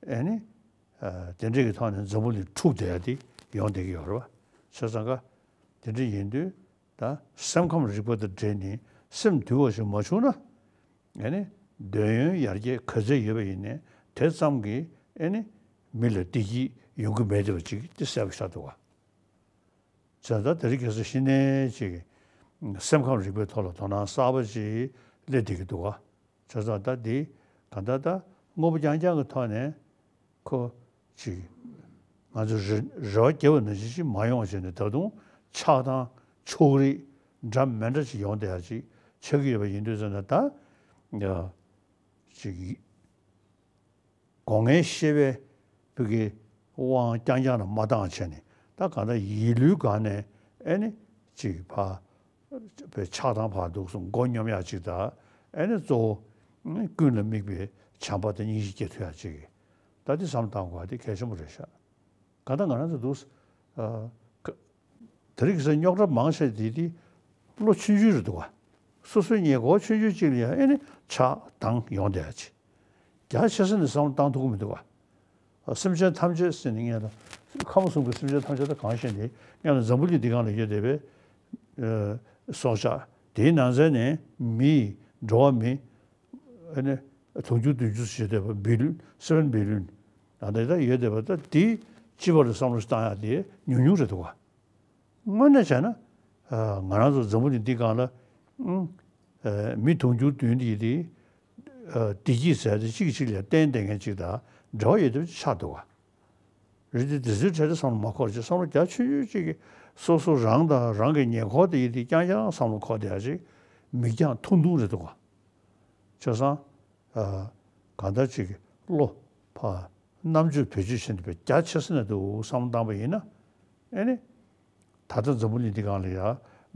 ཨེ་ནི། ཨ། དེ་འདྲ་གི་ཐོག་ནས་འཛམ་བུ་གླིང་འཁྲུག་བསྡད་ཡ་དེ་ཡོང་བསྡད་ཀྱི་ཡོད་རེད་བ། བྱས་ཙང་ཀ་དེ་འདྲ་ཡིན་དུས་ད་སེམས་ཁམས་རིག་པ་དང་འབྲེལ་ནས་སེམས་དུལ་བ་ཞིག་མ་བྱུང་ན། ཨེ་ནི། འདོད་ཡོན་ཡར་རྒྱས་ག་ཚད་ཡོད་པ་ཡིན་ནའི་དེ་ཙམ་གྱིས་ཨེ་ནི། མི་ལ་བདེ་སྐྱིད་ཡོང་གི་མེད་བསྡད་པ་ཅིག་དེ་གསལ་པོ་ཆགས་འདུག་བ། བྱས་ཙང་དེ་རིང་ཁ་སང་ཤི་ནས་ཅིག་སེམས་ཁམས་རིག་པའི་ཐོག་ལ་དོ་སྣང་གསར་པ་ཅིག་སླེབས་བསྡད་ཀྱི་འདུག་ག་བྱས་ཙང་ད་འདི་ག་ད་ད་དངོས་པོ་རྐྱང་རྐྱང་གི་ཐོག་ནས་ཁོ་ཅིག་ང་ཚོ་རེ་རེ་བ་བརྒྱབ་པ་ནང་བཞིན་ཅིག་མ་ཡོང་བ་བྱས་ནས་ད་དུང་ཆགས་སྡང་ཕྱོགས་རིས་འདྲ་མི་འདྲ་ཅིག་ཡོང་བསྡད་ཡ་ཅིག་ཆགས་ཀྱི་ཡོད་པ་ཡིན་དུས་ཙང་ནས་ད་ཡ་ཅིག་སྒོ་ལྔའི་ཤེས་པས་བོད་ཀྱི་དབང་རྐྱང་རྐྱང་ལ་མ་བཏང་བྱས་ནས་ད་གང་ལྟར་ཡིད་ལུས་སྒང་ནས་ཨེ་ནི་ཅིག་ཕ་བའི་ཆགས་སྡང་ཕར་འདུག་སོང་མགོ་སྙོམས་ཡག་ཅིག་དང་། ཨེ་ནི་གཙོ་བོ་ཀུན་ལ་དམིགས་པའི་བྱམས་པ་དང་སྙིང་རྗེ་སྐྱེ་ཐུབ་ཡག་ཅིག་ད་འདི་བསམ་བཏང་དགོས་པ་དེ་གལ་ཆེན་པོ་རེད་ཤག་གང་ལྟར་ང་རང་ཚོ་འདུག་ཨ། ད་རེས་ཀྱི་ས་རྙོག་དྲ་མང་ཆེ་དེ་དེ་བློ་ཆུང་ཆུང་རེད་འདུག་ག་སོ་སོའི་ཉེ་འཁོར་ཆུང་ཆུང་གཅིག་ལ་ཡང་ཨེ་ནི་ཆགས་སྡང་ཡོང་བསྡད་ཡ་ཅིག་རྒྱ་ཆེ་ས་ནས་བསམ་བློ་བཏང་ཐུབ་ཀྱི་མི་འདུག་ག་སེམས་ཅན་ཐམས་ཅད་ཟེར་ནས་ངས་ད་ཁམས་གསུམ་གྱི་སེམས་ཅན་ཐམས་ཅད་ད་གང་ཤེས་ནས་ངས་ད་འཛམ་བུ་གླིང་འདི་སྒང་ལ་ཡོད་བསྡད་པའི་སྲོག་ཆགས་དེའི་ནང་ཚན་ནས་མི་འགྲོ་བ་མི་ཨེ་ནི་དུང་ཕྱུར་བདུན་ཅུ་ཟེར་བསྡད་པ་བི་ལིན་སེ་བེན་བི་ལིན་ད་ལྟ་ད་ཡོད་བསྡད་པ་ད་དེའི་སྤྱི་པ་ལ་བསམ་བློ་ཞིག་བཏང་ཡག་དེ་ཉུང་ཉུང་རེད་འདུག་ག་དངོས་གནས་བྱས་ན། ང་རང་ཚོ་འཛམ་བུ་གླིང་འདི་སྒང་ལ། མི་དུང་ཕྱུར་བདུན་འདི་དེ། བདེ་སྐྱིད་ཟེར་དེ་གཅིག་གིས་གཅིག་ལ་བརྟེན་བསྡད་མཁན་གཅིག་དང་འབྲེལ་བ་ཡོད་དེ་ཆགས་འདུག་ག་རེད་དེ་དེ་ཚོའི་གྲས་དེ་བསམ་བློ་མ་འཁོར་ཅིག་བསམ་བློ་རྒྱ་ཆུང་ཆུང་གཅིག་གིས་སོ་སོ་རང་དང་རང་གི་ཉེ་འཁོར་དེ་ཡིན་དེ་རྐྱང་རྐྱང་བསམ་བློ་འཁོར་བསྡད་ཡ་ཅིག་མིག་རྒྱང་ཐུང་ཐུང་རེད་འདུག་ག་བྱས་ཙང་། གང་ལྟར་ཅིག་བློ་ཕར་རྣམ་དཔྱོད་བེད་སྤྱོད་བྱས་ནས་རྒྱ་ཆེ་ས་ནས་འདུག་བསམ་བློ་བཏང་པ་ཡིན་ན། ཨེ་ནི། ད་ལྟ་འཛམ་བུ་གླིང་འདི་སྒང་ལ་ཡ་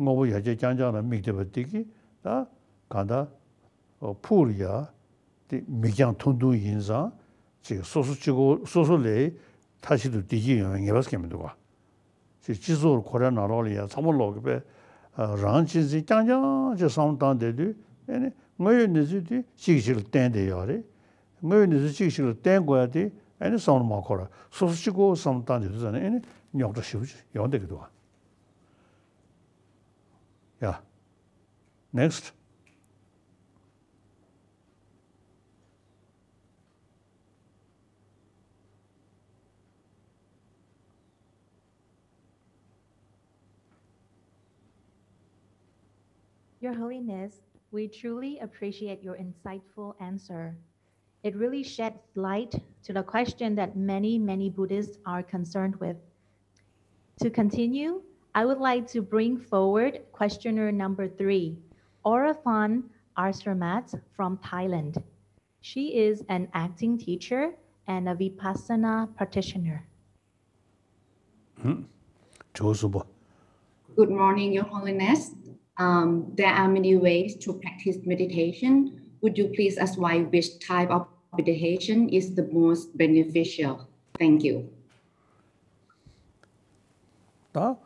དངོས་པོ་ཡར་རྒྱས་རྐྱང་རྐྱང་ལ་དམིགས་བསྡད་པ་འདི་གིས་ད་གང་ལྟར་ཕུགས་ལ་ཡ་དེ་མིག་རྒྱང་ཐུང་ཐུང་ཡིན་ཙང་ཅིག་སོ་སོ་གཅིག་པོ་སོ་སོ་ལས་ མཐའ་གཅིག་ཏུ་བདེ་སྐྱིད་ཡོང་བའི་ངེས་པ་གང་ཡང་མི་འདུག་ག། ཅིག་སྤྱི་ཚོགས་ཁོ་རའི་ནང་ལོགས་ལ་ཡ་ཚང་མ་ལོག་གི་པས་རང་གཅེས་འཛིན་རྐྱང་རྐྱང་ཅིག་བསམ་བློ་བཏང་བསྡད་དུས། ཨེ་ནི་དངོས་ཡོད་གནས་ཚུལ་དེ་གཅིག་གིས་གཅིག་ལ་བརྟེན་བསྡད་ཡོད་རེད། དངོས་ཡོད་གནས་ཚུལ་གཅིག་གིས་གཅིག་ལ་བརྟེན་དགོས་ཡ་དེ་ཨེ་ནི་བསམ་བློ་མ་འཁོར་བར་སོ་སོ་གཅིག་པོ་བསམ་བློ་བཏང་བསྡད་དུས་ཙང་ནས་ཨེ་ནི་རྙོག་དྲ་ཞེ་པོ་ཅིག་ཡོང་བསྡད་ཀྱི་འདུག་ག། ཡ། Next. Your Holiness, we truly appreciate your insightful answer. It really sheds light to the question that many, many Buddhists are concerned with. To continue, I would like to bring forward questioner number three, Oraphan Arsamat from Thailand. She is an acting teacher and a Vipassana practitioner. དྲི་བ་གསུམ་པ། Good morning, Your Holiness. Um, there are many ways to practice meditation. Would you please advise which type of meditation is the most beneficial? Thank you. ད་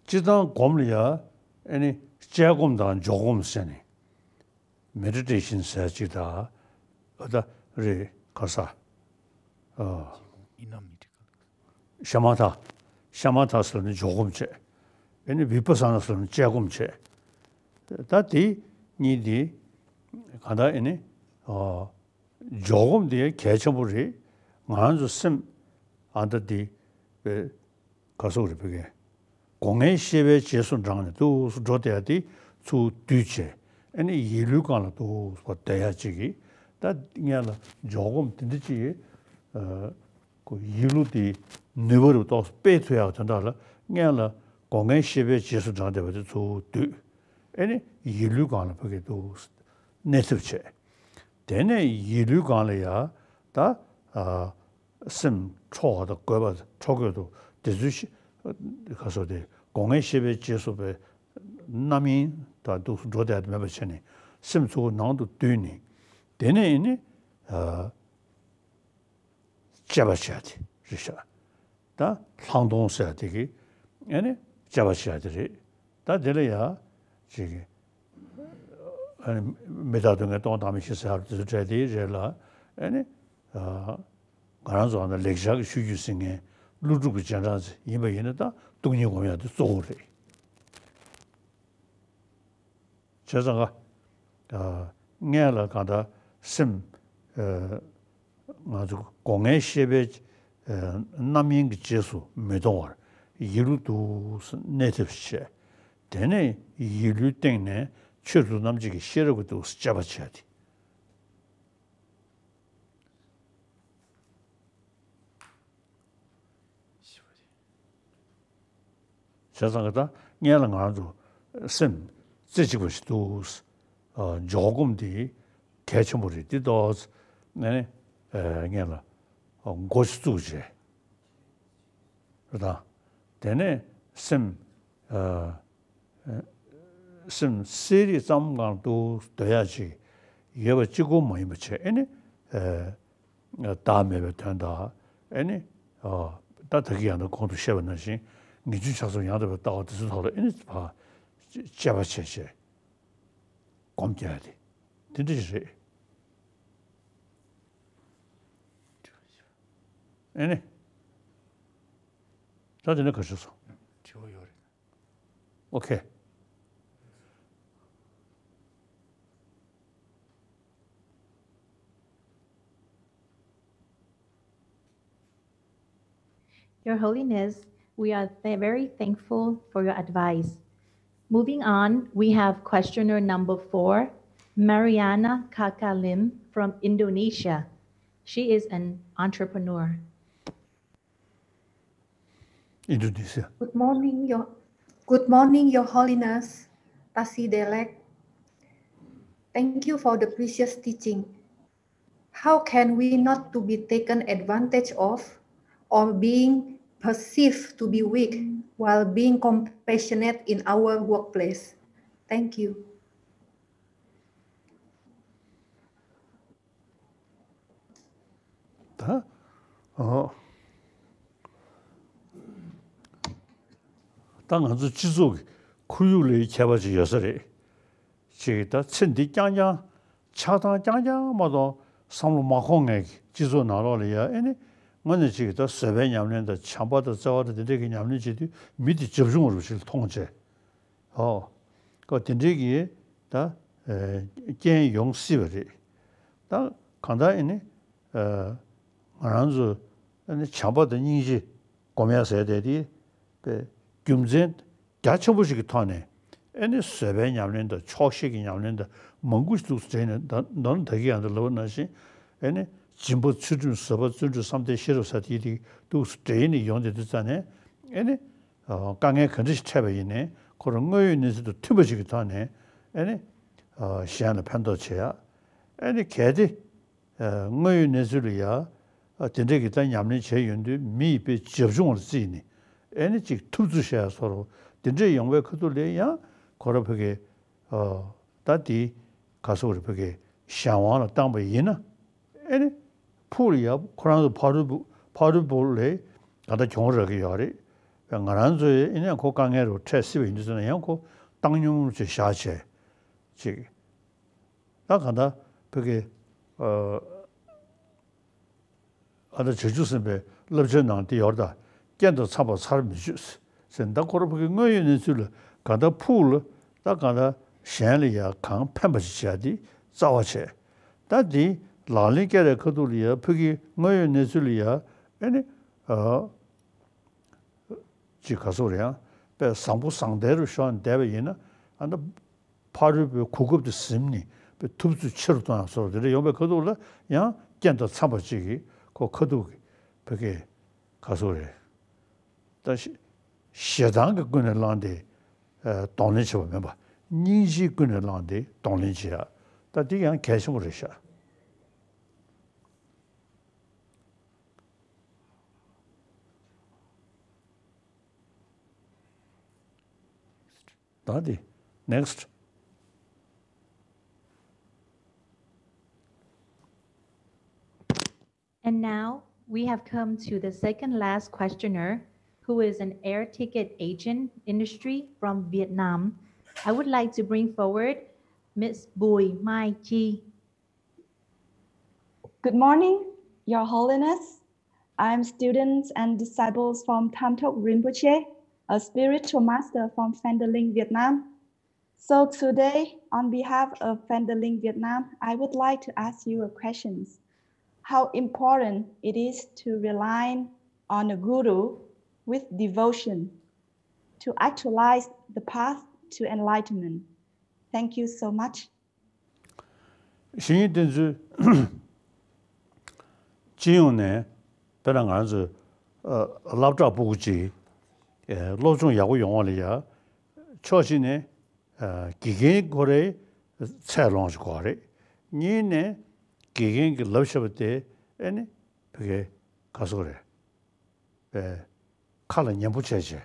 སྤྱིར་བཏང་སྒོམ་ལ་ཡ་ཨེ་ནི་དཔྱད་སྒོམ་དང་འཇོག་སྒོམ་ཟེར་ནས། མེ་ཌི་ཊེ་ཤན་ཟེར་ཅིག་དང་། ཨ་ད་རེད་ག་ས། ཨ། ཤ་མ་ཐ། ཤ་མ་ཐ་ཟེར་ནི་འཇོག་སྒོམ་བྱས། ཨེ་ནི་བི་པ་ས་ན་ཟེར་ནི་དཔྱད་སྒོམ་བྱས། ད་དེ་གཉིས་དེ་གང་ལྟར་ཨེ་ནི། ཨ། འཇོག་སྒོམ་དེ་གལ་ཆེན་པོ་རེད། ང་རང་ཚོ་སེམས་ཨ་ད་དེ་བའི་ག་སོག་རེད་བོད་སྐད། སྒོ་ལྔའི་ཤེས་པའི་རྗེས་སུ་འབྲངས་ནས་འདུག་སེ་འགྲོ་བསྡད་ཡ་དེ་ཚུར་བསྡུས་བྱས། ཨ་ནི་ཡིད་བློའི་སྒང་ལ་འདུག་སེ་བསྡད་ཡ་ཅིག་གིས། ད་སྔོན་ལ་འཇོག་སྒོམ་དེ་འདྲ་ཅིག་གིས་ཨ་ཁོ་ཡིད་བློ་དེ་ནུས་པ་རུ་ཏོག་ཙམ་སྤེལ་ཐུབ་ཡག་དོན་དག་ལ། སྔོན་ལ་སྒོ་ལྔའི་ཤེས་པའི་རྗེས་སུ་འབྲངས་བསྡད་པ་དེ་ཚུར་བསྡུས། ཨ་ནི་ཡིད་བློའི་སྒང་ལ་བོད་སྐད་འདུག་སེ་གནས་ཐབས་བྱས། དེ་ནས་ཡིད་བློའི་སྒང་ལ་ཡ་ད་ཨ་སེམས་འཕྲོ་བ་དང་རྒོད་པ་འཕྲོ་རྒོད་དུ་དེ་ཚོའི་ཤེས་ག་སོགས་དེ་སྒོ་ལྔའི་ཤེས་པའི་རྗེས་སུ་པའི་རྣམ་གཡེང་དང་འདུག་སེ་འགྲོ་བསྡད་མེད་པ་བྱས་ནས་སེམས་ཚུར་ནང་དུ་བསྡུས་ནས། དེ་ནས་ནི་ཨ་དཔྱད་པ་བྱས་ཏེ་རེད་ཤག། ད་ལྷག་མཐོང་ཟེར་ཡ་དེ་གིས་ཨ་ནི་དཔྱད་པ་བྱས་ཏེ་རེད། ད་དེ་ལ་ཡ་ཅིག་གིས་ཨ་ནི་མི་རྟག་སྡུག་བསྔལ་སྟོང་བདག་མེད་བཞི་ཟེར་ཡ་དེ་ཚོ་བྲལ་ཏེ་རེད་ལ། ཨ་ནི་ཨ་ང་རང་ཚོ་ཨ་ནི་ལེགས་སྦྱར་གྱི་ཆོས་བརྒྱུད་ཟེར་མཁན་ཀླུ་སྒྲུབ་ཀྱི་རྗེས་འབྲང་ཡིན་པ་ཡིན་ན། ད་སྟོང་ཉིད་སྒོམ་ཡ་དེ་གཙོ་བོ་རེད། བྱས་ཙང་ཀ། ཨ་སྔོན་ལ་གང་ལྟར་སེམས། ཨ་ང་ཚོ་སྒོ་ལྔའི་ཤེས་པའི་ཨ་རྣམ་གཡེང་གི་རྗེས་སུ་མི་ལྟུང་བར་ཡིད་བློ་འདུག་སེ་གནས་ཐབས་བྱས། དེ་ནས་ཡིད་བློའི་སྟེང་ནས་ཆོས་རྫོགས་རྣམ་འབྱེད་ཀྱི་ཤེས་རབ་ཀྱིས་འདུག་སེ་དཔྱད་པ་བྱས་ཏེ། བྱས་ཙང་གི་ད་སྔོན་ལ་ང་རང་ཚོ་སེམས་རྩེ་གཅིག་པ་ཞིག་འདུག། ཨ་འཇོག་སྒོམ་འདི་གལ་ཆེན་པོ་རེད། འདི་ཏོག་ཙམ་ནས་ཨ་སྔོན་ལ་ཨ་འགོ་ཞིག་བཙུགས་བྱས། རེད་དང་། དེ་ནས་སེམས་ཨ་སེམས་གསལ་རིག་ཙམ་གང་དུ་སྡོད་ཡ་ཅིག་ཡོད་པ་གཅིག་པོ་མ་ཡིན་པ་བྱས། ཨ་ནི་ཨ་བདག་མེད་པའི་དོན་དང་། ཨ་ནི་ཨ་ད་ད་གིན་ཡང་ན་གོང་དུ་བཤད་པ་ནང་བཞིན་ངེས་འབྱུང་ཆགས་སོགས་ཡང་དག་པའི་ལྟ་བ་དེ་ཚོའི་ཐོག་ལ་ཨ་ནི་ཕར་དཔྱད་པ་བྱས་བྱས་སྒོམ་རྒྱག་ཡ་དེ་དེ་འདྲ་ཞིག་རེད། ཨ་ནི། ད་དེ་ནས་ག་རེ་བྱས་སོང་། དྲི་བ་ཡོད་རེད། Okay. Your Holiness, we are th- very thankful for your advice. Moving on, we have questioner number four, Mariana Kakalim from Indonesia. She is an entrepreneur. Indonesia. Good morning, Your, good morning, Your Holiness, Tasi Delek. Thank you for the precious teaching. How can we not to be taken advantage of or being perceived to be weak while being compassionate in our workplace? Thank you. ད་ཨོ། ད་ང་ཚོ་སྤྱི་ཚོགས་ཀྱི་ཁོར་ཡུག་ལ་ཁྱད་པར་ཅིག་ཡོད་ས་རེད། ཅིག་ད་ཚེ་འདི་རྐྱང་རྐྱང་ཆགས་སྡང་རྐྱང་རྐྱང་མ་གཏོགས་བསམ་བློ་མ་འཁོར་མཁན་གྱི་སྤྱི་ཚོགས་ནང་ལོགས་ལ་ཡ་ཨེ་ནི་དངོས་གནས་ཅིག་ད་བཟོད་པའི་ཉམས་ལེན་དང་བྱམས་པ་དང་བརྩེ་བ་དང་དེ་འདྲས་ཀྱི་ཉམས་ལེན་བྱེད་དུས་མི་དེ་བྱབ་ཆུང་བ་རུ་ཞིག་མཐོང་བྱས། ཨོ། ཀོ་དེ་འདྲས་ཀྱི་ད་ཨེ་རྐྱེན་ཡོང་སྲིད་པ་རེད། ད་གང་ལྟར་ཨེ་ནི་ཨེ་ང་རང་ཚོ་ཨེ་ནི་བྱམས་པ་དང་སྙིང་རྗེ་སྒོམ་ཡ་ཟེར་དེ་དེ་པའི་རྒྱུ་མཚན་རྒྱ་ཆེན་པོ་ཞིག་གི་ཐོག་ནས་ཨེ་ནི་བཟོད་པའི་ཉམས་ལེན་དང་ཆོག་ཤེས་ཀྱི་ཉམས་ལེན་དང་མང་པོ་ཞིག་འདུག་ཟེར་ནས་ད་མདོར་ན་ད་གིན་ཡང་ད་ལབ་པ་ནང་བཞིན་ཨེ་ནི་སྦྱིན་པ་ཚུལ་ཁྲིམས་བཟོད་པ་བརྩོན་འགྲུས་བསམ་གཏན་ཤེས་རབ་ཟེར་དེ་དེ་འདུག་སེ་འདྲ་ཡིན་ནས་ཡོང་དེ་དུས་ཙ་ནས་ཨེ་ནི་དཀའ་ངལ་ག་འདྲ་ཞིག་འཕྲད་པ་ཡིན་ནའི་ཁོ་རང་དངོས་ཡོད་གནས་ཚུལ་དང་མཐུན་པ་ཞིག་གི་ཐོག་ནས་ཨེ་ནི་གཞན་ལ་ཕན་ཐོགས་བྱེད་ཡ། ཨེ་ནི་གལ་ཏེ་དངོས་ཡོད་གནས་ཚུལ་ལ་ཡ་དེ་འདྲས་ཀྱི་ད་ཉམས་ལེན་བྱས་ཡོང་དུས་མི་ཡི་དཔེ་བྱབ་ཆུང་བར་བརྩིས་ནས་ཨེ་ནི་ཅིག་ཐུབ་ཚོད་བྱས་ཡ་སོགས་དེ་འདྲས་ཡོང་བའི་ཁ་ཐུག་ལ་ཡང་ཁོ་ར་ཕ་གི་ད་དེ་ག་སོགས་རེད་ཕ་གི་གཞན་དབང་ལ་བཏང་པ་ཡིན་ན། ཨེ་ནི་ཕུགས་ལ་ཡ་ཁོ་རང་ཚོ་ཕ་རོལ་པོ་ཕ་རོལ་པོ་ལས་ག་ད་གྱོང་རག་གི་ཡོད་རེད། ང་རང་ཚོས་ཨེ་ནི་ཁོ་དཀའ་ངལ་རུ་འཕྲད་སྲིད་པ་ཡིན་དུས་ཙམ་ན་ཡང་ཁོ་བཏང་སྙོམས་ཅིག་བཞག་བྱས་ཅིག་ད་ག་ད་ཕ་གི་ཨ་ད་བྱང་ཆུབ་སེམས་དཔའི་བསླབ་བྱའི་ནང་དེ་ཡོད་རེད་ད། རྐྱེན་དང་འཚམ་པར་ཚར་མི་གཅོད་ཟེར་ད་ཁོ་ར་ཕ་གི་དངོས་ཡོད་གནས་ཚུལ་ལ་ག་ད་ཕུགས་ལ་ད་ག་ད་གཞན་ལ་ཡ་གང་ཕན་པ་ཞིག་བྱས་ཏེ་རྩ་བ་བྱས། ད་དེ་ལག་ལེན་བསྐྱལ་བའི་ཁ་ཐུག་ལ་ཡ་ཕ་གི་དངོས་ཡོད་གནས་ཚུལ་ལ་ཡ་ཨེ་ནི་ཨ། ཅིག་ག་སོགས་རེད་ཡང་དཔེ་བཟང་པོ་བཟང་ལྡན་རུ་ཤོག་བསྡད་པ་ཡིན་ན་ཨ་ན་ཕ་རོལ་པོའི་གོ་སྐབས་དེ་ཟིན་ནས་དཔེ་ཐུབ་ཚོད་ཆེ་རུ་གཏོང་ཡག་སོགས་དེ་འདྲ་ཡོང་པའི་ཁ་ཐུག་ལ་ཡང་རྐྱེན་དང་འཚམ་པ་ཅིག་གིས་ཁོ་ཁ་ཐུག་གི་ཕ་གི་ག་སོགས་རེད། ད་ཞེ་ཞེ་སྡང་གི་ཀུན་ནས་བསླངས་ཏེ་གདོང་ལེན་བྱེད་པ་མིན་པ་སྙིང་རྗེའི་ཀུན་ནས་བསླངས་ཏེ་གདོང་ལེན་བྱེད་ཡག་ད་འདི་ཡང་གལ་ཆེན་པོ་རེད་ཤག་ད་དེ་next. And now we have come to the second last questioner, who is an air ticket agent industry from Vietnam. I would like to bring forward Miss Bùi Mai Chi. Good morning, Your Holiness. I'm students and disciples from Tam Tok Rinpoche, a spiritual master from Phandalin, Vietnam. So today, on behalf of Phandalin, Vietnam, I would like to ask you a question. How important it is to rely on a guru with devotion to actualize the path to enlightenment. Thank you so much. བཤེས་གཉེན་བསྟེན་ཚུལ། སྤྱི་ཡོངས་ནས་དཔེར་ན་ང་ཚོ་ཨ་སློབ་གྲྭ་སྤུ་གུ་གཅིག་ཨ་སློབ་སྦྱོང་ཡག་པོ་ཡོང་བ་ལ་ཡ་ཕྱོགས་གཅིག་ནས་ཨ་དགེ་རྒན་ཁོ་རའི་ཚད་ལོངས་ཤིག་དགོས་རེད། གཉིས་ནས་དགེ་རྒན་གྱིས་ལབ་བྱས་པ་དེ་ཨེ་ནི་ཕ་གི་ག་སོགས་རེད། པའི་ཁ་ལ་ཉན་པོ་བྱས་བྱས།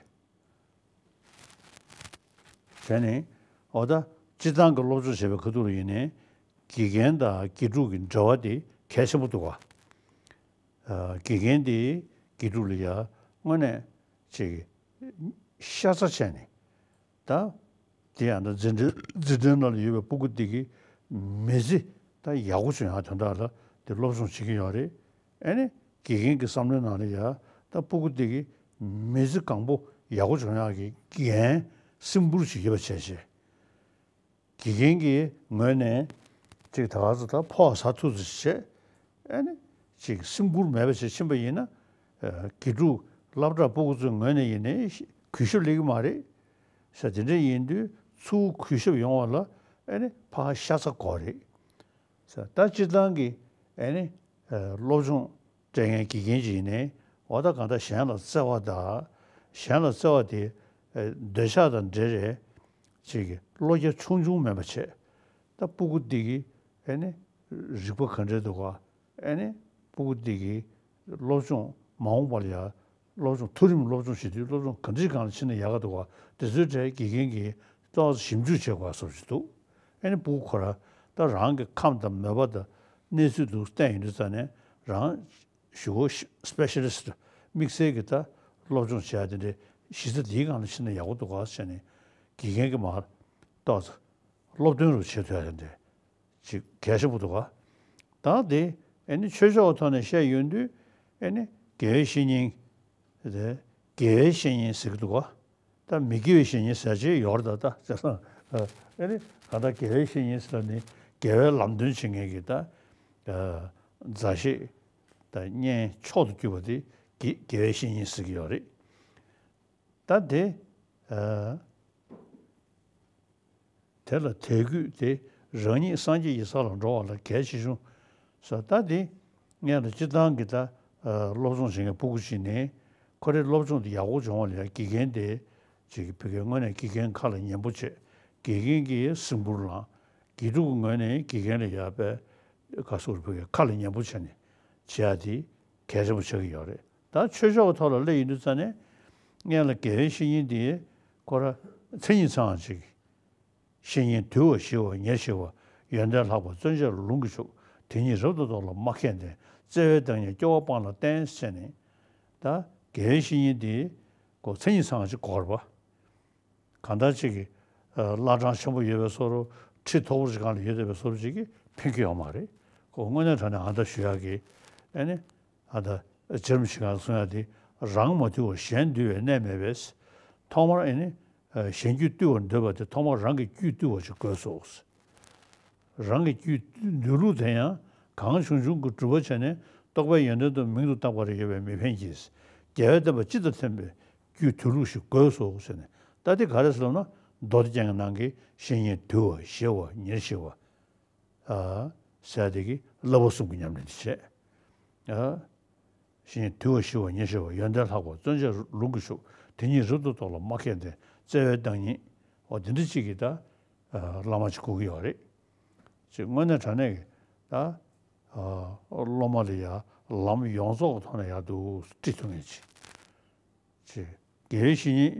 བྱས་ནས་འོ་ད་སྤྱིར་བཏང་གི་སློབ་སྦྱོང་བྱེད་པའི་ཁ་ཐུག་ལ་ཡིན་ནའི་དགེ་རྒན་དང་དགེ་ཕྲུག་གི་འབྲེལ་བ་དེ་གལ་ཆེན་པོ་འདུག་ག་ཨ་དགེ་རྒན་དེ་དགེ་ཕྲུག་ལ་ཡ་དངོས་གནས་ཅིག་ཤ་ཚ་བྱས་ནས་ད། དེ་ཡང་ན་འཛིན་གྲྭ་འཛིན་གྲྭའི་ནང་ལ་ཡོད་པའི་སྤུ་གུ་དེ་གིས་མི་ཚེ་ད་ཡག་པོ་བྱུང་ཡག་དོན་དག་ལ་དེ་སློབ་སྦྱོང་བྱེད་ཀྱི་ཡོད་རེད། ཨ་ནི་དགེ་རྒན་གྱི་བསམ་བློའི་ནང་ལ་ཡ་ད་སྤུ་གུ་དེ་གིས་མི་ཚེ་གང་པོ་ཡག་པོ་བྱུང་ཡག་གི་འགན་སེམས་ཁུར་ཞིག་ཡོད་པ་བྱས་བྱས། དགེ་རྒན་གྱི་ངོས་ནས་ཅིག་ད་ག་ཚོད་ད་ཕོགས་ཟ་ཐུབ་ཚོད་བྱས། ཨ་ནི་ཅིག་སེམས་ཁུར་མེད་པ་བྱས་ཕྱིན་པ་ཡིན་ན། ཨ་དགེ་ཕྲུག་སློབ་གྲྭ་སྤུ་གུ་ཚོའི་ངོས་ནས་ཡིན་ནའི་གུས་ཞབས་སླེབས་ཀྱི་མ་རེད། ས་དེ་འདྲ་ཡིན་དུས་ཚུར་གུས་ཞབས་ཡོང་བ་ལ་ཨ་ནི་ཕར་ཤ་ཚ་དགོས་རེད། ས་ད་སྤྱིར་བཏང་གི་ཨ་ནི་ཨ་སློབ་སྦྱོང་སྤྲད་མཁན་དགེ་རྒན་ཅིག་ཡིན་ནའི་འོ་ད་གང་ལྟར་གཞན་ལ་བརྩེ་བ་དང་། གཞན་ལ་བརྩེ་བ་དེ་ཨ་འདོད་ཆགས་དང་འབྲེལ་རེད། ཅིག་གི་བློ་རྒྱ་ཆུང་ཆུང་མེད་པ་བྱས། ད་སྤུ་གུ་འདི་གི་ཨ་ནི་རིག་པ་ག་འདྲས་འདུག་ག་ཨ་ནི་སྤུ་གུ་འདི་གི་སློབ་སྦྱོང་མ་འོངས་པ་ལ་ཡ་སློབ་སྦྱོང་མཐོ་རིམ་སློབ་སྦྱོང་བྱེད་དུས་སློབ་སྦྱོང་ག་འདྲས་སྒང་ལ་ཕྱིན་ན་ཡག་ག་འདུག་ག་དེ་ཚོའི་གྲས་དགེ་རྒན་གྱིས་ཏོག་ཙམ་ཞིབ་འཇུག་བྱེད་དགོས་བཟོ་ཞིག་འདུག་ཨ་ནི་སྤུ་གུ་ཁོ་རང་ད་རང་གི་ཁམས་དང་མོས་པ་དང་གནས་ཚུལ་འདུག་བསྟན་ཡོང་དུས་ཙ་ནས་རང་ཞུ་སྒོ་specialist དམིགས་བསལ་གྱི་ད་སློབ་སྦྱོང་བྱེད་ཡ་དེ་འདྲའི་ གཞི་རྩ་འདིའི་སྒང་ལ་ཕྱིན་ན་ཡག་པོ་འདུག་ག་ཟེར་ནས་དགེ་རྒན་གྱིས་མར་ཏོག་ཙམ་སློབ་སྟོན་རུ་བྱེད་ཐུབ་ཡ་དེ་འདྲ་ཅིག་གལ་ཆེན་པོ་འདུག་ག་ད་དེ་ཨ་ནི་ཆོས་ཕྱོགས་ཐོག་ནས་བཤད་ཡོང་དུས་ཨ་ནི་དགེ་བའི་བཤེས་གཉེན། དེ་དགེ་བའི་བཤེས་གཉེན་ཟེར་གྱི་འདུག་ག་ད་མི་དགེ་བའི་བཤེས་གཉེན་ཟེར་ཅིག་ཡོད་རེད་ད། ད་བྱས་ཙང་ཨ་ནི་གང་ལྟར་དགེ་བའི་བཤེས་གཉེན་ཟེར་ནི་དགེ་བའི་ལམ་སྟོན་བྱེད་མཁན་གྱི་ད་མཛའ་བཤེས་དང་གཉེན་མཆོག་ཏུ་གྱུར་པ་དེ་དགེ་དགེ་བའི་བཤེས་གཉེན་ཟེར་གྱི་ཡོད་རེད། ད་དེ་ཨ། དེ་ལ་དད་གུས་དེ་རང་ཉིད་སངས་རྒྱས་ཀྱི་ས་ལ་འགྲོ་བ་ལ་གལ་ཆེ་ཆུང་ས། ད་དེ་ངས་ལ་སྤྱིར་བཏང་གི་ད་སློབ་སྦྱོང་བྱེད་མཁན་སྤུ་གུ་ཅིག་ནས་ཁོ་རའི་སློབ་སྦྱོང་དེ་ཡག་པོ་བྱུང་བ་ལ་ཡང་དགེ་རྒན་དེ་ཅིག་ཕ་གིའི་དངོས་གནས་དགེ་རྒན་ཁ་ལ་ཉན་པོ་བྱེད། དགེ་རྒན་གྱི་གཟིགས་འབུལ་ལ་དགེ་ཕྲུག་གི་ངོས་ནས་དགེ་རྒན་ལ་ཡག་པའི་ག་སོགས་ཕ་གིའི་ཁ་ལ་ཉན་པོ་བྱས་ནས་བྱེད་ཡ་དེ་གལ་ཆེན་པོ་ཆགས་ཀྱི་ཡོད་རེད། ད་ཆོས་ཕྱོགས་ཀྱི་ཐོག་ལ་སླེབས་ཡོང་དུས་ཙ་ནས་སྔོན་ལ་དགེ་བའི་བཤེས་གཉེན་དེ་ཁོ་ར་མཚན་ཉིད་ཚང་ཅིག་བཤེས་གཉེན་དུལ་བ་ཞི་བ་ཉེར་ཞི་བ། ཡོན་ཏན་ལྷག་པ་བརྩོན་བཅས་ལུང་གིས་ཕྱུག་དེ་ཉིད་རབ་ཏུ་རྟོགས་ལ་མ་མཁས་ལྡན། བརྩེ་བའི་བདག་ཉིད་སྐྱོ་བ་སྤངས་ལ་བསྟེན་ཟེར་ནས། ད་དགེ་བའི་བཤེས་གཉེན་དེ་ཁོ་མཚན་ཉིད་ཚང་ཅིག་དགོས་རེད་པ། གང་ལྟར་ཅིག་གི་བླ་བྲང་ཆེན་པོ་ཡོད་པའི་བཟོ་འདྲ། ཁྲི་མཐོ་པོ་ཅིག་སྒང་ལ་ཡོད་བསྡད་པའི་བཟོ་འདྲ་ཅིག་གིས་ཕན་གྱི་ཡོད་མ་རེད། ཁོ་དངོས་གནས་དྲང་གནས་ཨ་མདའ་ཞུ་ཡག་གི་ཨ་ནི་ཨ་མདའ་རྗེ་རིན་པོ་ཆེ་གང་གསུང་ཡག་དེ། རང་མ་དུལ་བར་གཞན་འདུལ་བའི་གནད་མེད་པས། ཐོག་མར་ཨ་ནི་གཞན་རྒྱུད་བཏུལ་བར་འདོད་པ་དེ་ཐོག་མར་རང་གི་རྒྱུད་བཏུལ་བ་ཅིག་དགོས་སོ། རང་གི་རྒྱུད་འདུལ་ལུགས་དེ་ཡང་གང་བྱུང་བྱུང་གི་སྒྲུབ་པ་བྱས་ནས་རྟོགས་པའི་ཡོན་ཏན་དུ་མིང་དུ་བཏགས་པ་རེ་ཡོད་པས་མི་ཕན་གྱི། རྒྱལ་བའི་བསྟན་པ་སྤྱི་དང་མཐུན་པའི་རྒྱུད་དུལ་ལུགས་ཤིག་དགོས་སོ་ཟེར་ནས། ད་དེ་ག་རེ་ཟེར་ལབ་ན། མདོ་སྡེ་རྒྱན་གྱི་ནང་གི་བཤེས་གཉེན་དུལ་བ་ཞི་བ་ཉེར་ཞི་བ་ཨ་ཟེར་དེ་གི་བསླབ་པ་གསུམ་གྱི་ཉམས་ལེན་དེ་བྱས། ཨ། བཤེས་གཉེན་དུལ་བ་ཞི་བ་ཉེར་ཞི་བ། ཡོན་ཏན་ལྷག་པ་བརྩོན་བཅས་ལུང་གིས་ཕྱུག་དེ་ཉིད་རབ་ཏུ་རྟོགས་ལ་མ་མཁས་ལྡན། བརྩེ་བའི་བདག་ཉིད། འོ་དེ་འདྲ་ཅིག་གིས་ད་བླ་མ་ཅིག་དགོས་ཀྱི་ཡོད་རེད། ཅིག་དངོས་གནས་དྲང་གནས་ཀྱི་ད་སློབ་མ་ལ་ཡ་ལམ་ཡོངས་རྫོགས་ཀྱི་ཐོག་ནས་ཡག་ཏུ་ཁྲིད་ཐུབ་མཁན་ཅིག་ཅེས། དགེ་བའི་བཤེས་གཉེན་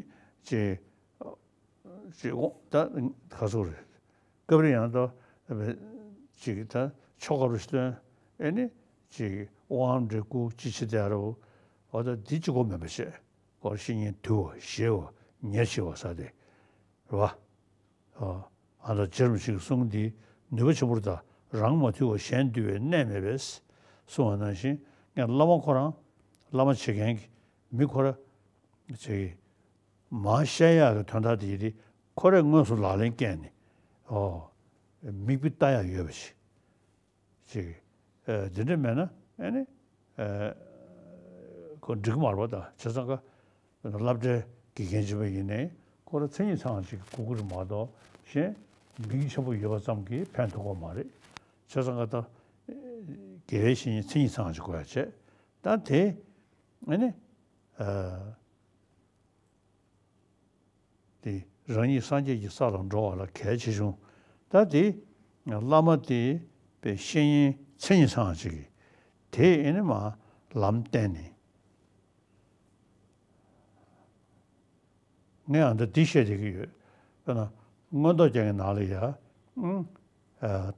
ཅེས་ཅེས་འོ་ད་ག་ཚོད་རེད། སྐབས་རེ་ཡང་ད་ཅིག་ད་ཆོ་ག་རུ་སྟོན་ཨེ་ནི་ཅིག་དབང་འབྲས་སྐུ་ཅི་ཆེ་དེ་རུ་འོ་ད་འདི་གཅིག་པོ་མིན་པ་བྱས། ཁོ་བཤེས་གཉེན་དུལ་བ་ཞི་བ་ཉེར་ཞི་བ་ཟེར་དེ་རེད་པ། ཨ་ད་རྗེ་རིན་པོ་ཆེ་གི་གསུང་འདི་ནུས་པ་ཆེན་པོ་རེད་ད། རང་མ་དུལ་བར་གཞན་འདུལ་བའི་གནད་མེད་པས། གསུངས་པ་ནང་བཞིན་ངས་བླ་མ་ཁོ་རང་བླ་མ་བྱེད་མཁན་གྱི་མི་ཁོ་ར་ཅིག་མར་བཤད་ཡག་གི་དོན་དག་དེ་ཡིན་དེ་ཁོ་རས་དངོས་སུ་ལག་ལེན་བཀལ་ནས་ཨོ་མིག་དཔེ་ལྟ་ཡག་ཡོད་པ་ཞིག་ཅིག་ཨ་དེ་འདྲ་མེད་ན་ཨ་ནི་ཨ་ཁོ་འགྲིག་གི་མ་རེད་པ། ད་བྱས་ཙང་ཀ་སློབ་གྲྭའི་དགེ་རྒན་ཅིག་པ་ཡིན་ནའི་ཁོ་ར་མཚན་ཉིད་ཚང་ཅིག་དགོས་ཀྱི་རེད་མ་གཏོགས་གཞན་མིང་ཆེན་པོ་ཡོད་པ་ཙམ་གྱིས་ཕན་ཐོགས་ཀྱི་མ་རེད། བྱས་ཙང་ཀ་ད་དགེ་བའི་བཤེས་གཉེན་མཚན་ཉིད་ཚང་ཅིག་དགོས་ཡ་བྱས། ད་དེ་ཨ་ནི་ཨ། དེ་རང་ཉིད་སངས་རྒྱས་ཀྱི་ས་ལ་འགྲོ་བ་ལ་གལ་ཆེ་ཆུང་། ད་དེ་བླ་མ་དེ་པའི་བཤེས་གཉེན་མཚན་ཉིད་ཚང་ཅིག་གིས་དེ་ཨེ་ནི་མ་ལམ་བསྟན་ནས། ངས་ཨ་འདྲ་འདི་བཤད་བསྡད་ཀྱི་ཡོད། དཔེར་ན་མངོན་རྟོགས་རྒྱན་གྱི་ནང་ལ་ཡ་ཨ་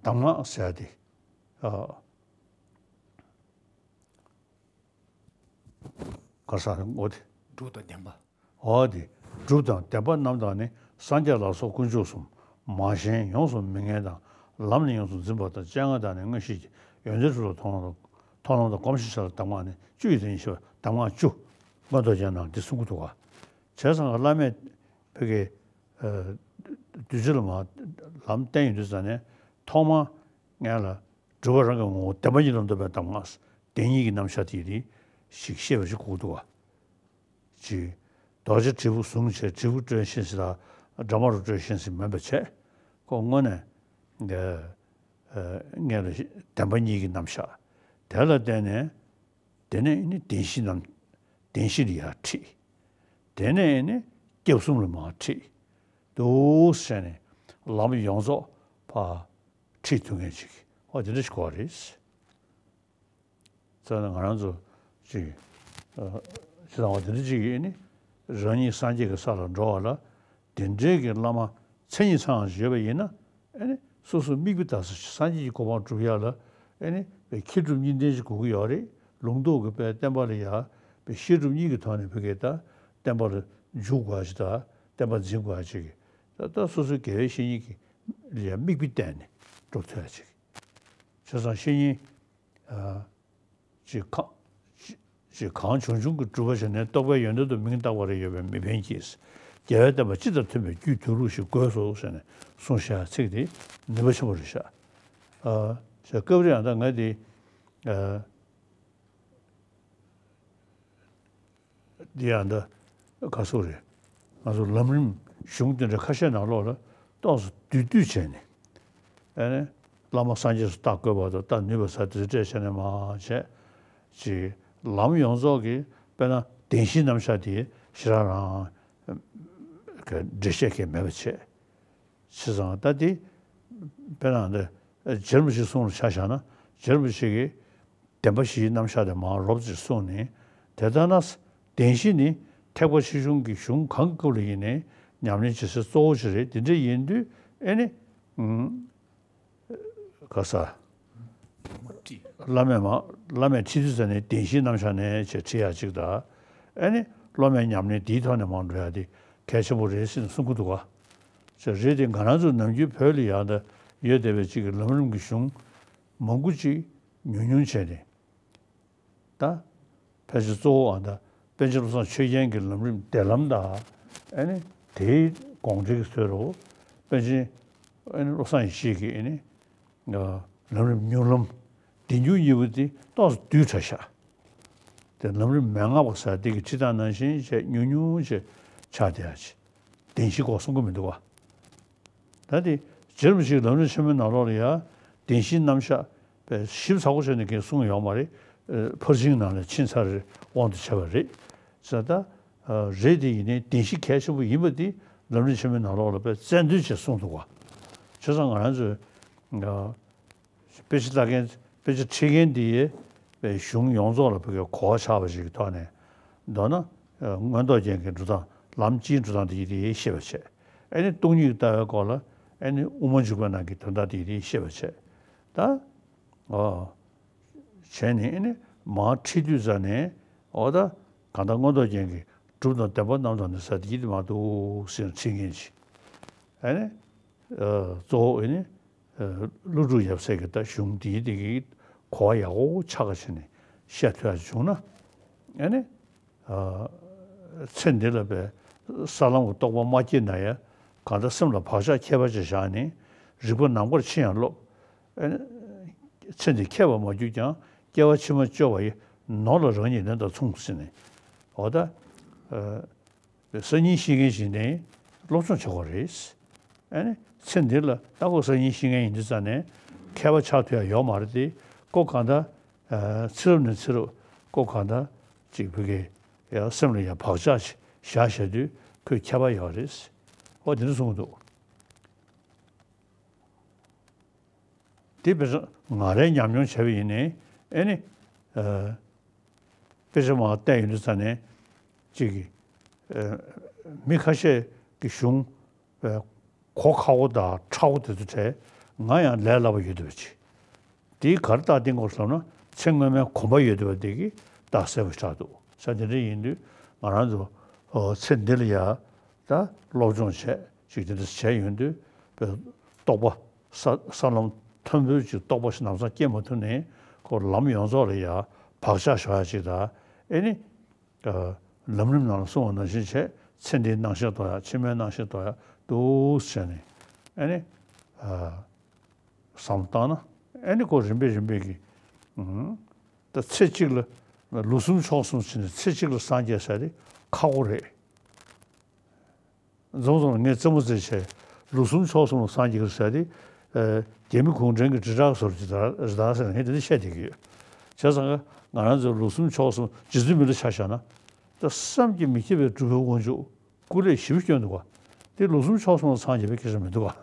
གདམས་ངག་ཟེར་དེ་ཨ། ག་ས་རེད་འོ་དེ། སྒྲུབ་དང་བདེན་པ། འོ་དེ། སྒྲུབ་དང་བདེན་པ་རྣམས་དང་ནི། སངས་རྒྱས་ལ་སོགས་དཀོན་མཆོག་གསུམ། མ་ཞེན་ཡོངས་སུ་མི་ངལ་དང་། ལམ་ནི་ཡོངས་སུ་འཛིན་པ་དང་། སྤྱན་སྔར་དང་ནི་མངོན་ཤེས་ཀྱིས། ཡོན་ཏན་གྲུབ་ལ་མཐོང་ལམ་དང་། མཐོང་ལམ་དང་། གོམས་ཤིང་བྱ་ལ་གདམས་ངག་ནི། བཅུ་ཡི་དོན་ཉིད་ཤེས་པ། གདམས་ངག་བཅུ། མངོན་རྟོགས་རྒྱན་ནང་འདི་གསུང་གི་འདུག་ག་བྱས་ཙང་བླ་མས་ཕ་གི་ཨ་གདུལ་བྱ་ལ་མར་ལམ་བསྟན་ཡོང་དུས་ཙ་ནས་ཐོག་མར་སྔོན་ལ། སྒྲུབ་པ་རང་གི་ངོ་བོ་བདེན་པ་ཉིད་ལ་འདོད་པའི་གདམས་ངག་བདེན་གཉིས་ཀྱི་རྣམ་གཞག་དེ་རིགས་ཤིག་ཤེས་པ་ཞིག་དགོས་འདུག་བ། ཅིག་རྡོ་རྗེ་དྲིལ་བུ་བཟུང་བྱས་དྲིལ་བུ་དཀྲོལ་ཤེས་ཟིན་ལ་དགྲ་མ་རུ་དཀྲོལ་ཤེས་ཟིན་མིན་པ་བྱས། ཁོ་དངོས་གནས་ཨ་སྔོན་ལ་བདེན་པ་གཉིས་ཀྱི་རྣམ་གཞག་དེ་ལ་བརྟེན་ནས་དེ་ནས་ནི་བདེན་བཞི་རྣམ་བདེན་བཞི་ལ་ཡར་ཁྲིད། དེ་ནས་ནི་སྐྱབས་གསུམ་ལ་མར་ཁྲིད། འདུག་ཟེར་ནས་ལམ་ཡོངས་རྫོགས་ཕར་ཁྲིད་ཐུབ་མཁན་ཅིག་ཨོ་དེ་འདྲ་ཞིག་དགོས་རེད། ཙང་ང་རང་ཚོ་ཅིག་ཨ་ཅི་ལྟ་བ་དེ་འདྲ་ཅིག་ཡིན་ནི་རང་ཉིད་སངས་རྒྱས་ཀྱི་ས་ལ་འགྲོ་བ་ལ་དེ་འདྲའི་གི་བླ་མ་མཚན་ཉིད་ཚང་ཡོད་པ་ཡིན་ན་ཨ་ནི་སོ་སོ་མིག་དཔེ་ལྟ་ས་ཞིག་སངས་རྒྱས་ཀྱི་གོ་འཕང་སྒྲུབ་ཡ་ལ་ཨ་ནི་བའི་མཁས་གྲུབ་གཉིས་ལྡན་ཅིག་དགོས་ཀྱི་ཡོད་རེད། ལུང་རྟོགས་ཀྱི་དཔལ་བསྟན་པ་ལ་ཡ་བའི་བཤད་སྒྲུབ་གཉིས་ཀྱི་ཐོག་ནས་བོད་སྐད་ལྟ་བསྟན་པ་ལ་ འཇུག་དགོས་ཅིག་དང་བསྟན་པ་འཛིན་དགོས་ཅིག་གི་ད་ད་སོ་སོའི་དགེ་བའི་བཤེས་གཉེན་གྱི་ལ་ཡང་དམིགས་པའི་སྟེང་ནས་འགྲོ་ཐུབ་ཡ་ཅིག་བྱས་ཙང་བཤེས་གཉེན་ཨ་ཅིག་གང་ཅིག་ཅིག་གང་བྱུང་བྱུང་གི་སྒྲུབ་པ་བྱས་ནས་རྟོགས་པའི་ཡོན་ཏན་དུ་མིང་བཏགས་པ་རེ་ཡོད་པས་མི་ཕན་གྱི། རྒྱལ་བའི་བསྟན་པ་སྤྱི་དང་མཐུན་པའི་རྒྱུད་སྡུད་ལུགས་ཤིག་དགོས་སོ་ཟེར་ནས་གསུངས་བཞག་ཚིག་དེ་ནུས་པ་ཆེན་པོ་རེད་ཤག་ཨ་ཞེས་སྐབས་རེ་ཡང་ད་ང་དེ་ཨ། འདི་ཡང་འདི་ག་སོགས་རེད། ང་ཚོ་ལམ་རིམ་གཞུང་དེ་འདྲ་ཁ་ཤས་ནང་ལོགས་ལ་ཏོག་ཙམ་བསྡུས་བསྡུས་བྱས་ནས་ཨ་ནི་བླ་མ་སངས་རྒྱས་སུ་བལྟ་དགོས་པ་དང་བལྟ་ནུས་པ་ཟེར་དེ་ཚོ་སྤྲད་བྱས་ནས་མར་བྱས་ཅིག་ལམ་ཡོངས་རྫོགས་ཀྱི་དཔེར་ན་བདེན་བཞིའི་རྣམ་གཞག་དེ་ཞེ་དྲག་རང་འགྲེལ་བཤད་གང་ཡང་མེད་པ་བྱས། བྱས་ཙང་ད་དེ་དཔེར་ན་འདི་རྗེ་རིན་པོ་ཆེའི་གསུང་ལ་ཆ་བཞག་ན་རྗེ་རིན་པོ་ཆེ་གིས་བདེན་པ་བཞིའི་རྣམ་གཞག་དེ་མར་རོབ་ཙམ་གསུངས་ནས། དེ་ལྟར་ན་བདེན་བཞི་ནི་ཐེག་པ་ཆེ་ཆུང་གི་གཞུང་གང་གི་སྐབས་ལ་ཡིན་ནའི་ཉམས་ལེན་བྱེད་སའི་གཙོ་བོ་ཞིག་རེད། དེ་འདྲ་ཡིན་དུས་ཨེ་ནི་ཨུམ་ག་ས་བླ་མས་མ་བླ་མས་ཁྲིད་དུས་ཙ་ནས་བདེན་བཞིའི་རྣམ་གཞག་ནས་ཅེས་ཁྲིད་ཡ་གཅིག་དང་། ཨེ་ནི་སློབ་མའི་ཉམས་ལེན་འདིའི་ཐོག་ནས་མར་འགྲོ་ཡ་དེ་གལ་ཆེན་པོ་རེད་ཟེར་ནས་གསུང་གི་འདུག་ག་ཅེས་རེད་དེ། ང་རང་ཚོ་ནམ་རྒྱུན་བོད་ལ་ཡང་ད་ཡོད་བསྡད་པའི་གཅིག་གི་ལམ་རིམ་གྱི་གཞུང་མང་པོ་ཅིག་ཉུང་ཉུང་བྱས་ནས། ད་ཕལ་ཆེར་གཙོ་བོ་ཨ་ད་པཎ་ཆེན་བློ་བཟང་ཆོས་རྒྱན་གྱི་ལམ་རིམ་བདེ་ལམ་དང་ཨ་ནི་དེའི་དགོངས་འགྲེལ་གྱི་ཟུར་དུ་པཎ་ཆེན་ཨ་ནི་བློ་བཟང་ཡེ་ཤེས་ཀྱི་ཨ་ནི་ལམ་རིམ་མྱུར་ལམ་བདེ་མྱུར་གཉིས་པོ་དེ་ཏོག་ཙམ་བསྡུས་དྲགས་ཤག་དེ་ལམ་རིམ་མན་ངག་པ་ཟེར་དེ་གི་ཁྲིད་སྟངས་ནང་བཞིན་བྱས་ཉུང་ཉུང་བྱས་ཆགས་བསྡད་ཡ་ཅིག་བདེན་བཞི་སྐོར་གསུང་གི་མི་འདུག་བ། ད་དེ་རྗེ་རིན་པོ་ཆེའི་ལམ་རིམ་ཆེན་མོའི་ནང་ལོགས་ལ་ཡང་བདེན་བཞིའི་རྣམ་གཞག་པའི་ཞིབ་ཚགས་པོ་བྱས་ནས་གང་གསུངས་ཡོད་མ་རེད། ཨ་ཕར་ཕྱིན་ནང་ལ་ཕྱིན་ཚར་དབང་དུ་བྱས་པ་རེད་ཟེར། ད་ཨ་རེད་དེ་ཡིན་ནའི་བདེན་བཞི་གལ་ཆེན་པོ་ཡིན་པ་དེ་ལམ་རིམ་ཆེན་མོའི་ནང་ལོགས་ལ་དཔེ་རྩལ་འདོན་བྱས་གསུངས་འདུག་བ། བྱས་ཙང་ང་རང་ཚོས་ཨ་དཔེ་ཆ་ལྟ་མཁན་དཔེ་ཆ་ཁྲིད་མཁན་འདིའི་པའི་གཞུང་ཡོངས་རྫོགས་ལ་བོད་སྐད་གོ་བ་ཆགས་པ་ཞིག་གི་ཐོག་ནས། མདོར་ན་ཨ་མངོན་རྟོགས་རྒྱན་གྱི་འགྲོ་སྟངས་ལམ་སྤྱིའི་འགྲོ་སྟངས་དེ་ཡིན་དེ་ཤེས་པ་བྱས། ཨ་ནི་སྟོང་ཉིད་ལྟ་བའི་སྐོར་ལ་ཨ་ནི་དབུ་མ་འཇུག་པའི་ནང་གི་དོན་དག་དེ་ཡིན་དེ་ཤེས་པ་བྱས། ད་ཨོ་བྱས་ནས་ཨ་ནི་མར་ཁྲིད་དུས་ཙ་ནས་ཨོ་ད་གང་ལྟར་མངོན་རྟོགས་རྒྱན་གྱི་སྒྲུབ་དང་བདེན་པ་རྣམ་དག་ནི་ཟེར་དེ་ཡིན་དེ་མ་འདུག་ཟེར་ཁྲིད་མཁན་ཅིག་ཨ་ནི་ཨ་གཙོ་བོ་ཨ་ནི། ཀླུ་སྒྲུབ་ཡབ་སྲས་ཀྱི་ད་གཞུང་འདིའི་དེ་གི་གོ་བ་ཡག་པོ་ཆགས་ཀ་བྱས་ནས་བཤད་ཐུབ་ཡག་བྱུང་ན། ཨ་ནི། ཚེ་འདི་ལ་བའི་ས་ལམ་གྱི་རྟོགས་པ་མ་སྐྱེས་ན་ཡང་གང་ལྟར་སེམས་ལ་བག་ཆགས་ཁྱད་པར་ཅན་བཞག་ནས་རིག་པ་ནམ་མཁར་ཕྱིན་ཡང་སློབ། ཨ་ནི། ཚེ་འདི་ཁྱད་པར་མ་གྱུར་ཀྱང་སྐྱེ་བ་ཕྱི་མ་སྐྱོ་བ་ཡི་ནོར་ལ་རང་ཉིད་ལེན་དང་མཚུངས་ཟེར་ནས། འོ་ད། སང་ཉིན་ཤི་མཁན་ཞིག་ནས་སློབ་སྦྱོང་བྱེད་དགོས་རེད། ཨ་ནི་ཚེ་འདི་ལ་ད་ཁོ་སང་ཉིན་ཤི་མཁན་ཡིན་དུས་ཙང་ནས་ཁྱད་པར་ཆགས་ཐུབ་ཡ་ཡོད་མ་རེད་དེ། ཁོ་གང་ལྟར་ཚེ་རབས་ནས་ཚེ་རབས་ཁོ་གང་ལྟར་ཅིག་བུ་གའི་ཡ་སེམས་ལ་ཡ་བག་ཆགས་བཞག་བཞག་དུས་ཁོས་ཁྱད་པར་ཡོད་རེད། ཨོ་དེ་འདྲ་གསུངས་འདུག་དེ་དཔེ་ཆ་ང་རའི་ཉམས་མྱོང་བྱས་པ་ཡིན་ནའི་ཨེ་ནི། དཔེ་ཆ་མར་བལྟས་ཡོང་དུས་ཙ་ནས་ཅིག་གི་མི་ཁ་ཤས་ཀྱི་གཞུང་གོ་ཁག་པོ་དང་ཕྲ་བོ་དེ་ཚོ་བྲལ་ང་ཡང་ལས་སླ་པོ་ཡོད་འདུག་ཅིག་དེའི་ག་རེ་རྟགས་བསྟན་དགོས་ལབ་ན་ཚེ་སྔོན་མའི་གོམས་པ་ཡོད་འདུག་པ་དེ་གི་རྟགས་གསལ་པོ་ཆགས་འདུག་ས་དེ་འདྲ་ཡིན་དུས་ང་རང་ཚོ་ཚེ་འདི་ལ་ཡ་ད་སློབ་སྦྱོང་བྱས་ཅིག་དེ་འདྲ་བྱས་ཡོང་དུས་རྟོགས་པ། ས་ས་ལམ་མཐོན་པོའི་ཅིག་རྟོགས་པ་ཞིག་ལམ་སང་སྐྱེ་མ་ཐུབ་ནས་ཁོ་ལམ་ཡོངས་རྫོགས་ལ་ཡ་བག་ཆགས་ཞོག་ཡ་ཅིག་དང་ཨེ་ནི། ལམ་རིམ་ནང་ལ་གསུངས་པ་ནང་བཞིན་བྱས་ཚེ་འདིའི་རྣམ་ཤེས་རྟོགས་ཡ་ཕྱི་མའི་རྣམ་ཤེས་རྟོགས་ཡ་འདུག་བྱས་ནས་ཨེ་ནི། བསམ་བློ་བཏང་ན་ཨེ་ནི་ཁོ་རིམ་པས་རིམ་པས་ཀྱི་ད་ཚེ་གཅིག་ལ་ལུགས་གསུམ་ཕྱོགས་གསུམ་བྱས་ནས་ཚེ་གཅིག་ལ་སངས་རྒྱས་ས་དེ་ཁག་པོ་རེད། འཛོམས་འཛོམས་ངས་རྩེད་མོ་རྩེ་བྱས་ལུགས་གསུམ་ཕྱོགས་གསུམ་ལ་སངས་རྒྱས་ཀྱི་ཟེར་ཏེ། རྒྱ་མི་གུང་ཁྲན་གྱི་དྲིལ་བསྒྲགས་བཟོ་འདྲ་ཅིག་རེད་ཟེར་ངས་དེ་འདྲ་བཤད་བསྡད་ཀྱི་ཡོད། བྱས་ཙང་ང་རང་ཚོའི་ལུགས་གསུམ་ཕྱོགས་གསུམ་རྗེ་བཙུན་མི་ལ་ཆ་བཞག་ན། ད་བསམ་གྱིས་མི་ཁྱབ་པའི་སྒྲུབ་པའི་དབང་ཕྱུག་སྐུ་ལས་ཞེ་པོ་བསྐྱོན་འདུག་ག་དེ་ལུགས་གསུམ་ཕྱོགས་གསུམ་ལ་སངས་རྒྱས་པའི་སྐད་ཆ་མི་འདུག་ག་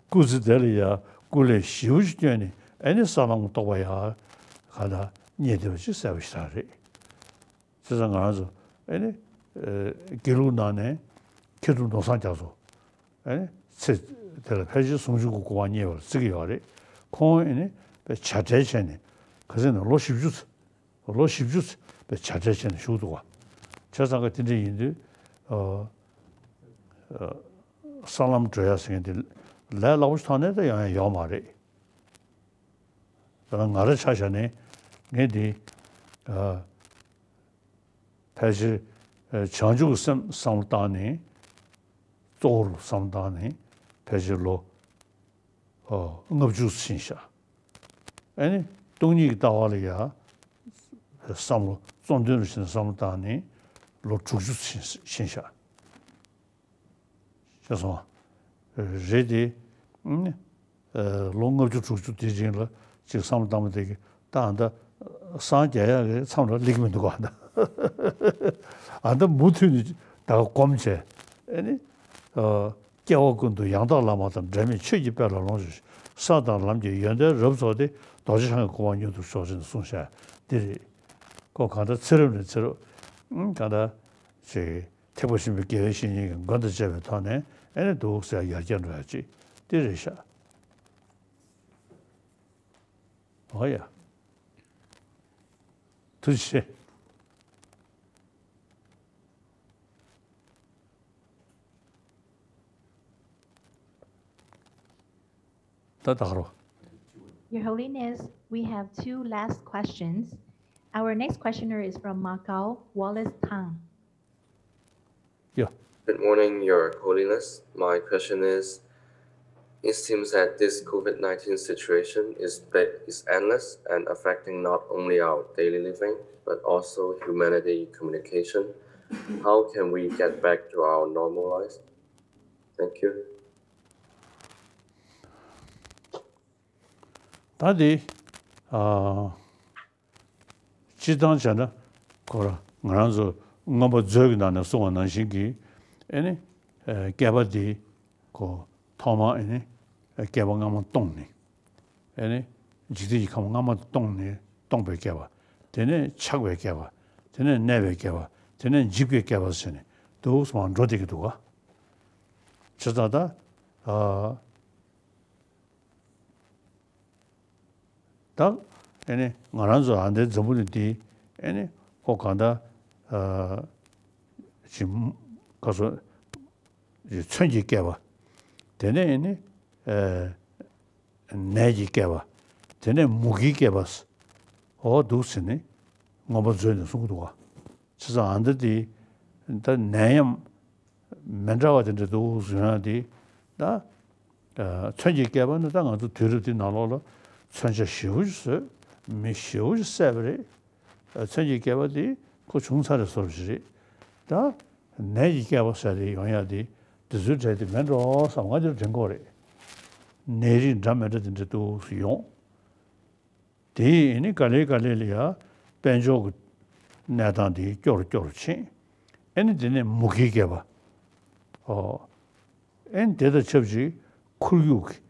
སྐུ་ཚེ་དེ་ལ་ཡ་སྐུ་ལས་ཞེ་པོ་ཅིག་བསྐྱོན་ནས་ཨེ་ནི་ས་ལམ་རྟོགས་པ་ཡ། ག་ད་རྙེད་བསྡད་པ་ཅིག་གསལ་པོ་ཞེ་དྲག་རེད། བྱས་ཙང་ང་རང་ཚོ་ཨེ་ནི། དགེ་ལུགས་ནང་ནས་མཁས་གྲུབ་ནོར་བཟང་རྒྱ་མཚོ། ཨེ་ནི། ཚེ་དེ་ལ་ཕལ་ཆེར་ཟུང་འཇུག་གི་གོ་འཕང་བརྙེས་པར་བརྩི་གི་ཡོད་རེད། ཁོང་ཨེ་ནི་དཔེ་བྱ་བྲལ་བྱས་ནས་ག་ཚོད་ནས་ལོ་བཞི་བཅུ། ལོ་བཞི་བཅུ་དཔེ་བྱ་བྲལ་བྱས་ནས་བཞུགས་འདུག་ག་བྱས་ཙང་ག་དེ་འདྲ་ཡིན་དུས། ཨ། ཨ། ས་ལམ་བགྲོད་ཡ་ཟེར་མཁན་དེ་ལས་སླ་པོ་ཞིག་ཐོག་ནས་ད་ཡོང་ཡ་ཡོད་མ་རེད། ད་ང་རང་ཆ་བཞག་ནས་ངས་འདི། ཨ། ཕལ་ཆེར། ཨ། བྱང་ཆུབ་སེམས་བསམ་བློ་བཏང་ནས། གཙོ་བོར་བསམ་བློ་བཏང་ནས་ཕལ་ཆེར་ལོ། ཨོ། ལྔ་བཅུ་ཕྱིན་ཤག་ཨ་ནི་སྟོང་ཉིད་ཀྱི་ལྟ་བ་ལ་ཡ་བསམ་བློ་གཙོ་འདོན་རུ་བྱས་ནས་བསམ་བློ་བཏང་ནས་ལོ་དྲུག་ཅུ་ཕྱིན་ཕྱིན་ཤག་ཤེས་སོང་། རེད་དེ། ཨ་ནི། ཨ། ལོ་ལྔ་བཅུ་དྲུག་ཅུ་དེའི་རིང་ལ་ཅིག་བསམ་བློ་བཏང་བ་དེ་གི་ད་ཨ་ད་སངས་རྒྱས་ཡག་གི་མཚམས་ལ་སླེབས་ཀྱི་མི་འདུག་ཨ་ད། ཨ་ད་མུ་མཐུད་ནས་ད་ག་སྒོམ་བྱས། ཨ་ནི། ཨ། སྐྱེ་བ་ཀུན་ཏུ་ཡང་དག་བླ་མ་དང་། འབྲལ་མེད་ཆོས་ཀྱི་དཔལ་ལ་ལོངས་སྤྱོད་ཅིང་། ས་དང་ལམ་གྱི་ཡོན་ཏན་རབ་རྫོགས་ཏེ། རྡོ་རྗེ་འཆང་གི་གོ་འཕང་མྱུར་དུ་ཤོག་ཅེས་གསུངས་བཞག་འདི་རེད། ཁོ་གང་ལྟར་ཚེ་རབས་ནས་ཚེ་རབས། ཨང་། གང་ལྟར་ཅིག་ཐེག་པ་ཆེན་པོའི་དགེ་བའི་བཤེས་གཉེན་གྱི་མགོན་དང་བཅས་པའི་ཐོག་ནས་ཨེ་ནི་འདུག་ཟེར་ཡར་རྒྱས་འགྲོ་ཡ་ཅིག་འདི་རེད་ཤག་འོ་ཡ། ཐུགས་རྗེ་ཆེ། ད་ད་ག་རོ། Your Holiness, we have two last questions. Our next questioner is from Macau, Wallace Tang. Yeah. Good morning, Your Holiness. My question is, it seems that this COVID nineteen situation is, is endless and affecting not only our daily living, but also humanity communication. How can we get back to our normal lives? Thank you. ད་འདི། ཨ། སྤྱིར་བཏང་བྱས་ན་ཁོ་རང་ང་རང་ཚོ་མངོན་པ་མཛོད་ཀྱི་ནང་ནས་གསུངས་པ་ནང་བཞིན་གྱི་ཨེ་ནི། ཨ། བསྐལ་པ་འདི་ཁོ་ཐོག་མར་ཨེ་ནི། ཨ། བསྐལ་པ་སྔ་མ་སྟོང་ནས། ཨེ་ནི། འཇིག་རྟེན་གྱི་ཁམས་སྔ་མ་སྟོང་ནས་སྟོང་པའི་བསྐལ་པ། དེ་ནས་ཆགས་པའི་བསྐལ་པ། དེ་ནས་གནས་པའི་བསྐལ་པ། དེ་ནས་འཇིག་པའི་བསྐལ་པ་ཟེར་ནས་འདུག་སེ་མར་འགྲོ་བསྡད་ཀྱི་འདུག་ག་བྱས་ཙང་ད། ཨ། ད་ཨེ་ནི་ང་རང་ཚོ་ཨ་འདའི་འཛམ་བུ་གླིང་འདི་ཨེ་ནི་ཁོ་གང་ལྟར། ཨ། ཅིག་ག་སོ། ཅིག་མཚོན་གྱི་བསྐལ་པ། དེ་ནས་ཨེ་ནི། ཨ། ནད་ཀྱི་བསྐལ་པ། དེ་ནས་མུ་གེའི་བསྐལ་པ། འོ་འདུག་ཟེར་ནས་མངོན་པ་མཛོད་ནས་གསུང་གི་འདུག་ག་བྱས་ཙང་ཨ་འདི་དེ་ད་ནད་ཡམས་མི་འདྲ་བ་དེ་འདྲ་འདུག་ཟེར་ཡང་དེ་ད། ཨ། མཚོན་གྱི་བསྐལ་པ་ནི་ད་ང་ཚོ་དུས་རབས་འདི་ནང་ལོགས་ལ་མཚོན་ཆ་ཞེ་པོ་ཞིག་བཟོས། མི་ཞེ་པོ་ཞིག་བསད་པ་རེད། ཨ། མཚོན་གྱི་བསྐལ་པ་འདི་ཁོ་བྱུང་ཚར་རེད་བཟོ་འདྲ་ཞིག་རེད། ད་ནད་ཀྱི་བསྐལ་པ་ཟེར་དེ་ཡོང་ཡ་དེ་འདི་ཚོའི་གྲས་དེ་མེད་འགྲོ་བསམ། ང་འདིར་དྲན་གྱི་ཡོད་རེད། ནད་རིགས་འདྲ་མི་འདྲ་དེ་འདྲ་འདུག་སེ་ཡོང་། དེ་ཡིས་ནི་ག་ལེ་ག་ལེ་ལ་ཡ་དཔལ་འབྱོར་གྱི་གནས་སྟངས་དེ་སྐྱོ་རུ་སྐྱོ་རུ་ཕྱིན། ཨེ་ནི་དེ་ནས་མུ་གེའི་བསྐལ་པ། ཨོ། ཨེ་ནི་དེ་དང་ཆབས་ཅིག་ཁོར་ཡུག་གི་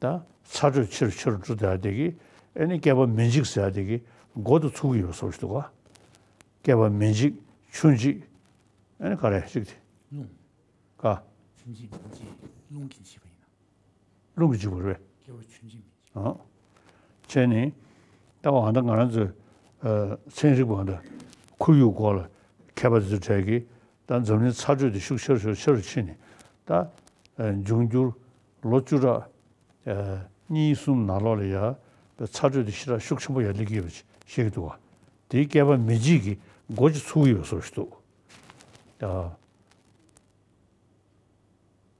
ད་ཚ་དྲོད་ཆེ་རུ་ཆེ་རུ་འགྲོ་བསྡད་དེ་གི་ཨེ་ནི་བསྐལ་པ་མེ་འཇིག་ཟེར་དེ་གི་འགོ་དེ་ཚུགས་ཀྱི་ཡོད་བཟོ་ཞིག་འདུག་ག་བསྐལ་པ་མེ་འཇིག་ཆུ་འཇིག་ཨེ་ནི་ག་རེ་ཞིག་དེ། རླུང་། ག་ཆུ་འཇིག་མེ་འཇིག་རླུང་གིས་འཇིག་པ་ཡིན་ན། རླུང་གིས་འཇིག་པ་རེད། སྐྱེ་བ་ཆུང་ཆུང་མི་འཇིག་ཨ། བྱས་ནས་ད་འོ་ད་ང་རང་ཚོའི་ཨ་ཚན་རིག་པ་འདི་ཁོར་ཡུག་སྐོར་ལ་མཁས་པ་ཚོའི་གྲས་ཀྱིས་ད་འཛམ་གླིང་ཚ་དྲོད་དེ་ཤུགས་ཆེ་རུ་ཤུགས་ཆེ་རུ་ཕྱིན་ནས་ད་ཨ་འབྱུང་འགྱུར་ལོ་བཅུ་ཕྲག་ཨ་གཉིས་གསུམ་ནང་ལོགས་ལ་ཡ་ཚ་དྲོད་དེ་ཞེ་དྲག་ཤུགས་ཆེན་པོ་ཡར་སླེབས་ཀྱི་ཡོད་པ་བཤད་ཀྱི་འདུག་བ། དེའི་བསྐལ་པ་མེ་འཇིག་གི་འགོ་ཅིག་ཚུགས་ཀྱི་ཡོད་བཟོ་ཞིག་འདུག་ཨ།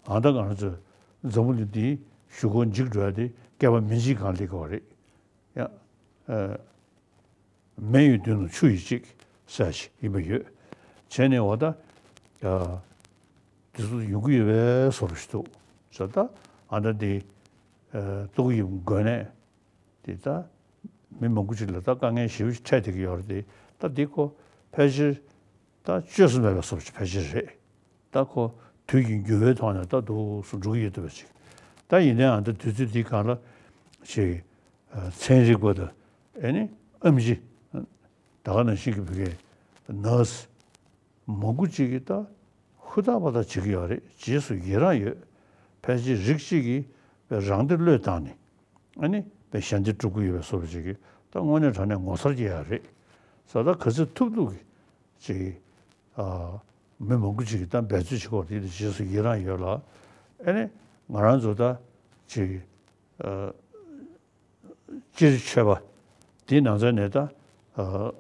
ཨ་ད་ང་རང་ཚོ་འཛམ་བུ་གླིང་འདིའི་གཞུག་གུ་འཇིག་འགྲོ་ཡ་དེ་བསྐལ་པ་མེ་འཇིག་སྒང་སླེབས་ཀྱི་ཡོད་རེད། ཡ། ཨ། མེ་ཡི་མདུན་དུ་ཆུ་ཡི་གཅིག་ཟེར་ཞིག་ཡིན་པ་ཡོད། བྱས་ནས་འོ་ད། ཨ། དེ་ཚོ་ཡོང་གི་ཡོད་པའི་བཟོ་འདྲ་ཞིག་འདུག་ཟེར་ད་ཨ་ད་འདི། ཨ། ཏོག་དབྱིབས་འགོས་ནད། དེ་ད་མི་མང་པོ་ཅིག་ལ་ད་དཀའ་ངལ་ཞེ་པོ་ཅིག་འཕྲད་བསྡད་ཀྱི་ཡོད་རེད་དེ། ད་འདི་ཁོ་ཕལ་ཆེར་ད་བཅོས་སུ་མེད་པའི་བཟོ་ཅིག་ཕལ་ཆེར་རེད། ད་ཁོ་དུས་ཀྱི་འགྱུར་བའི་ཐོག་ནས་ད་འདུག་སེ་འགྲོ་གི་ཡོད་འདུག་པ་ཅིག་ད་ཡིན་ནའང་ད་དུས་ཚོད་འདི་སྒང་ལ་ཅིག་ཚན་རིག་པ་དང་ཨེ་ནི་ཨེམ་ཆི་ད་ག་ནང་བཞིན་གྱི་བོད་སྐད་ནར་སི་མང་པོ་ཅིག་གིས་ད་ཧུར་ཐག་པ་ཐག་བྱེད་ཀྱི་ཡོད་རེད། རྗེས་སུ་ཡི་རང་ཡོད། ཕལ་ཆེར་རིགས་གཅིག་གིས་རང་སྡེ་བློས་བཏང་ནས་ཨ་ནི་པའི་ཞལ་འདེབས་སྒྲུབ་ཀྱི་ཡོད་པའི་བཟོ་འདྲ་ཅིག་གིས་ད་དངོས་གནས་དྲང་གནས་ངོ་མཚར་སྐྱེ་ཡག་རེད། ས་ད་ག་ཚོད་ཐུབ་ཐུབ་ཀྱིས་ཅིག་ ཨ་མི་མང་པོ་ཅིག་གིས་ད་འབད་རྩོལ་བྱེད་ཀྱི་ཡོད་རེད། དེ་ལ་རྗེས་སུ་ཡི་རང་ཡོད་ལ། ཨ་ནི་ང་རང་ཚོ་ད་ཅིག་ཨ་སྤྱིར་ཆོས་པ་དེའི་ནང་ཚན་ནས་ད་ཨ་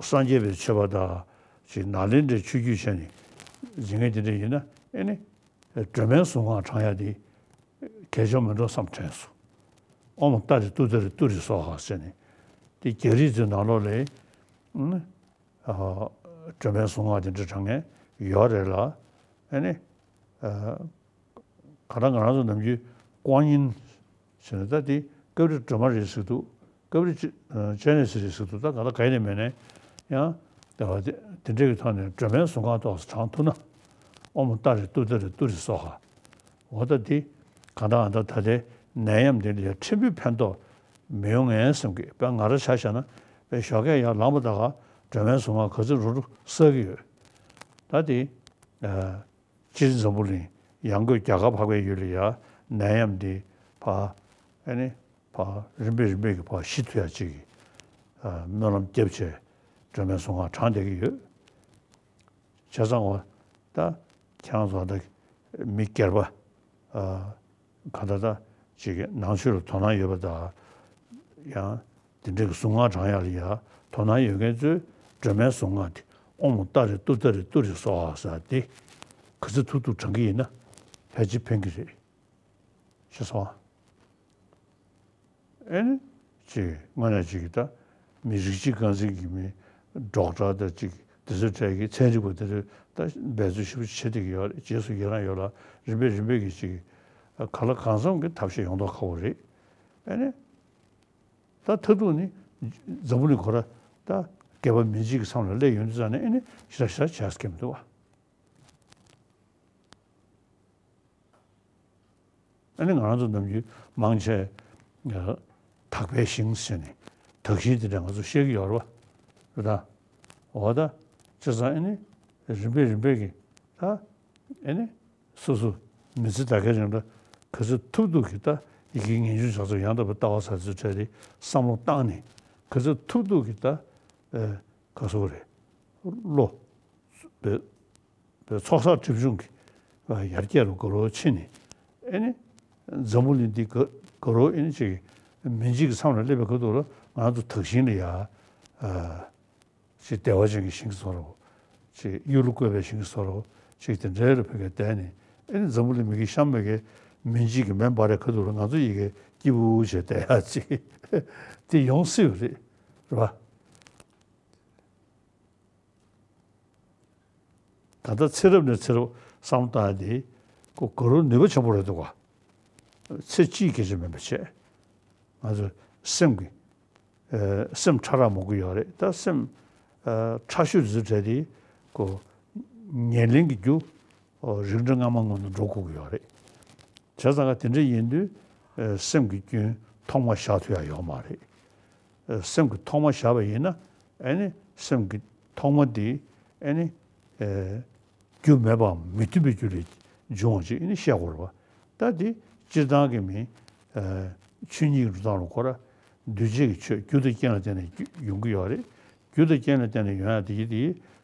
སངས་རྒྱས་པའི་ཆོས་པ་དང་ཅིག་ནཱ་ལེནྡྲའི་ཆོས་བརྒྱུད་བྱས་ནས་འཛིན་མཁན་དེ་འདྲ་ཡིན་ན། ཨ་ནི་སྒྲོལ་མའི་གཟུངས་སྔགས་བགྲང་ཡ་དེ་གལ་ཆེན་མིན་འགྲོ་བསམ་དྲན་སོང་། ཨོཾ་ཏཱ་རེ་ཏུཏྟཱ་རེ་ཏུ་རེ་སྭཱ་ཧཱ་ཟེར་ནས། དེ་རྒྱ་རིགས་ཚོའི་ནང་ལོགས་ལ་ཨ་སྒྲོལ་མའི་གཟུངས་སྔགས་དེ་འདྲ་བགྲང་མཁན་ཡོད་རེད་ལ། ཨ་ནི་ཨ་ག་ད་ང་རང་ཚོ་ནམ་རྒྱུན་ཀོང་ཡིན་ཟེར་ནས། ད་དེ་ཀབ་རི་སྒྲོལ་མ་རེད་ཟེར་འདུག། ཀབ་རི་ཅི་ཨ་སྤྱན་རས་གཟིགས་རེད་ཟེར་འདུག། ད་ག་ད་ག་ཡིན་ནས་མེད་ནས་ཡང་། དེ་བ་དེ་དེ་འདྲའི་གི་ཐོག་ནས་སྒྲོལ་མའི་གཟུངས་སྔགས་ཏོག་ཙམ་བགྲང་ཐུབ་ན། ཨོཾ་ཏཱ་རེ་ཏུཏྟཱ་རེ་ཏུ་རེ་སྭཱ་ཧཱ། འོ་ད་དེ་གང་ལྟར་ཨ་ད་ད་ལྟའི་ནད་ཡམས་འདི་ལ་ཕྲན་བུ་ཕན་ཐོགས་མི་ཡོང་ངེས་བསམ་གི། དཔེར་ང་རང་ཆ་བཞག་ན། དཔེར་ཞོགས་ཀས་ཡར་ལངས་པ་ད་ག་སྒྲོལ་མའི་གཟུངས་སྔགས་ག་ཚོད་རུ་རུ་བསགས་ཀྱི་ཡོད། ད་དེ་ཨ་སྤྱིར་འཛམ་བུ་གླིང་ཡང་སྒོས་རྒྱ་གར་འཕགས་པའི་ཡུལ་ལ་ཡ་ནད་ཡམས་འདི་ཕར་ཨ་ནི་ཕར་རིམ་པས་རིམ་པས་ཀྱི་ཕར་ཞི་ཐུབ་ཡ་ཅིག་གི་ཨ་སྨོན་ལམ་བརྒྱབ་བྱས་སྒྲོལ་མའི་གཟུངས་སྔགས་བགྲང་བསྡད་ཀྱི་ཡོད། བྱས་ཙང་འོ་ད་ཁྱེད་རང་ཚོ་ད་མི་སྒེར་པ་ཨ་ག་ད་ད་ཅིག་གི་ནང་ཆོས་ལ་དོ་སྣང་ཡོད་པ་དང་། ཡང་དེ་འདྲའི་གི་གཟུངས་སྔགས་བགྲང་ཡག་ལ་ཡ་དོ་སྣང་ཡོད་མཁན་ཚོས་སྒྲོལ་མའི་གཟུངས་སྔགས་དེ་ཨོཾ་ཏཱ་རེ་ཏུཏྟཱ་རེ་ཏུ་རེ་སྭཱ་ཧཱ་ཟེར་དེ་ག་ཚོད་ཐུབ་ཐུབ་བགྲང་གི་ཡིན་ན་ཕལ་ཆེར་ཕན་གི་རེད། ཤེས་སོང་ཨ། ཨེ་ནི་ཅིག་དངོས་གནས་ཅིག་གི་ད་མི་རིགས་གཅིག་རྐང་འཛིན་གྱི་མི་ཌོག་ཊར་དང་ཅིག་དེ་ཚོའི་གྲས་ཀྱི་ཚན་རིག་པ་དེ་ཚོས་ད་འབད་རྩོལ་ཞེ་པོ་བྱེད་བསྡད་ཀྱི་ཡོད་རེད། རྗེས་སུ་ཡི་རང་ཡོད་ལ། རིམ་པས་རིམ་པས་ཀྱི་ཅིག་གང་ལ་གང་འཚམ་གྱི་ཐབས་ཤེས་ཡོང་མདོག་ཁ་པོ་རེད། ཨེ་ནི་ད་མཐར་ཐུག་ནི་འཛམ་བུ་གླིང་ཁོ་ར་ད་སྐྱེས་པ་མི་གཅིག་གི་མཚམས་ལ་སླེབས་ཡོང་དུས་ཙང་ནས། ཨེ་ནི་ཞེ་དྲག་ཞེ་དྲག་བྱས་ཀྱི་མི་འདུག་བ། ཨ་ནི་ང་རང་ཚོ་ནམ་རྒྱུན་མང་ཆེ་དག་པའི་ཞིང་ཟེར་ནས་དག་ཞིང་དེ་འདྲ་ང་ཚོ་བཤད་ཀྱི་ཡོད་རེད་བ། རེད་ད། འོ་ད། བྱས་ཙང་ཨ་ནི་རིམ་པས་རིམ་པས་ཀྱི་ད་ཨ་ནི་སོ་སོ་མི་ཚེ་ད་གའི་རིང་ལ་ག་ཚོད་ཐུབ་ཐུབ་ཀྱི་ད་ཡི་གེ་ངེས་འབྱུང་ཕྱག་རྩལ་ཡང་དག་པའི་ལྟ་བ་ཟེར་ཚུལ་འཕྲད་དེ་བསམ་བློ་བཏང་ནས། ག་ཚོད་ཐུབ་ཐུབ་ཀྱི་ད་ཨ་ག་ཟེར་དགོས་རེད། བློ་བའི་པའི་ཚོགས་བསགས་སྒྲིབ་སྦྱོང་གི་ཡར་རྒྱས་ལ་དགའ་རབ་ཕྱིན་ནས། ཨེ་ནི་འཛམ་བུ་གླིང་འདི་དགའ་དགའ་རབ་ཨེ་ནི་ཅིག་མི་འཇིག་གི་མཚམས་ལ་སླེབས་པའི་ཁ་ཐུག་ལ་ང་ཚོ་དག་ཞིང་ལ་ཡ་ཨ་ཅིག་བདེ་བ་ཅན་གྱི་ཞིང་གི་བཟོ་འདྲ་བོ། ཅིག་གཡུ་ལོ་བཀོད་པའི་ཞིང་གི་བཟོ་འདྲ་བོ་ཅིག་དེ་འདྲའི་ལ་ཕ་གིར་བསྡད་ནས། ཨེ་ནི་འཛམ་བུ་གླིང་མི་གི་གཤམ་མི་གི་མི་འཇིག་གི་མེ་འབར་བའི་ཁ་ཐུག་ལ་ང་ཚོ་ཡི་གེ་སྐྱིད་པོ་བྱས་བསྡད་ཡ་ཅིག་དེ་ཡོང་སྲིད་པ་རེད། རེད་བ། ད་ལྟ་ཚེ་རབས་ནས་ཚེ་རབས་བསམ་བློ་བཏང་ཡ་དེ་ཁོ་དགའ་རབ་ནུས་པ་ཆེན་པོ་རེད་འདུག་ག། ཚེ་གཅིག་གི་སྐད་ཆ་མིན་པ་བྱས། ང་ཚོ་སེམས་ཀྱི་ཨ་སེམས་ཕྲ་རགས་མང་པོ་ཡོད་རེད། ད་སེམས་ཨ་ཕྲ་ཤོས་དེ་ཚོ་གྲས་དེ་ཁོ་ཉེར་ལེན་གྱི་རྒྱུ་རིགས་འདྲ་སྔ་མ་སྔོན་དུ་འགྲོ་དགོས་ཀྱི་ཡོད་རེད། བྱས་ཙང་ཀ་དེ་འདྲ་ཡིན་དུས་ཨ་སེམས་ཀྱི་རྒྱུན་ཐོག་མ་བཞག་ཐུབ་ཡ་ཡོད་མ་རེད། ཨ་སེམས་ཀྱི་ཐོག་མ་བཞག་པ་ཡིན་ན། ཨ་ནི་སེམས་ཀྱི་ཐོག་མ་དེ་ཨ་ནི་ཨ་རྒྱུ་མེད་པའམ་མི་མཐུན་པའི་རྒྱུ་ལས་བྱུང་བ་ཅིག་ཨ་ནི་བཤད་དགོས་རེད་བ། ད་དེ་སྤྱིར་བཏང་གི་མི་ཨ་ཆོས་ཉིད་ཀྱི་འགྲོ་སྟངས་ལ་ཁོ་ར་འདུས་བྱས་ཀྱི་ཆོས་རྒྱུ་དང་རྐྱེན་ལ་བརྟེན་ནས་ཡོང་གི་ཡོད་རེད། རྒྱུ་དང་རྐྱེན་ལ་བརྟེན་ནས་ཡོང་ཡ་དེ་ཡིན་དེ་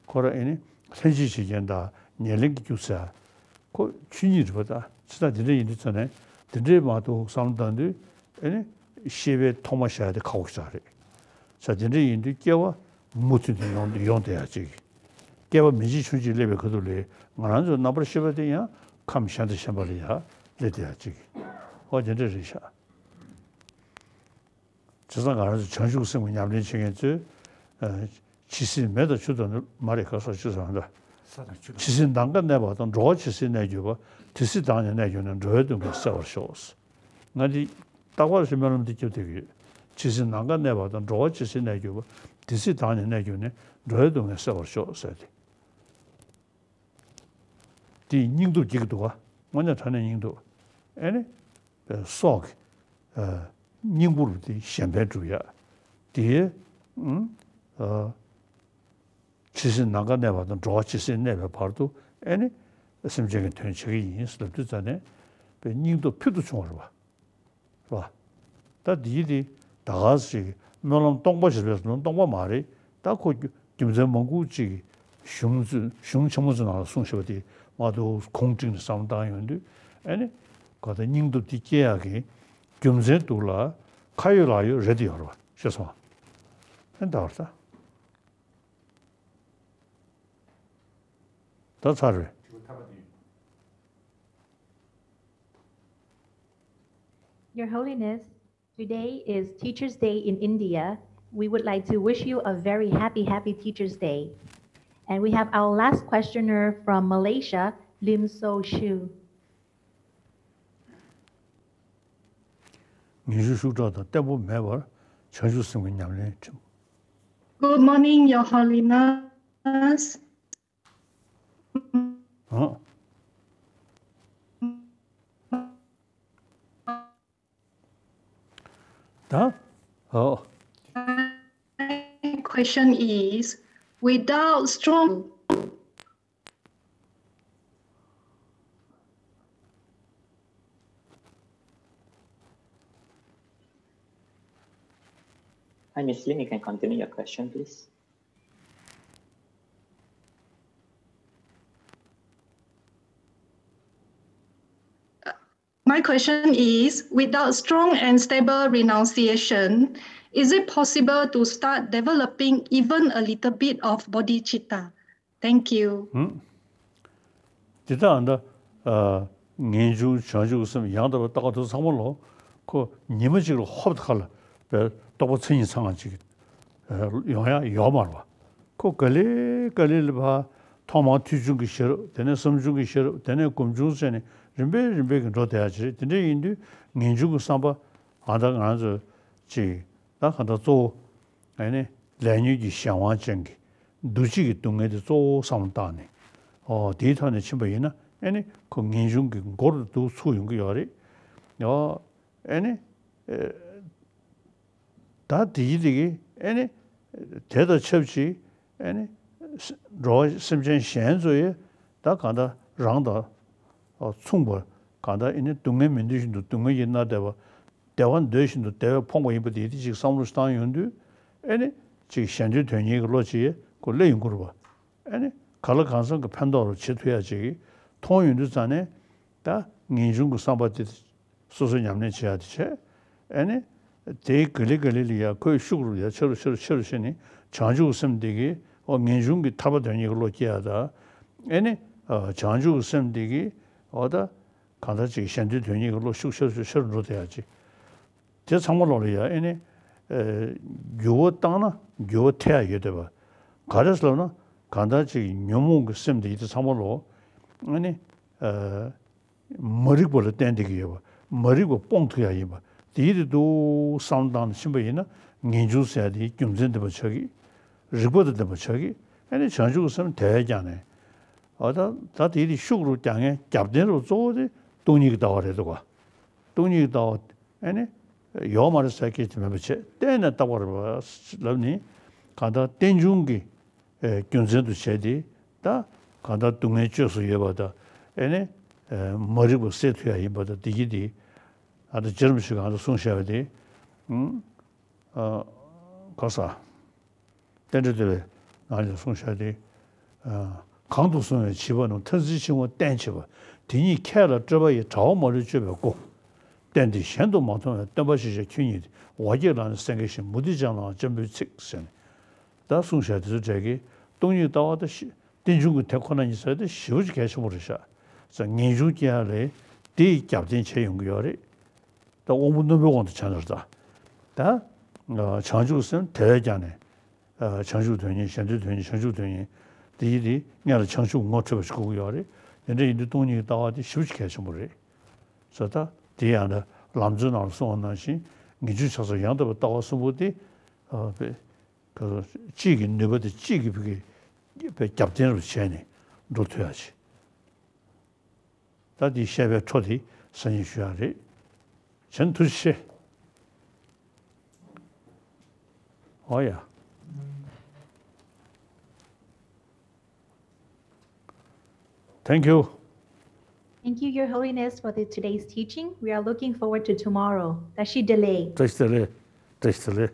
ཁོ་ར་ཨ་ནི་ལྷན་ཅིག་བྱེད་རྐྱེན་དང་ཉེར་ལེན་གྱི་རྒྱུ་ཟེར་ཡ་ཁོ་ཆོས་ཉིད་རེད་པ། ད་ཇི་ལྟར་དེ་འདྲ་ཡིན་དུས་ཙང་ནས་དེ་འདྲའི་མ་གཏོགས་བསམ་བློ་བཏང་དུས་ཨ་ནི་ཤེས་པའི་ཐོག་མ་བཞག་ཡ་དེ་ཁག་པོ་ཞིག་རེད། ས་དེ་འདྲ་ཡིན་དུས་སྐྱེ་བ་མུ་མཐུད་དུ་ཡོང་ཡོང་བསྡད་ཡ་ཅིག། སྐྱེ་བ་མི་འཇིག་ཆུང་ཅིག་སླེབས་པའི་ཁ་ཐུག་ལ་ང་རང་ཚོའི་རྣམ་པར་ཤེས་པ་དེ་ཡང་ཁམས་གཞན་དང་གཞན་པ་ལ་ཡ་སླེབས་བསྡད་ཡ་ཅིག། ཨོ་དེ་འདྲ་རེད་ཤག། བྱས་ཙང་ང་རང་ཚོ་བྱང་ཆུབ་སེམས་ཀྱི་ཉམས་ལེན་བྱེད་མཁན་ཚོས་ཨ་ཇི་སྲིད་མེ་དང་ཆུ་དང་ནི་མ་རེད། ག་སོགས་ཅི་ཟེར་བ་འདྲ། ས་དང་ཆུ་དང་། ཇི་སྲིད་ནམ་མཁའ་གནས་པ་དང་། འགྲོ་བ་ཇི་སྲིད་གནས་གྱུར་པ། དེ་སྲིད་བདག་ནི་གནས་གྱུར་ནས། འགྲོ་བའི་སྡུག་བསྔལ་སེལ་བར་ཤོག། ང་འདི་རྟག་པར་སྨོན་ལམ་འདི་རྒྱབ་བསྡད་ཀྱི་ཡོད། ཇི་སྲིད་ནམ་མཁའ་གནས་པ་དང་། འགྲོ་བ་ཇི་སྲིད་གནས་གྱུར་པ། དེ་སྲིད་བདག་ནི་གནས་གྱུར་ནས། འགྲོ་བའི་སྡུག་བསྔལ་སེལ་བར་ཤོག་ཟེར་ཏེ། དེའི་སྙིང་སྟོབས་སྐྱེ་གི་འདུག་ག། དངོས་གནས་དྲང་གནས་སྙིང་སྟོབས། ཨེ་ནི། སྲོག་གི་ཨ་སྙིང་པོར་དེ་གཞན་ཕན་སྒྲུབ་ཡ། དེའི་ཨ་ཇི་སྲིད་ནམ་མཁའ་གནས་པ་དང་། འགྲོ་བ་ཇི་སྲིད་གནས་པའི་བར་དུ་ཨེ་ནི་སེམས་ཅན་གྱི་དོན་བྱེད་ཀྱི་ཡིན་ལབ་དུས་ཙ་ནས་པའི་སྙིང་སྟོབས་ཕུལ་དུ་བྱུང་བ་རེད་པ། རེད་པ། ད་འདིའི་དེ་ད་ག་ཞིག་སྨོན་ལམ་སྟོང་པ་ཞིག་རེད་པས། སྨོན་ལམ་སྟོང་པ་མ་རེད། ད་ཁོ་རྒྱུ་ རྒྱུ་མཚན་མང་པོ་ཅིག་གཞུང་ཚོས་གཞུང་ཆེན་མོ་ཚོའི་ནང་ལ་གསུངས་བཞག་པ་དེ་མ་གཏོགས་ཁུངས་བསྒྲིགས་ནས་བསམ་བློ་བཏང་ཡོང་དུས། ཨ་ནི་ག་ད་སྙིང་སྟོབས་དེ་སྐྱེ་ཡག་གི་རྒྱུ་མཚན་འདུག་ལ། ཁ་ཡོད་ལག་ཡོད་རེད་དེ་ཡོད་རེད་པ། ཤེས་སོང་། ཨ་ནི་ད་བར་ད། ད་ཚར་རེད། Your Holiness, today is Teachers' Day in India. We would like to wish you a very happy, happy Teachers' Day. And we have our last questioner from Malaysia, Lim So Shu. ངེས་འབྱུང་ཤུགས་དྲག་དང་བརྟན་པོ་མེད་པར་བྱང་ཆུབ་སེམས་ཀྱི་ཉམས་ལེན་ཁྲིམས། Good morning, Your Holiness. ཨ། ད། ཨོ། My question is, without strong Hi, Miss Lim, you can continue your question, please. My question is, without strong and stable renunciation, is it possible to start developing even a little bit of bodhicitta? Thank you. ཨུམ། འདི་དག་ཨ་ད། ཨ། ངེས་འབྱུང་བྱང་ཆུབ་ཀྱི་སེམས་ཡང་དག་པའི་ལྟ་བ་དེ་ཚང་མ་ལོ། ཁོ་ཉི་མ་གཅིག་ལ་ཧོབ་ཁ་ལ་བའི་རྟོགས་པ་མཚན་ཉིད་ཚང་བ་ཅིག་ཡོང་ཡ་ཡོད་མ་རེད་པ། ཁོ་ག་ལེ་ག་ལེ་ལ་ཕར་ཐོག་མར་ཐོས་བྱུང་གི་ཤེས་རབ། དེ་ནས་བསམ་བྱུང་གི་ཤེས་རབ། དེ་ནས་སྒོམ་བྱུང་བྱས་ནས་རིམ་པས་རིམ་པས་ཀྱིས་འགྲོ་བསྡད་ཡ་ཅིག་རེད། དེ་འདྲ་ཡིན་དུས་ངེས་འབྱུང་གི་བསམ་པ་ཨ་ད་ང་ཚོ་ཅིག་ད་ག་ད་གཙོ་བོ། ཨ་ནི་ལས་ཉོན་གྱི་གཞན་དབང་ཅན་གྱི་འདུ་བྱེད་ཀྱི་སྡུག་བསྔལ་དེ་གཙོ་བོ་བསམ་བློ་བཏང་ནས། ཨོ་དེའི་ཐོག་ནས་ཕྱིན་པ་ཡིན་ན། ཨ་ནི་ཁོ་ངེས་འབྱུང་གི་མགོ་རུ་འདུག་ཚུགས་ཡོང་གི་ཡོད་རེད། ཨོ་ཨ་ནི་ཨེ་ད་དེ་ཡི་དེ་གི་ཨ་ནི་དེ་དང་ཆབས་ཅིག་ཨ་ནི་འགྲོ་བ་སེམས་ཅན་གཞན་ཚོ་ཡི་ད་གང་ལྟར་རང་དང་མཚུངས་པར་གང་ལྟར་ཨ་ནི་སྡུག་བསྔལ་མི་འདོད་བཞིན་དུ་སྡུག་བསྔལ་གྱིས་མནར་བསྡད་པ། བདེ་བ་འདོད་བཞིན་དུ་བདེ་བས་ཕོངས་པ་ཡིན་པ་དེ་ཡི་དེ་ཅིག་བསམ་བློ་ཞིག་བཏང་ཡོང་དུས། ཨེ་ནི་ཅིག་གཞན་དོན་དོན་གཉེར་གྱི་བློ་ཅིག་ཁོ་སླེབས་ཡོང་གི་རེད་པ། ཨེ་ནི་གང་ལ་གང་འཚམ་གྱི་ཕན་ཐོགས་རུ་བྱེད་ཐུབ་ཡ་ཅིག་མཐོང་ཡོང་དུས་ཙང་ནས། ད་ངེས་འབྱུང་གི་བསམ་པ་དེ་སོ་སོ་ཉམས་ལེན་བྱེད་ཡ་དེ་བྱས། ཨེ་ནི་དེའི་ག་ལེ་ག་ལེ་ལ་ཡ་ཁོས་ཤུགས་རུ་ཡ་ཆེ་རུ་ཆེ་རུ་ཆེ་རུ་བྱས་ནས་བྱང་ཆུབ་སེམས་དེ་གིས་ཨོ་ངེས་འབྱུང་གི་ཐར་པ་དོན་གཉེར་གྱི་བློ་སྐྱེ་ཡ་ད། ཨེ་ནི་བྱང་ཆུབ་སེམས་དེ་གིས་ཨོ་ད། གང་ལྟར་ཅིག་གཞན་དོན་དོན་གཉེར་གྱི་བློ་ཤུགས་ཆེ་རུ་ཆེ་རུ་འགྲོ་བསྡད་ཡ་ཅིག་དེ་ཚང་མ་ལོག་ལ་ཡ་ཨེ་ནི། ཨེ། འགྱུར་བ་བཏང་ན་འགྱུར་བ་ཐེབས་ཡ་ཡོད་བསྡད་པ། ག་རེ་ཟེར་ལབ་ན། གང་ལྟར་ཅིག་ཉོན་མོངས་ཀྱི་སེམས་དེ་ཡི་དེ་ཚང་མ་ལོག་ཨེ་ནི། ཨེ། མ་རིག་པ་ལ་བརྟེན་བསྡད་ཀྱི་ཡོད་པ། མ་རིག་པ་སྤོང་ཐུབ་ཡ་ཡིན་པ། དེ་ཡི་དེ་འདུག་བསམ་བློ་བཏང་ནས་ཕྱིན་པ་ཡིན་ན། ངེས་འབྱུང་ཟེར་ཡ་དེ་རྒྱུ་མཚན་ལྡན་པ་ཆགས་ཀྱི། རིག་པ་དང་ལྡན་པ་ཆགས་ཀྱི། ཨེ་ནི་བྱང་ཆུབ་ཀྱི་སེམས་དེ་བས་ཀྱང་ནས། ཨ་ད་ད་དེ་དེ་ཤུགས་རུ་རྒྱག་མཁན་རྒྱབ་རྟེན་རུ་གཙོ་བོ་དེ་སྟོང་ཉིད་ཀྱི་ལྟ་བ་རེད་འདུག་ག་སྟོང་ཉིད་ཀྱི་ལྟ་བ་ཨེ་ནི་ཡོད་མ་རེད་ཟེར་སྐད་ཅིག་མེད་པ་བྱས། གཏན་ནས་རྟག་པ་རེད་པ་ལབ་ནི། གང་ལྟར་རྟེན་འབྱུང་གི་ཨེ་རྒྱུ་མཚན་དུ་བྱས་ཏེ། ད་གང་ལྟར་སྡུག་བསྔལ་བཅོས་སུ་ཡོད་པ་དང་། ཨེ་ནི་ཨེ་མ་རིག་པ་སེལ་ཐུབ་ཡ་ཡིན་པ་དང་། དེ་གི་དེ་ཨ་ད་རྗེ་རིན་པོ་ཆེ་གང་ལྟར་གསུངས་བཞག་པ་དེ། ཨུམ། ཨ། ག་ས། རྟེན་འབྲེལ་བསྟོད་པའི་ནང་ལ་གསུངས་བཞག་སྟེ། ཨ། གང་དུ་སོང་བའི་བྱིས་པ་རྣམས། ཐ་ཚིག་ཕྱིར་འོང་བསྟན་བྱེད་པ། དེ་ཉིད་ཁྱེད་ལ་སྤྲོད་པ་ཡི། དྲག་པོ་མ་ལུས་སྤྱོད་པའི་སྒོ། བསྟན་ཏེ་གཞན་དུ་མ་མཐོང་བའི། སྟོན་པ་ཞེས་བྱ་ཁྱོད་ཉིད་དེ། འོ་བརྒྱལ་ལག་ན་སེང་གེ་བཞིན། མུ་སྟེགས་ཅན་ལའང་སྤྱན་འབུལ་ཚིག་ཟེར་ནས། ད་གསུངས་བཞག་དེ་ཚོ་འདྲ་གི་སྟོང་ཉིད་ལྟ་བ་དང་། རྟེན་འབྱུང་གི་དེ་ཁོ་ན་ཉིད་ཟེར་དེ་ཞེ་པོ་ཅིག་གལ་ཆེན་པོ་རེད་ཤག་ཟེར། ངེས་འབྱུང་སྐྱེ་ཡ་ལས་དེ་ཡི་རྒྱབ་རྟེན་བྱས་ཡོང་གི་ཡོད་རེད། ད་དབང་པོ་རྣོན་པོའི་དབང་དུ་བྱས་ན་རེད་ད། ད་བྱང་ཆུབ་སེམས་དེ་བས་ཀྱང་ནས། བྱང་ཆུབ་དོན་གཉེར། གཞན་དོན་དོན་གཉེར། བྱང་ཆུབ་དོན་གཉེར། དེ་ཡི་དེ་སྔོན་ལ་བྱང་ཆུབ་ངོ་འཕྲོད་པ་ཞིག་དགོས་ཀྱི་ཡོད་རེད། དེ་འདྲ་ཡིན་དུས་སྟོང་ཉིད་ཀྱི་ལྟ་བ་དེ་ཞེ་པོ་ཅིག་གལ་ཆེན་པོ་རེད། ཟེར། ད་དེ་ཡང་ན་ལམ་གཙོའི་ནང་ལ་གསུངས་པ་ནང་བཞིན་ངེས་འབྱུང་བྱང་སེམས་ཡང་དག་པའི་ལྟ་བ་གསུམ་པོ་དེ། ཨ། དཔེ། གཅིག་གི་ནུས་པ་དེ་གཅིག་གི་བུ་གི་དཔེ་རྒྱབ་རྟེན་རུ་བྱས་ནས་འགྲོ་ཐུབ་ཡ་ཆེ། ད་འདི་བཤད་པའི་འཕྲོ་དེ་སང་ཉིན་ཞུ་ཡ་རེད། གཞན་ཐུགས་རྗེ་ཆེ། ཨོ་ཡ། Thank you. Thank you, Your Holiness, for the, today's teaching. We are looking forward to tomorrow. Tashi delay. Tashi delay. Tashi delay.